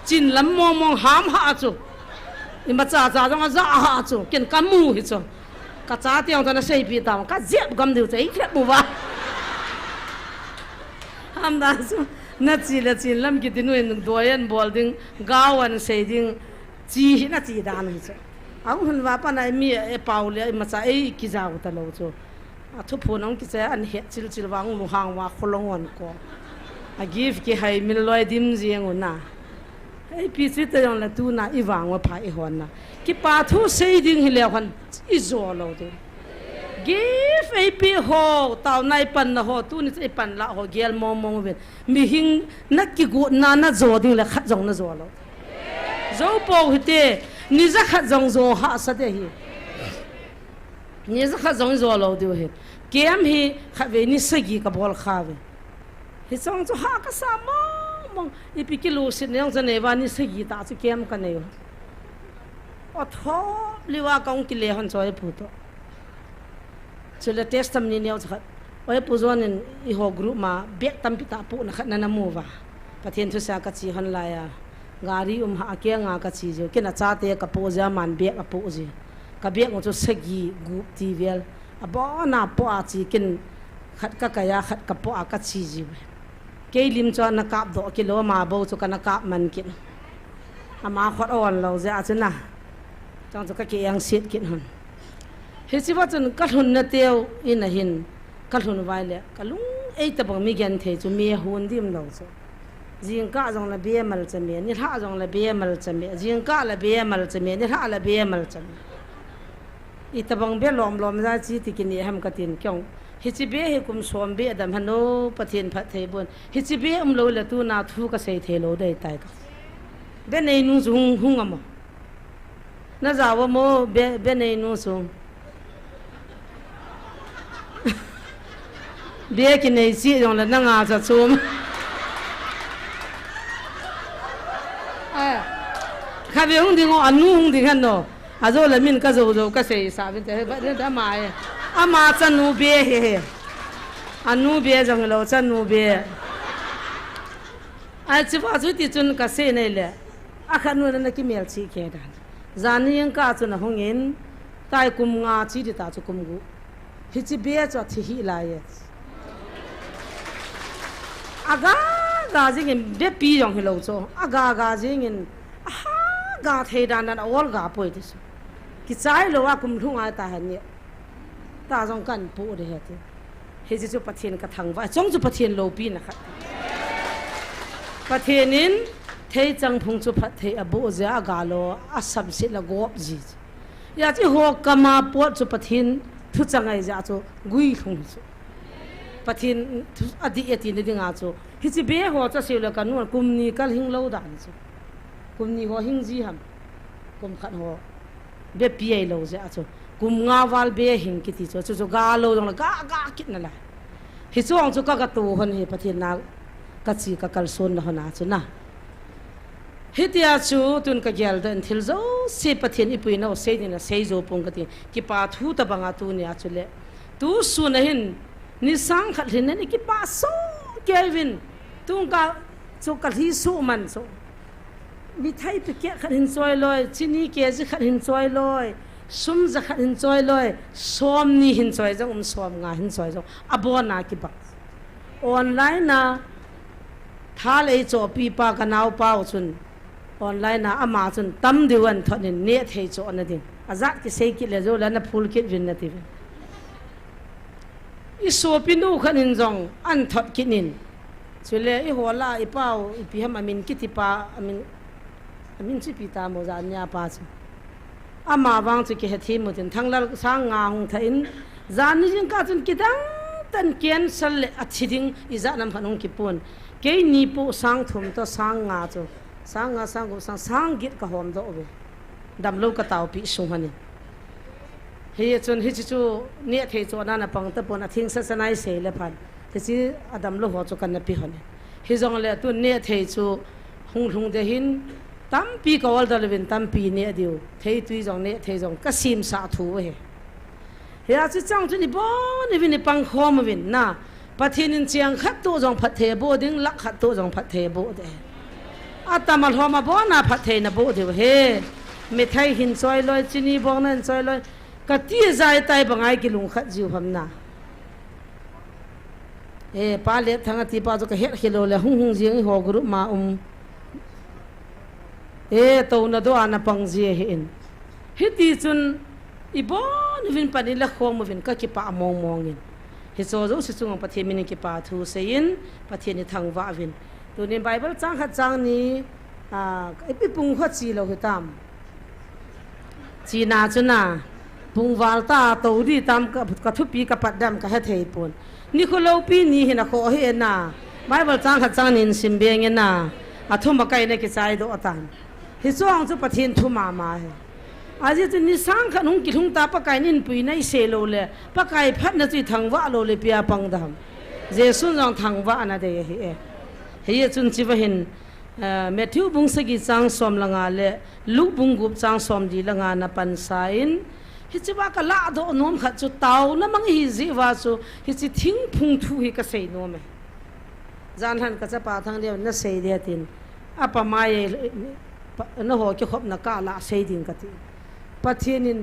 Chin lam mong mong ham hah a chu. Imacha cha jong aja hah a chu. Ken kamu hi chu. Ka chate jong chu ana seipi ta. Ka jep gam diu chu. Ei khet mu va. Ham dan chu. Na chi le chin lam kiti nu in doi an bol ding. Gao an sei ding. Chi hi na chi dan hi chu. Ahung hun uva pat na mi e pau le imacha ei kijao ta lou chu. A thuphon hung kichai a, an het chil chil uva, hung lunghang uva, kholong hon ko. A gift kihai mil loi dim jeng u na. Eipi chu ita jong le tuna i vang uva pha i hon na. Kipa thu sei ding hi leu hon i jo lou ding. Gift eipe ho, taona i pan na ho, tuni chu i pan la ho, gel mong mong uvin. Mihing na kigot na, na jo ding le khat jong na jo lou. Jo pou hite, ni ja khat jong jo hahsa ding ahi. Ni ja khat jong jo lou diu ahi. Camp hi khatvei ni sagi ka bol kha uve. Hiche chu hah kasa mong mong. Ipi kilusit na jong chu nei uva ni sagi tah chu camp ka nei u. O thop liu a ka hung kile hon choi pu toh. Chule testimony neo chu khat. Oi, Pu John in eiho group ma bag tampi tah apohna khat nana mu uva. Pathen thusei a kache hon lai a. Gari um ha a kenga kache jiu. Ken achate kapoh jia, aman bag apoh ji. Ka bag u chu sagi gup ti vel. Abona poh a che ken khat kakai a khat kapoh a kache jiu. Kei lim chu ana kapdoh kit lou, ama bou chu kana kap man kit. Ama khut a on lou jeh a chu na. Chang chu kaki engset kit hon. Hiche va chun kalhun na teu in ahin, kalhun vai le, kalung ei tabang mi genthei chu mi ahon dim lou chu. Jingkah jong le be mal cha me, nilhah jong le be mal cha me, jingkah le be mal cha me, nilhah le be mal cha me. Itabang be lom lom ja chi ti kini ham katin kong. Hiche be hi kum som be dam hano, Pathen phatthei bon. Hiche be um lou le tuna thu kasei thei lou dei tai ka. Be nei nu chu hung, hung amo. Na jao mo be, be nei nu chu. Be kinei chi jong le na nga cha chom. Ai. Kha be hung ding o, anu hung ding hano. Ajo le min ka jo jo kasei sa vin te, he, ba, de, da mai. Ama chanu be he he. Anu be jong lou chanu be. Ai, chuva chu ti chun kasei nei le. Akhat nu na kimel chi ke dan. Jani jingkah chu na hung in, tai kum nga chi di ta chu kum gup. Hiche be chu athi hi lai e. Aga ga jing in be pi jong hilou chu. Aga ga jing in, aha ga thei dan dan a ol ga poi ti chu. Kichai lou a kum lhung a ta han ni. Ta jong kan pu de he ti. Hiche chu Pathen ka thangvah, chong chu Pathen loupina khat. Pathen in theichang phung chu phatthei aboh jeh a galo, asamset le gop ji. Hijeh chun eiho kama pot chu Pathen thu chang ahi jeh chun guilhung chu. Pathen thu adih e tina dinga chu. Hiche be ho chu asei le kanu kum ni kal hing lou dan chu. Kum ni ho hing ji ham. Kum khat ho. Be pi ahi lou jeh a chu. Kum nga val be hing kiti chu, chu chu ga lou jong le ga, ga kit nalai. Hichu ong chu ka, ka tu hon hi Pathen na ka chi ka kalson na hon a chu na. Hitia chu tun ka gel dan thil jouse Pathen ipuina u sei ding na sei jou pong kati. Kipa thu tabang a tuni a chu le. Tu sun a hin ni sang khat lhin na ni kipa so kei vin. Tung ka chu ka lhi su man chu. Mithai packet khat hin choi loi, chini kg khat hin choi loi, sum ja khat hin choi loi, som ni hin choi jong um, som nga hin choi jong, abona kibang. Online a thal ei chohpi pa ka naopa u chun, online a ama chun tam diu an thot in neh thei chohna ding. Ajat kisei kit le jou le na phul kit vin nati vin. I sopinu khat in jong an thot kit in. Chule eiho la i pau, ipi ham amin kiti pa, amin, amin chu ipi ta mo jan nia pa chu. Ama vang chu kihe thim u tin, Thanglal sang nga hung tha in, jan ni jingkah chun kidang tan cancer le athi ding ijat nam khat hung kipun. Keini pu sang thum to sang nga chu, sang nga, sang gup, sang, sang get ka hom doh ve. Damlou ka taopi sung hon in. Hichun hiche chu neh thei chu ana na pang tapon, atheng sa sa nai sei le phan. Hiche adamlou ho chu kana pe hon. Hijongle tun neh thei chu hung lhung de hin tampi ka order uvin tampi neh diu. Theitui jong neh thei jong ka simsah thu ahi. Hia chu chang chu ni bon uvin ni pang khom uvin na. Pathen in cheng khat toh jong phatthei aboh ding, lakh khat toh jong phatthei aboh ding. Atam alhom abona phatthei naboh diu ahi. Mithai hin choi loi, chini bong na hin choi loi. Kati jai tai bangai kilung khat jiu ham na. E, Pa Letthang ati pa chu ka het khe lou le hung hung jing eiho group ma um. E, touna doh a na pang ji ahi in. Hiti chun, i bon uvin pan i la khom uvin ka kipah mong mong in. Hicho jouse chunga Pathen min in kipa thu sei in, Pathen i thangvah uvin. Tunin Bible chang khat chang ni, a, i pung kho chi lou hitam. China chu na, pung val ta to di tam ka, ka thupi ka pat dam ka he thei pon. Nikho loupi ni hin a kho hi na, Bible chang khat chang ni in sim beng in na, a thum a kai na kichai doh tan. Hichu ang chu Pathen thu mama hi. Ajeh chu ni sang khat hung kilhung ta Pakai in puina i sei lou le, Pakai phatna chu i thangvah lou le ipi a pang dam. Jesu jong thangvah na dei ahi e. Hichun chiva hin, eh, Matthew bung sagi chang som le nga le, Luke bung gup chang som li le nga na pansa in, Hiche va ka lahdoh nom khat chu taona mang ihi jeh uva chu hiche thingphung thu hi ka sei nom e. Jan lhan ka chapa Thangdeo nasei ding atin. Apa mai e, pa, naho kikhopna kah lah sei ding kati. Pathen in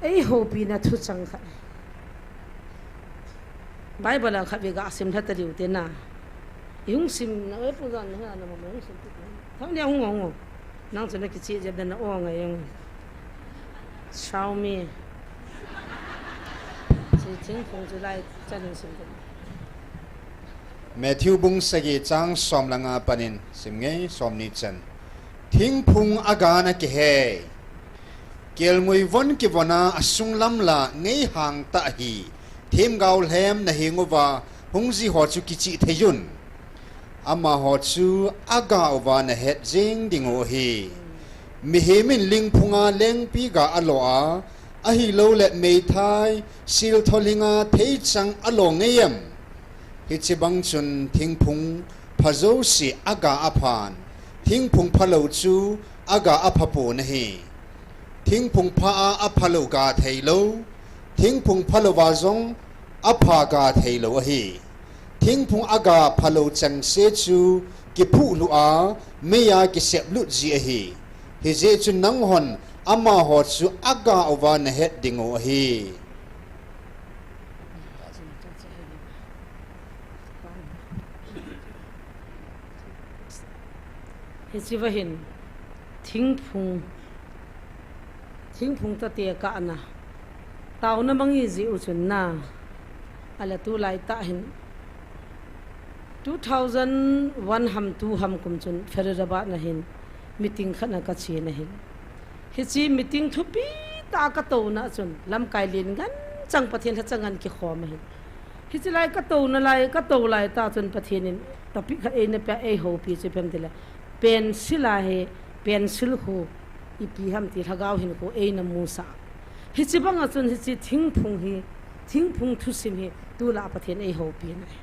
eihoupi na thuchang khat. Bible a khat vei ga sim lha ta diu te na. I hung sim na, oi, pu jan na, na ma hung sim. Thangdeo hung hung. Nang chu na kichih jep dan na o ngai ang. Xiaomi. Chi thingphung chu lai chan in sim te. Matthew bung sagi chang som le nga panin sim nge som ni chan. Thingphung aga na kihei. Kelngoi von kivon a asung lam la ngei hang tah hi. Themgao lhem na heng uva hung ji ho chu kichih thei un. Amaho chu aga uva na het jeng ding u ahi. Mihem in lingphung a lengpi ga alo a, ahilou le meithai, siltho ling a theichang alo ngei em? Hiche bang chun thingphung pha jouse aga aphan, thingphung phalou chu aga apha pon ahi. Thingphung pha a aphalou ga thei lou, thingphung phalou va jong apha ga thei lou ahi. Thingphung aga phalou chengse chu kiphuh lhu a, mei a kisep lut ji ahi. Hijeh chun nanghon amaho chu aga uva na het ding u ahi. Hiche va hin thingphung, thingphung tate kah na, taona mang ihi jeh u chun na, ahile tulai tah hin two thousand one ham two ham kum chun Faridabad na hin meeting khat na ka che na hin. Hiche meeting thupi tah ka touna chun lamkai len ngen chang Pathen lhacha ngen kikhom ahin. Hiche lai ka touna lai, ka tou lai tah chun Pathen in topic khat eina peh a eihoupi chu ipi ham itile, pencil a hi, pencil khu ipi ham ti lhagao hinkho eina musah. Hiche banga chun hiche thingphung hi, thingphung thusim hi tulai Pathen eihoupina ahi.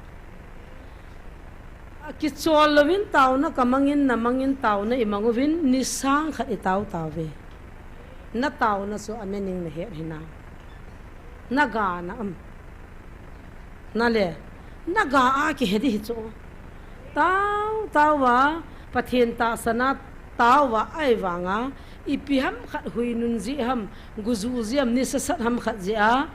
Akichol louvin taona ka mangin, na mangin taona i mang uvin, ni sang khat i tao tauve. Na taona chu a meaning na het hinam? Na ga na am? Na le, na ga a kihe ding hi chu. Tao, tao a, Pathen tahsan a tao a, ahivanga, ipi ham khat hui nun jeh ham, guju jeh ham, nisa sat ham khat jeh a,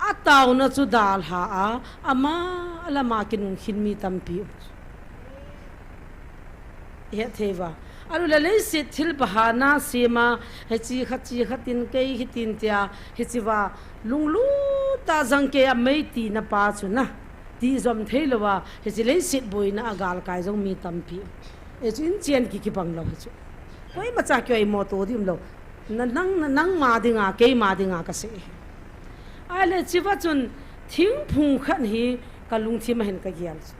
a taona chu dalha a, ama lama kinung khin mi tampi um. I het thei uva. Ahilou le leiset thil pha a na sem a, hiche khat, hiche khat in kei hitin tia, hiche va lunglut a jang kei a mei tina pa chu na. Tijom thei lou a, hiche leiset boina a galkai jong mi tampi. Hichu in chen ki kibang lou hichu. Koima cha kihoi mo to ding um lou. Na, nang, na, nangma dinga, keima dinga ka sei. Ahile hiche va chun thingphung khat hi ka lungthim a hin ka gel chu.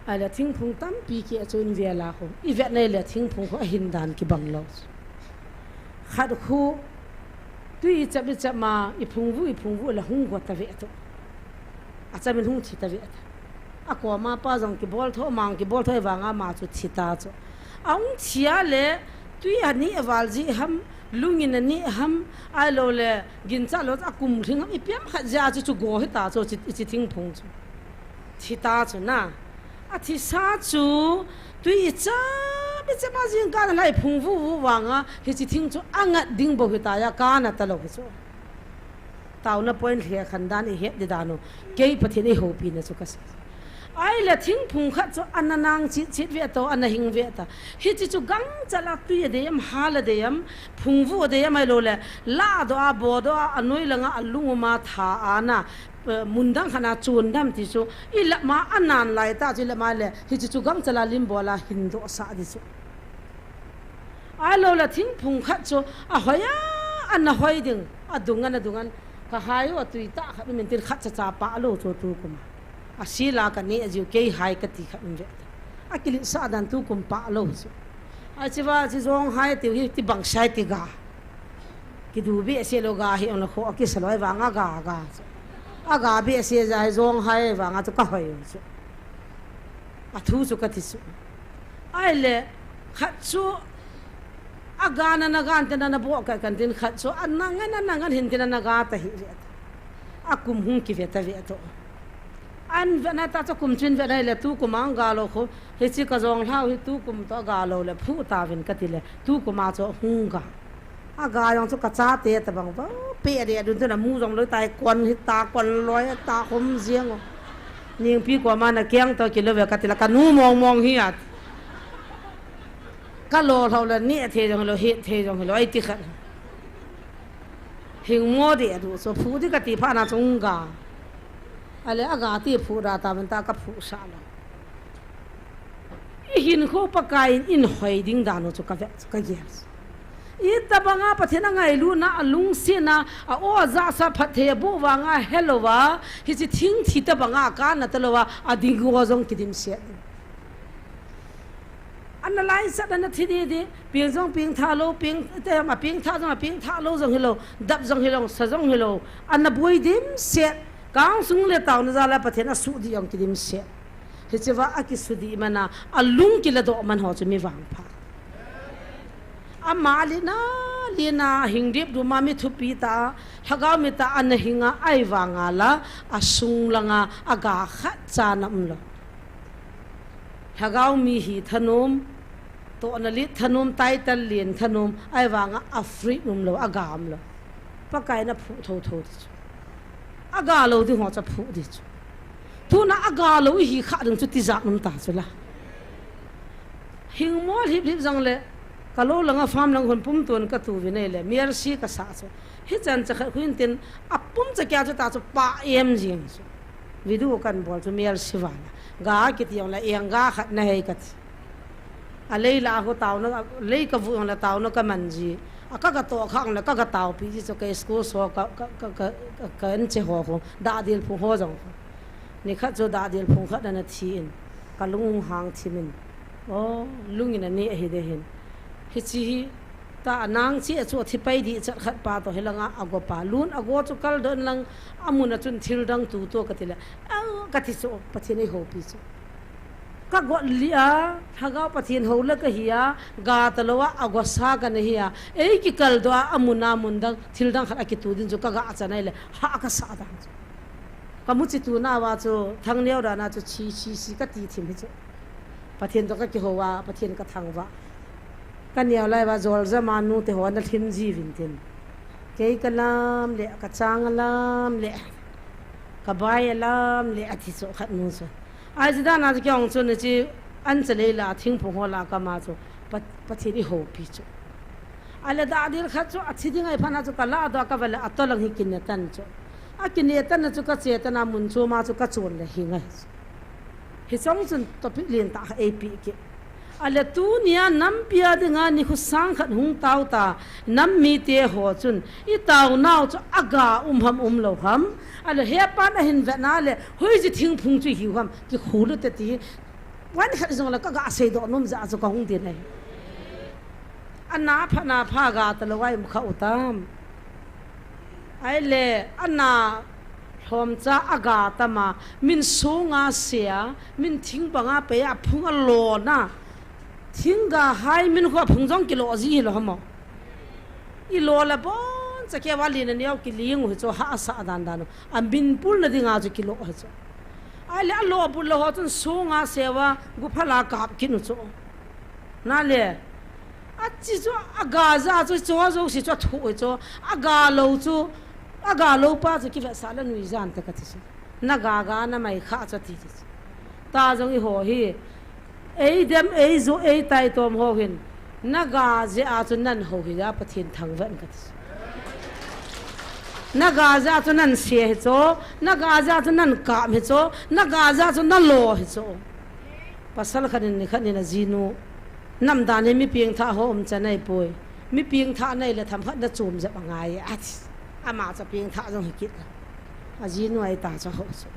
Ahile thingphung tampi keh chu in vel a khu. I vet na ahile thingphung khu ahin dan kibang lou chu. Khat khu tui i chap i chap ma i phungvuh i phungvuh le hung go ta ve tu. Acham in hung thi ta ve ta. Akoma pa jong kibol tho, mang kibol tho, ahivanga ama chu thi ta chu. Ahung thi a le, tui a neh a val jeh ham, lung in a neh ham, ahilou le, ginchat lou a kum lhing ham, ipi ham khat jeh a chu chu go hita chu, hiche, hiche thingphung chu. Thi ta chu na. Athisa chu, tui i chap i chap a jingkah a lai phungvuh vuh vanga, hiche thing chu angat ding bou hita a, kana ta lou hi chu. Taona point lheh khan dan i het ding dan u. Kei Pathen eihoupina chu ka sei. Ahile thingphung khat chu ana nang chit chit ve to, ana hing ve ta. Hiche chu gangchal a tui a dei am, hal a dei am, phungvuh a dei am ahilou le, lahdoh a, bodoh a, anoi langa alung um a tha a na, eh, mun dang khat a chun dam ti chu, i lama anan lai ta chu i lama le, hiche chu gangchal a lim bol a hin doh sah ding chu. Ahilou le thingphung khat chu ahoi a, ana hoi ding, adung an, adung an. Ka hai u a tui tah khat um in tin khat cha cha pah lou chu tukum a. Asila ka neh jiu kei hai kati khat um ve. Akiletsah dan tukum pah lou chu. Ahi chu va chu jong hai tiu hi ti bang sai ti ga. Kidu behseh lou ga hi ong lou kho akisa lou ahivanga ga ga chu. Aga behseh jeh a hi jong hai vanga chu ka hoi u chu. Athu chu kati chu. Ahile, khat chu, Aga na, na gan te na, na bo ka kan tin khat chu, a na ngan, a na ngan hin tin na ga ta hi ve ta. A kum hung ki ve ta ve to. An ve na ta chu kum chin ve na le tu kum ang ga lo kho. Hi chi ka jong hlau hi tu kum to ga lo le phu ta vin ka ti le. Tu kum a chu hung ga. A ga jong chu ka cha te ta bang ba. Pe de dun tu na mu jong lo tai kon hi ta kon loi ta khom jiang o. Ning pi ko ma na keng to ki lo ve ka ti la ka nu mong mong hi at. Ka lo hlau le ni a the jong lo hi the jong lo ai ti khat. Hing mo di a du, so phu di ka ti pha na chung ga. A le a ga ti phu ra ta ban ta ka phu sa lo. I hin kho Pakai in in hoi ding dan u chu ka ve, ka gel. I ta banga Pathen a ngailu na, a lungsi na, a o a za sa phat the bu vanga hello va, hi chi thing thi ta banga ka na ta lo va, a ding go jong ki dim se. Ana lai sat ana thi di di, pieng jong pieng tha lo, pieng, te ma pieng tha jong, a pieng tha lo jong hi lo, dap jong hi lo, sa jong hi lo, ana boi dim set, kang sung le tau na za la Pathen a su di jong ki dim set. Hi chi va a ki su di mana, a lung ki la do man ho chu mi vang pha. Ama li na, li na, hing dip du ma mi thupi ta, lhagao mi ta, ana hinga ai vanga la, a sung langa, a ga khat cha na um lo. Lhagao mi hi thanom, tohna lit thanom, title lien thanom, ai vanga a free um lo, a ga um lo. Pakai na phu tho tho ti chu. A ga lo ding ho cha phu di chu. Tuna a ga lo i hi kha ding chu ti ja um ta chu la. Hing mo hip hip jang le, ka lo langa farm lang hun pum tun ka tu vi nei le, miar si ka sa chu. Hi chan cha khat huin tin, a pum cha kya chu ta chu pa em jing chu. Video kan bol chu miar si va la. Ga ki ti jong la, eng ga khat na hei ka ti. A lei la ho tau na, lei ka vu jong la tau na ka man ji. A ka ka to khang la, ka ka tau pi ji chu ka school so ka, ka, ka, ka, ka, ka en che ho ho. Da dil phu ho jong. Ni khat chu da dil phu khat na thi in. Ka lung hang thi min. O, lung in a ni a hi de hin. Hi chi hi, ta a nang chi a chu a thi pai di chat khat pa to hi langa a go pa. Lun a go chu kal don lang a mun a chun thil dang tu to ka ti le. A ka ti chu Pathen ei ho pi chu. Ka go li a, Lhagao Pathen ho le ka hi a, ga ta lo a, a go sa ka na hi a. Ei ki kal do a, a mun a mun dang, thil dang khat a ki tu din chu ka ga a cha nai le, ha ka sa dang chu. Ka mu chi tu na va chu, thang neo da na chu, chi, chi, si ka ti thim hi chu. Pathen to ka ki ho va, Pathen ka thang va. Ka neo lai va, jol ja ma nu te ho na thim ji vin tin. Kei ka lam le, ka chang lam le, ka bai lam le, a ti chu khat nu chu. Ai ji da na chu ki ong chu ni chi, an cha lei la, thing phung ho la ka ma chu, Pa-, Pathen i ho pi chu. A le da dil khat chu, a thi ding ai pha na chu, ka la do ka va le, a to lang hi kin ne tan chu. A ki ne tan na chu ka che tan a mun chu ma chu ka chun le hi ngai. Hi chong chun topic lien ta kha ei pi ki. A le tu nia nam pia dinga ni khu sang khat hung tau ta, nam mi te ho chun i tau nau chu a ga um ham um lo ham. A le he pan a hin ve na le hoi ji thing phung chu hiu ham ki khu lu te ti. Wan khat jong le ka ga sei do nom ja chu ka hung din ai. A na pha na pha ga ta lo ai mu kha u tam. Ai le, a na hlom cha a ga tama, min sunga sia, min thing banga pe a phung a lo na. Thing ga hai min khu a phung jong ki lo ji hi lo hamo. I lo la bon cha ke wa li na neo ki ling u hi chu ha a sa dan dan u. A min pul na dinga chu ki lo hi chu. Ai le a lo bul lo ho chun sunga sewa gu phala kap kin u chu. Na le. A chi chu a ga ja chu cho jo si chu a thu chu a ga lo chu a ga lo pa chu ki ve sa la nui jan te ka ti chu. Na ga ga na mai kha chu ti ti chu. Ta jong i ho hi. Ei dem ei jo ei tai tom ho hin. Na ga je a chu nan ho hi ja Pathen thang ven ka ti chu. Na ga ja chu nan se hi chu. Na ga ja chu nan kam hi chu. Na ga ja chu na lo hi chu. Pasal khat in ni khat in a jinu, nam dan hi mi pieng tha ho um cha nai poi. Mi pieng tha nai le tham khat na chum jep a ngai a ti. Ama cha pieng tha jong hi kit la. A jinu ai ta cha ho chu.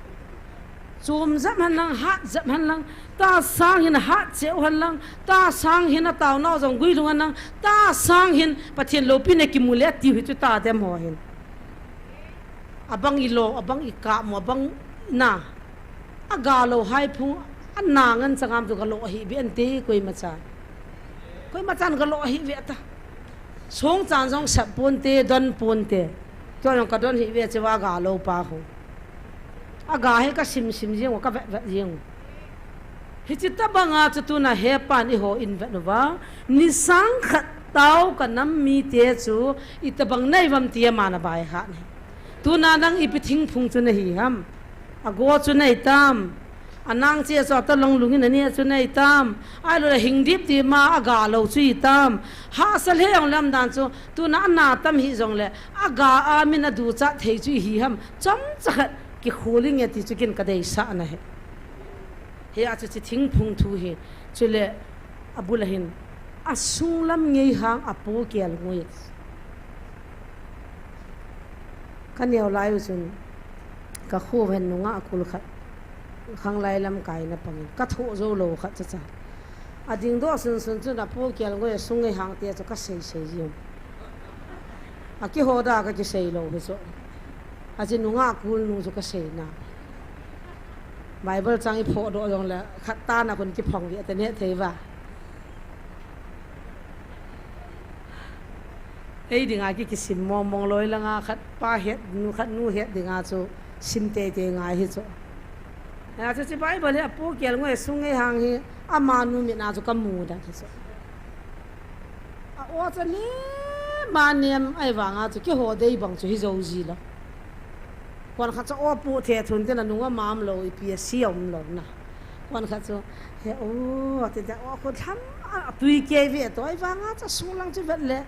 Chum jep han lang, hat jep han lang, ta sang hin hat cheu han lang, ta sang hin a tau nau jong gui lung han lang, ta sang hin Pathen lopi na ki mu le ti hi chu ta dem ho hin. A bang i lo, a bang i ka mo, a bang na. A ga lo hai phung, a na ngan changam chu ga lo hi be an te koima chan. Koima chan ga lo hi ve ta. Songchan jong sep ponte, don ponte. Tua jong kadon hih ve cheva aga lou pa ho. Aga hi kasim sim jeng u, kavet vet jeng u. Hichi tabanga chu tuna hepan eiho in vet uva, nisang khat tao kanam mite chu itobang nei uvam ti aman abaihat ahi. Tuna nang ipi thingphung chu nahi ham? Ago chu nei tam? Anang che chu atalong lungin ane chu nei tam? Ahilouleh hingdip dima aga lou chu itam? Hahsa lheh jong lamdan chu tuna ana tam hih jongleh aga a min aduchat thei chu ihi ham? Chomcha khat kikholinge ti chu kin kadeisahna ahi. Hia chu hichi thingphung thu hi. Chule abul a hin, asunglam ngeihang apo kelngoi. Kaneo lai u chun, kakho uva hin nungah kul khat, khanglai lamkaina pangin, kathoh jou lou khat chacha. Adingdoh sunsun chun apo kelngoi asung ngeihang te chu kasei sei jing. Akihoda kakisei lou hi chu. Achi nungah kul nu chu kaseina. Bible chang iphohdoh jongleh, khat tana kon kiphong ve tane thei uva. Ei dinga ki, kisim mong mong loi langa khat pa het, nu khat nu het dinga chu sim teitei ngai hi chu. Hia chu hichi Bible hi apo kelngoi asung ngeihang hi amanu mitna chu kamudoh hi chu. A-o chu nem a nem ahivanga chu keiho dei bang chu hijou jilou. Konkhat chu o pu the thun tin anung amam lou, ipi ase umlou na. Konkhat chu, he o, tin tin o khu lham a, atui kei ve to, ahivanga chu asunglang chu vet leh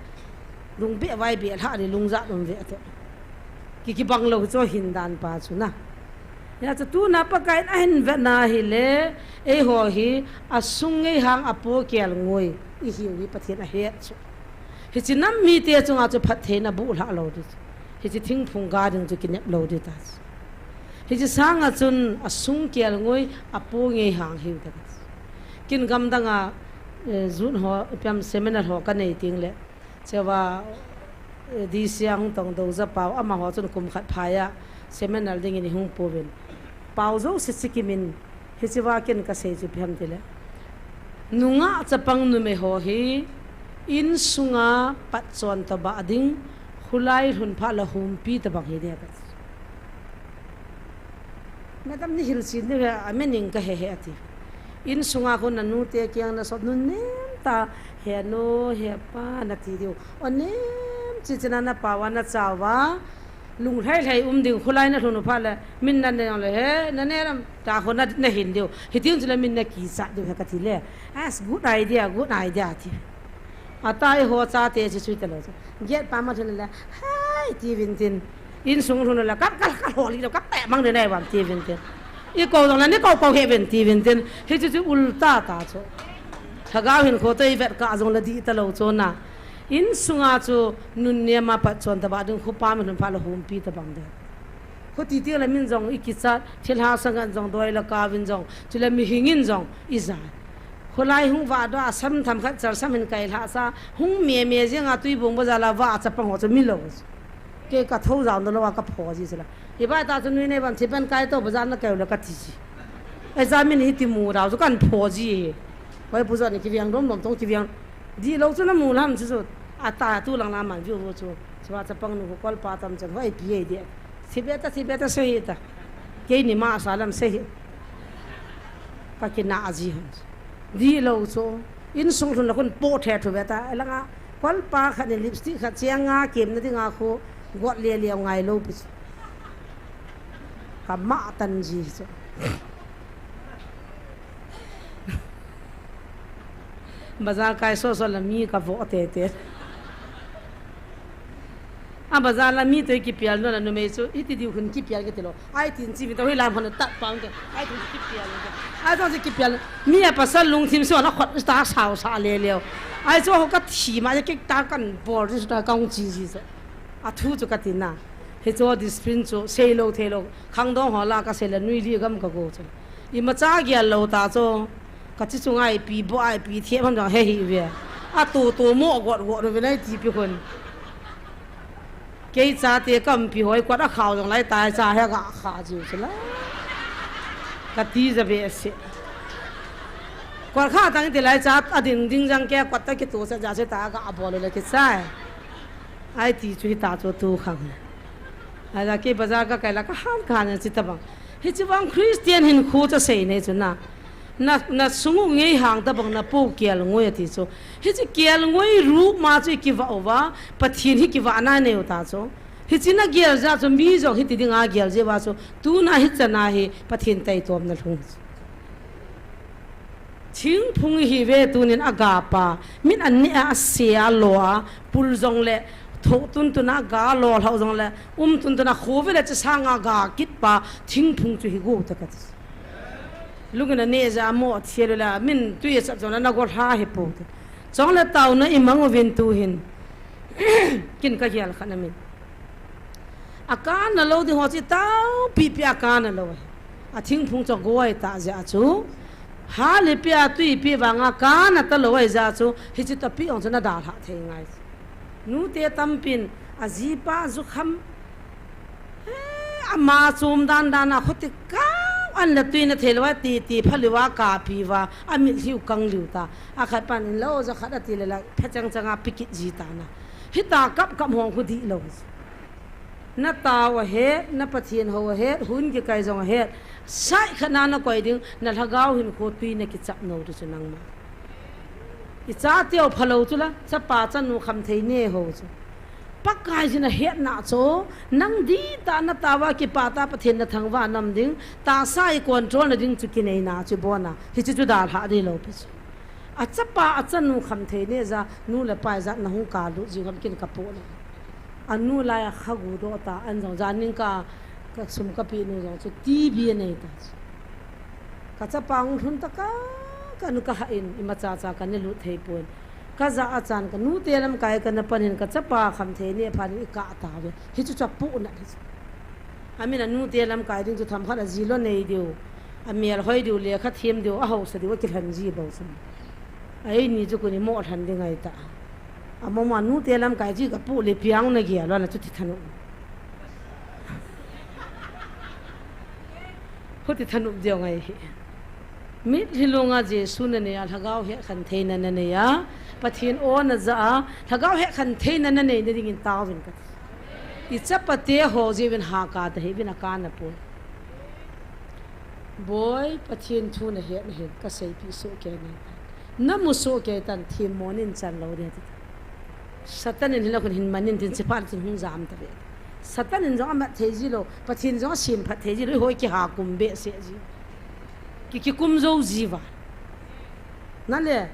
lungbeh vaibeh lhah di lungjat um ve to. Ki, kibang lou chu hindan pa chu na. Hia chu tuna Pakaiyin ahin vetna hileh, eiho hi asung ngeihang apo kelngoi ihiu hi Pathen ahet chu. Hichi nam mite chunga chu phattheina bulhah lou di chu. Hichi thingphung ga ding chu kinep lou di ta chu. Hichi sanga chun asung kelngoi apo ngeihang hiu ta chu. Kin gamdanga, eh, June ho, ipi ham seminar ho kanei tengleh, cheva, eh, D C a hung tong Doja pau, amaho chun kum khat phaiya seminar dingin eihung pouvin. Pau jouse chu kimin, hicheva kin kasei chu ipi ham tileh, nungah chapang numei ho hi insunga patchon tobang ding, khulai lhun phat leh humpi tobang hiding kati. Madam, neihilchen diu hi, a meaning kahe hih e ati. Insunga khu nanute kiang nasot nunnem tah, he nu, he pa nati diu. O nem, chichina napao a nachauva, lunglhai lhai um ding, khulai nalhun u phat leh, min nane jongleh, he, nane lam, tia khu na, nahin diu. Hiteng chuleh min nakichat diu hi kati leh. As, good idea, good idea, ati. Atah eiho chate chu chuti lou chu. Gate pa ma lhun leh, hai, tiuvin tin. Insung lhun leh, kap, kap, kap, holi lou, kap, peh, mang de nai vam, tiuvin tin. Ikou jongleh, neikou kou hih uvin, tiuvin tin. Hichu chu ulta ta chu. Lhagao hinkho toh ivet kah jongleh dih talou chu na. Insunga chu nunnem a patchon tobang ding, khupam lhun phat leh humpi tobang ding. Khuti tengleh min jong ikichat, thilha sangan jong doi leh kaovin jong, chuleh mihingin jong ijat. Khulai hung vahdoh a, sam themkhat chal sam hin kailhah sa, hung meme jenga Tuibong bazar a vah a chapang ho chu milou. Kei kathou jao nalou a kapho ji sila. Hibai ta chu nui nei van thipen kai to bazar nakaiu leh kati ji. Ei, jamin hiti mu dau chu kanpho ji. Hoi pu jot ni kiveng dom dom tong kiveng. Dihlou chu namu lam chu chu. Atah tu lang lam man viu chu. Chua chapang nu kolpa tam chan hoi pi ei de. Thibeta, thibeta sei hita. Keini ma sa lam sei hi. Kakina ji ham. Dihlou chu. Insung lhun leh khun po the thu ve ta. Langa kolpa khat ni lipstick khat cheng a kemna dinga khu got lele ngailou pi chu. Kama tan ji chu. Bazar kai soso leh mi kavo tete. A bazar la mi toh kipial nalai numei chu, iti diu hin kipial kiti lou. Ai tin chi mi toh hi lam hon tat pang ke. Ai tin kipial ke. Ai toh kipial. Mi a pasal lungthim so na khot ta sao sa lele. Ai chu ho kathi ma ke ta kanbol ji ta kang chi ji chu. Athu chu katina. Hichu discipline chu seilou theilou. Khangdong ho lah a kasei leh nuilih gam kago chu. Imacha gel lou ta chu. Kachi chunga ipi boh a ipi thiam ham jong he hih uve. Atoh toh mo got got uve nai tipi khun. Kei chate kaumpi hoi kot akhao jong lai tai cha he ga kha jiu chu la. Kati ja behseh. Kot kha tang ti lai cha ading ding jang ke kot ta kitoh sa ja se ta ga bol le kichai. Ai ti chu hita chu tu khang. Aja kei bazar ka kai la ka han ka han chi tabang. Hichi vang Christian hinkho chu sei nei chu na. Na, na sung u ngeihang tabang na po kial ngoi ati chu. Hichi kial ngoi rup ma chu kiva uva, Pathen hi kiva na nei u ta chu. Hichi na gial ja chu mi jong hiti ding a gial je va chu. Tu na hi chana hi Pathen tai tom na lhung. Thingphung hi ve tunin a ga pa, min an ne a, a se a, lo a, pul jong le, tho tun tun a ga lo hlau jong le, um tun tun a kho ve le chi sang a ga kit pa, thingphung chu hi gu ta ka ti. Lungin a ne ja mo thia le la, min tui a chap jong le na go hla hi po te. Chong le tau na i mang u vin tu hin. Kin ka hial kha na min. A kan na lo ding ho chi tau pi pi a kan na lo. A thingphung chu goi ta ja chu. Ha le pi a tui pi vang a kan na ta lo ai ja chu. Hichi ta pi ong chu na da hla thei ngai. Nu te tampin a ji pa ju kham. Eh, ama chum dan dan a khuti kau an le tui na thei lo a ti ti pha liu a ka pi va. A mit hiu kang liu ta. A khat pan in lo ja khat a ti le la pha chang chang a pi kit ji ta na. Hita kap kap hong khu di lo. Na tau a het, na Pathen ho a het, hun kikai jong a het. Sai khat na na koi ding, na lhagao hinkho tui na kichap no tu chu nangma. I cha teo pha lo chu la, chapa chanu kham thei ne ho chu. Pakai jin a het na chu, nang di ta na tau a kipa ta Pathen na thangvah nam ding, ta sai control na ding chu kinei na chu bo na, hichi chu da hla di lo pi chu. A chapa a chanu kham thei ne ja, nu le pa ja na hung ka lu ji kham kin ka po na. A nu lai a kha gu do ta, an jong ja ning ka, ka sum ka pi nu jong chu T B a nei ta chu. Ka chapa hung lhun ta ka, ka nu ka ha in, ima cha cha ka ne lut thei pon. Ka ja a chan ka nu te lam kai ka na pan in ka chapa kham thei ne phan i ka ta ve. Hichu cha pu na hi chu. A min a nu te lam kai ding chu tham khat a ji lo nei diu. A mel hoi diu le kha thiam diu, a hausa diu, a kilhan ji bo chu. A ei ni chu kuni mo lhan ding ai ta. A mo ma nu te lam kai ji ka pu le piang na gial lo na chu ti thanu. Huti thanop diu ngai hi. Mitlhi lunga Jesu na nei a, lhagao hekhen theina na nei a, Pathen o na ja a, lhagao hekhen theina na nei na dingin taovin ka ti. I chapate ho jeh uvin ha ka ta hi vin a ka na poi. Boi, Pathen thu na het na hin ka seipi soh kei nei tan. Na mu soh kei tan, thim mo nin chan lo de ti. Satan in hin la khun hin man in tin chi phat tin hung jam ta ve. Satan in jong a mat thei ji lo, Pathen jong a sin phat thei ji lo, i hoi kiha kum behseh ji. Ki, kikum jo ji va. Na le,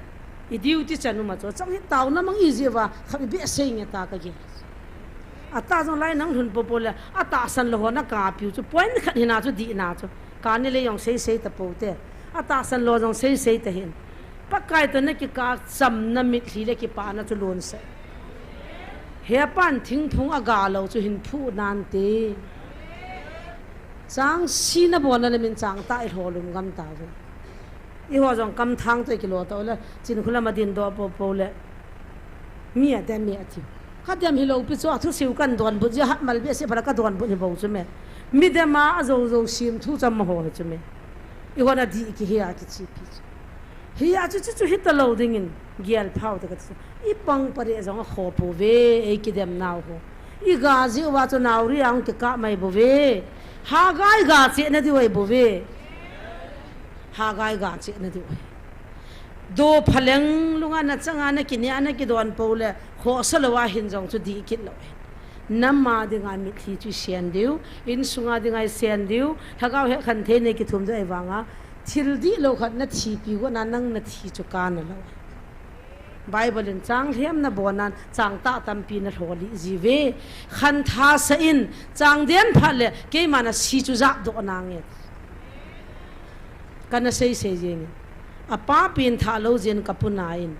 i duty chan u ma chu, chang hi tao na mang i ji va, kha i behseh nge ta ka ge. A ta jong lai nang lhun popo le, a tahsan lo ho na ka piu chu, point khat hina chu di na chu, ka ni le jong sei sei ta po te. A tahsan lo jong sei sei ta hin. Pakai to na kikah cham na mitlhi le kipah na chu lon sa. He pan thingphung a ga lo chu hin phu nan te. Chang si na bon na le min chang ta i lho lum gam ta ve. I ho jong kam thang to i kilo to le chin khula ma din do po po le. Mi a dem mi a ti. Ka dem hi lo pi chu a thu siu kan don but ji hat mal behseh phala ka don but hi bo chu me. Mi dem a a jo jo sim thu cham ma ho hi chu me. I ho na di ki he a ki chi pi chu. Hi a chu chu chu hi ta lo ding in gial phau ta ka chu. I pang pa re jong a kho po ve ei ki dem nau ho. I ga ji wa chu nau ri ang ki ka mai bo ve. Ha ga i ga che na di wai bo ve. Ha ga i ga che na di wai. Do phaleng lunga na changa na ki ne a na ki don po le kho sa lo a hin jong chu di kit lo. Nam a dinga mitlhi chu i sen diu, in sunga dinga i sen diu, lhagao hekhen thei nei kithum diu ai vanga, thil di lo khat na thi pi go na nang na thi chu ka na lo. Bible in chang lhem na bon nan, chang ta tampi na lho li ji ve. Khan tha sa in, chang den phat le, keima na si chu jap do na nge. Ka na sei sei jeng in. A pa pen tha lo jeng ka pu na in.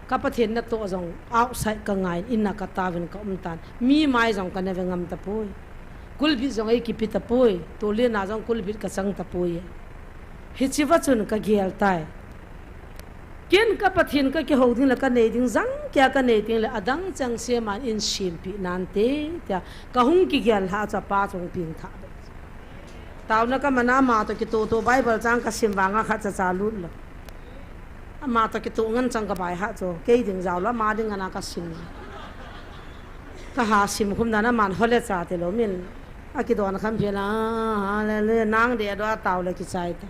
Ka Pathen na to jong outside ka ngai in, in na ka ta vin ka um tan. Mi mai jong ka na ve ngam ta poi. Kulbit jong ei kipi ta poi. To le na jong kulbit ka chang ta poi. Hi chi va chun ka gial tai. Ken ka Pathen ka kiho ding le ka nei ding jang kia ka nei ding le adang chang se man in sim pi nan te tia ka hung ki gial ha cha pa chung pin tha. Tauna ka mana ma to kito to Bible chang ka sim vanga kha cha cha lut lo. Ama to kito ngan chang ka bai ha cho. Kei ding jao lo ma ding ana ka sim. Ka ha sim khum dan a man hole cha te lo min. A kidon kham phi la, hallelujah, nang de do a tao le kichai ta.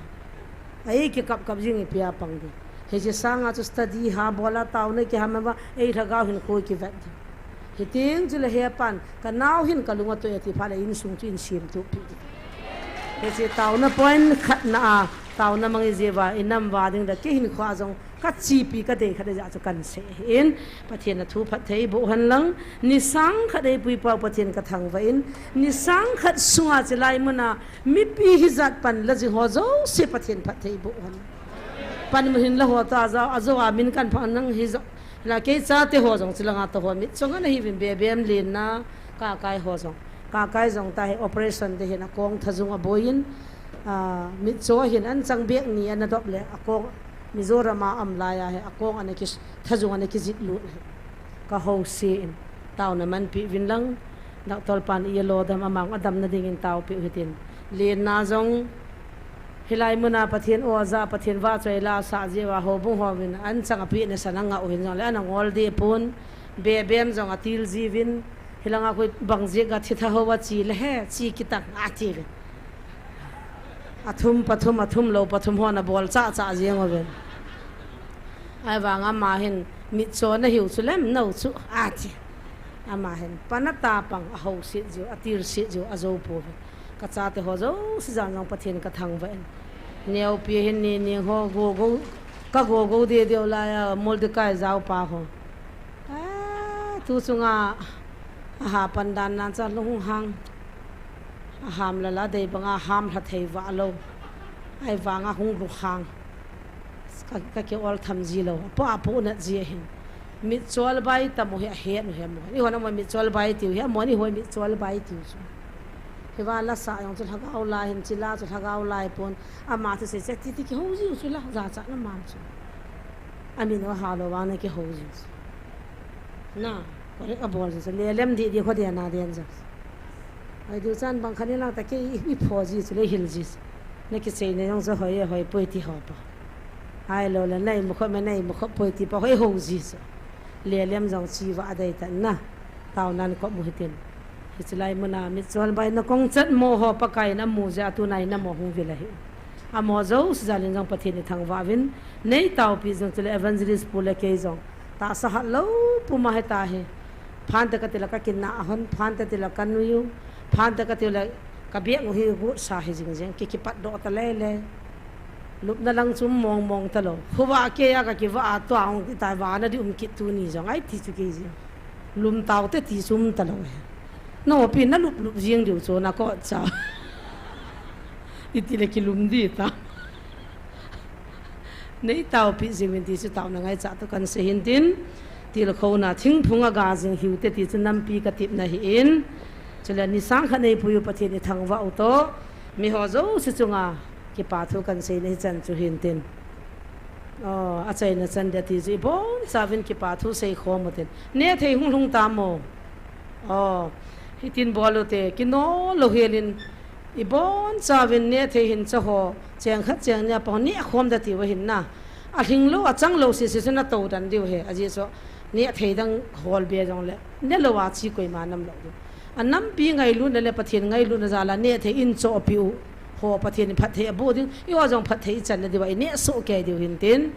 Ai ki kap kap jing i pia pang de. He chi sanga chu study ha bola tao ne ki ha ma ba, ei lhagao hin khoi ki vet de. Hiting chu le he pan, ka nau hin ka lunga to e ti pha le insung chu in sim tu pi de. He chi tao na point khat na a, tao na mang i je va, i nam va ding da ki hin khwa jong, ka chipi ka dei khat ja chu kan se in, Pathen a thu phatthei boh hen lang, ni sang khat ei pui pau Pathen ka thangvah in, ni sang khat sunga chi lai muna, mipi hi jat pan la jing ho jouse Pathen phatthei boh hen. Pan mun hin la ho ta ja, a jo a min kan pha nang hi jo. La kei chate ho jong chi langa to ho mit chong ana hi vin be bem len na, ka kai ho jong. Ka kai jong ta hi operation te hin a kong thajung a boi in, a, mit cho hin an chang bek ni ana dop le a kong Mizoram a am lai a hi a kong ana ki thajung ana ki jit lut hi. Ka ho se in tao na man pi vin lang, doctor pan i lo dam amang a dam na ding in tao pi hitin. Len na jong hilai muna Pathen o ja Pathen va choi la sa je wa ho bung ho vin an chang a pi ne sa na nga u hin jong le ana ngol de pun be bem jong a til ji vin. Hilanga koi bang jia ga thi tha ho wa chi le he, chi kitang a ti ve. A thum, pa thum, a thum lo, pa thum ho na bol cha cha jia ngo ve. Ai vang ama hin mit cho na hiu chu lem no chu a ti. Ama hin pa na ta pang a ho sit jiu, a til sit jiu, a jo po ve. Ka chate ho jouse jan jong Pathen ka thangvah in. Neo pi hin ni ni ho go go, ka go go de de la ya Mordecai jao pa ho. A, tu chunga a ha pan dan nan cha lung hang. A ham la la dei banga ham hla thei va lo. Ai vanga hung lu hang. Ka, ka ke ol tham ji lo. Po a po na ji hin. Mit chol bai ta mo he a he nu he mo. Ni ho na mo mit chol bai tiu he mo ni ho mit chol bai tiu chu. He va la sa yong chu lhagao lai hin chi la chu lhagao lai pon. Ama chu se che ti ti ki ho ji chu la ja cha na man chu. Ami no ha lo wa na ki ho ji chu. Na, ko re ka bol ji chu le lem di di ko de na de an ja. Ai du chan bang khan i lang ta ke i, i pho ji chu le hil ji chu. Na ki sei na jong chu hoi e hoi poi ti ho pa. Ai lo le nei mu kho me nei mu kho poi ti pa hoi ho ji chu. Le lem jong chi va a dei ta na. Tao nan ko mu hitin. Hi chi lai muna mit chol bai na kong chat mo ho Pakai na mu ja tu nai na mo hung vil a hi. A mo jouse jalin jong Pathen i thangvah vin. Nei tao pi jong chu le evangelist pu le kei jong. Ta sa hat lo pu ma he ta he. Phan te ka ti la ka kin na a hon, phan te ti la ka nui u, phan te ka ti la ka biak u hi gu sa hi jing jing, ki ki pat do ta le le. Lup na lang chum mong mong ta lo. Khu va ke ya ka ki va a tua ong ti ta va na di um kit tu ni jong ai ti chu ke jing. Lum tau te ti chum ta lo he. No pi na lup lup jing diu chu na ko cha. I ti le ki lum di ta. Nei tao pi jing in ti chu tao na ngai cha to kan se hin tin. Til kho na thing phung a ga jing hiu te ti chu nampi ka tip na hi in. Chu le ni sang kha nei pui u Pathen i thangvah u to. Mi ho jouse chunga kipa thu kan sei na hi chan chu hin tin. O, a chai na chan de ti chu i bon cha vin kipa thu sei khom u tin. Ne thei hung hlung ta mo. O, hi tin bol u te, ki no lo hial in. I bon cha vin ne thei hin cha ho, cheng khat cheng nia pa ho ne khom da ti va hin na. A hling lo, a chang lo si si chu na to dan diu he, a ji so. Ne thei dang hol be jong le, ne lo a chi koi ma nam lo diu. A nampi ngailu na le Pathen ngailu na ja la ne thei in cho pi u. Ho Pathen phatthei a bu ding, i ho jong phatthei i chan na diu a, i ne so ke diu hin tin.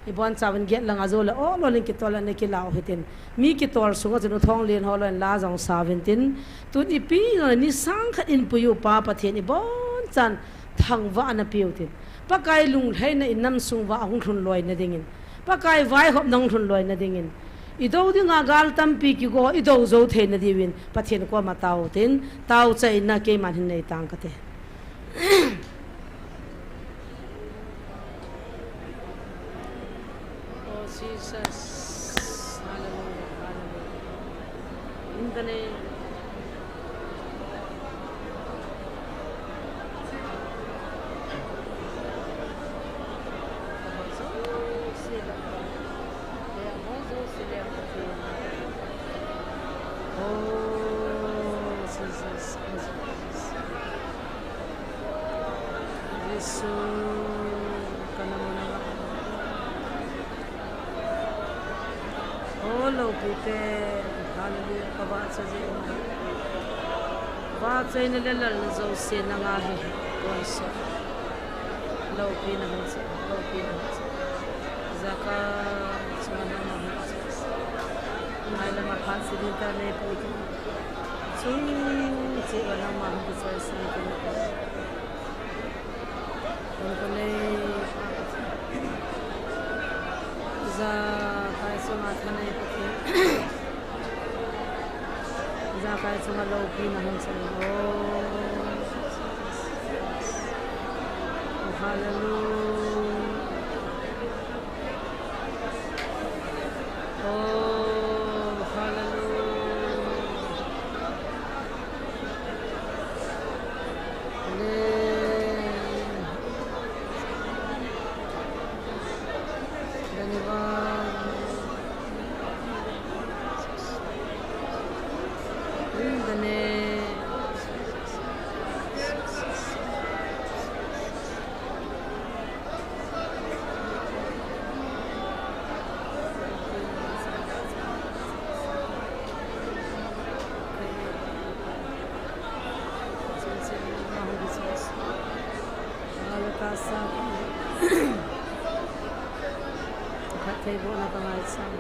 I bon cha vin get lang a jo le, o lo ling ki to la ne ki lau hi tin. Mi kitol sunga chun u thong len ho loin la jong sa vin tin. Tun i pi jong ni sang khat in pui u pa Pathen i bon chan thangvah na piu tin. Pakai lunglhaina in nam sung va a hung thlun loi na dingin. Pakai vaihop na hung thlun loi na dingin. I do dinga gal tampi kigo i do zo thei na diuvin. Pathen koma tao tin. Tao chai na keiman hin nei tang ka te. Oh, Jesus. Hallelujah. Hallelujah. In the name. Oh, Jesus. Jesu, ka nam u nangah. O loupite, hallelujah, kavahchoi jeh in. Vahchoina le lalna jouse nanga hi, tonsot. Loupina hung chai, loupina hung chai. Jaka chunga nangma hung chai. Ngailama phat sibin ta nei pai ki. Chung cheh uva nangma hung kichai sang ki. Tun ko nei. Jakai chunga thanei Pathen. Jakai chunga loupina hung chai. Oh. Oh, hallelujah. Oh, hallelujah. Amen. Daniel. In the name. Phattheibohna ka ngaichan.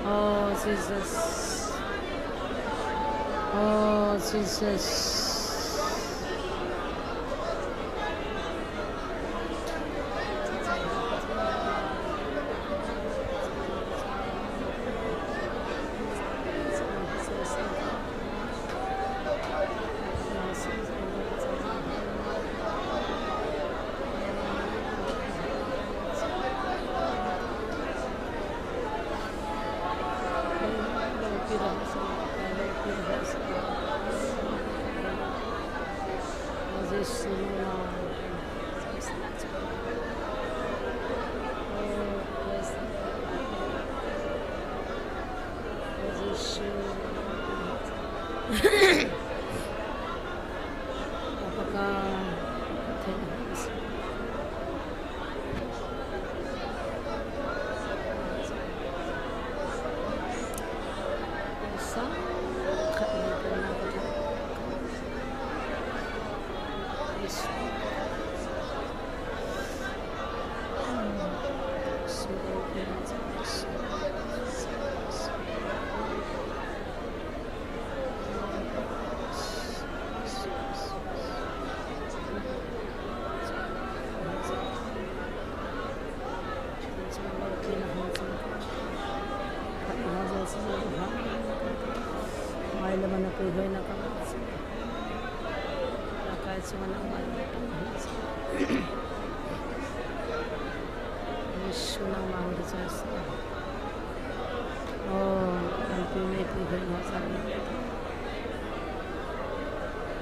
Oh, Jesus. Oh, Jesus.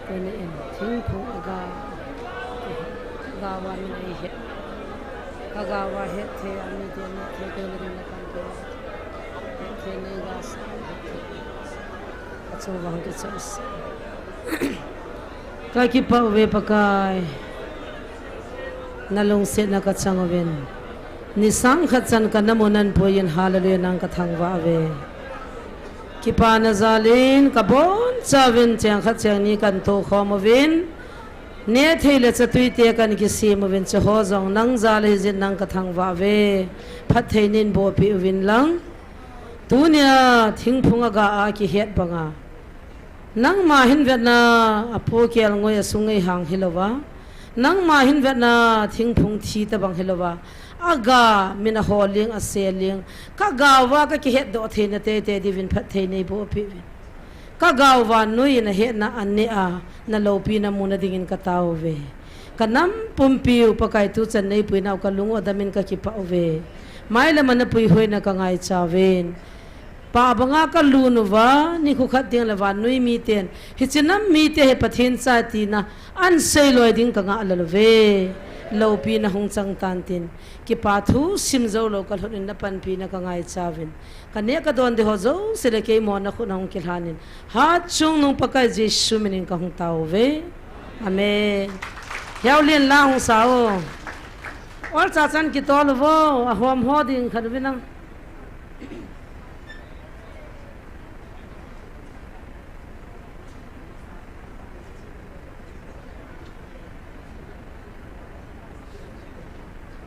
Kei in thingphung aga, aga uva min eihet. Ka ga uva hetthei a mite nehthei kei le min la kan kei. Hetthei nei ga sa, hetthei. Achung vang kichai sa. Ka kipah uve Pakai. Na lungsetna ka chang uvin. Ni sang khat chan ka na mun an puiyin hallelujah nang ka thangvah uve. Kipana jalin ka boncha uvin cheng khat cheng ni kan tokhom uvin. Nehthei le chatuite kan kisem uvin, cheho jong nang jal ahi jeh in nang ka thangvah uve. Phatthei nei bohpeh uvin lang. Tunia thingphung aga a kihet banga. Nangma hin vetna a po kelngoi a sung ngeihang hilouva. Nangma hin vetna thingphung thi tabang hilouva. Aga min a ho ling a se ling. Ka ga uva ka kihetdoh theina teitei diuvin phatthei nei bohpeh uvin. Ka ga uva nui na hetna a neh a, na loupina muna dingin ka tao uve. Ka nam pumpiu Pakai tuchan nei puinau ka lung u adamin ka kipah uve. Mailam a na puihoina ka ngaicha uvin. Pah banga ka lun uva, nikho khat ding le vannoi miten, hiche nam mite hi Pathen cha tina, an seiloi ding ka ngah lel uve. Loupina hung chang tan tin, kipa thusim joulou ka lhut in na panpina ka ngaicha uvin. Ka neh ka don ding ho jouse le keima na khut na hung kilhan in. Hatchungnung Pakai Jesu minin ka hung tao uve. Amen. Hiau lin la hung sa o. Ol cha chan kitol uvo, ahom ho ding khat uvin lang.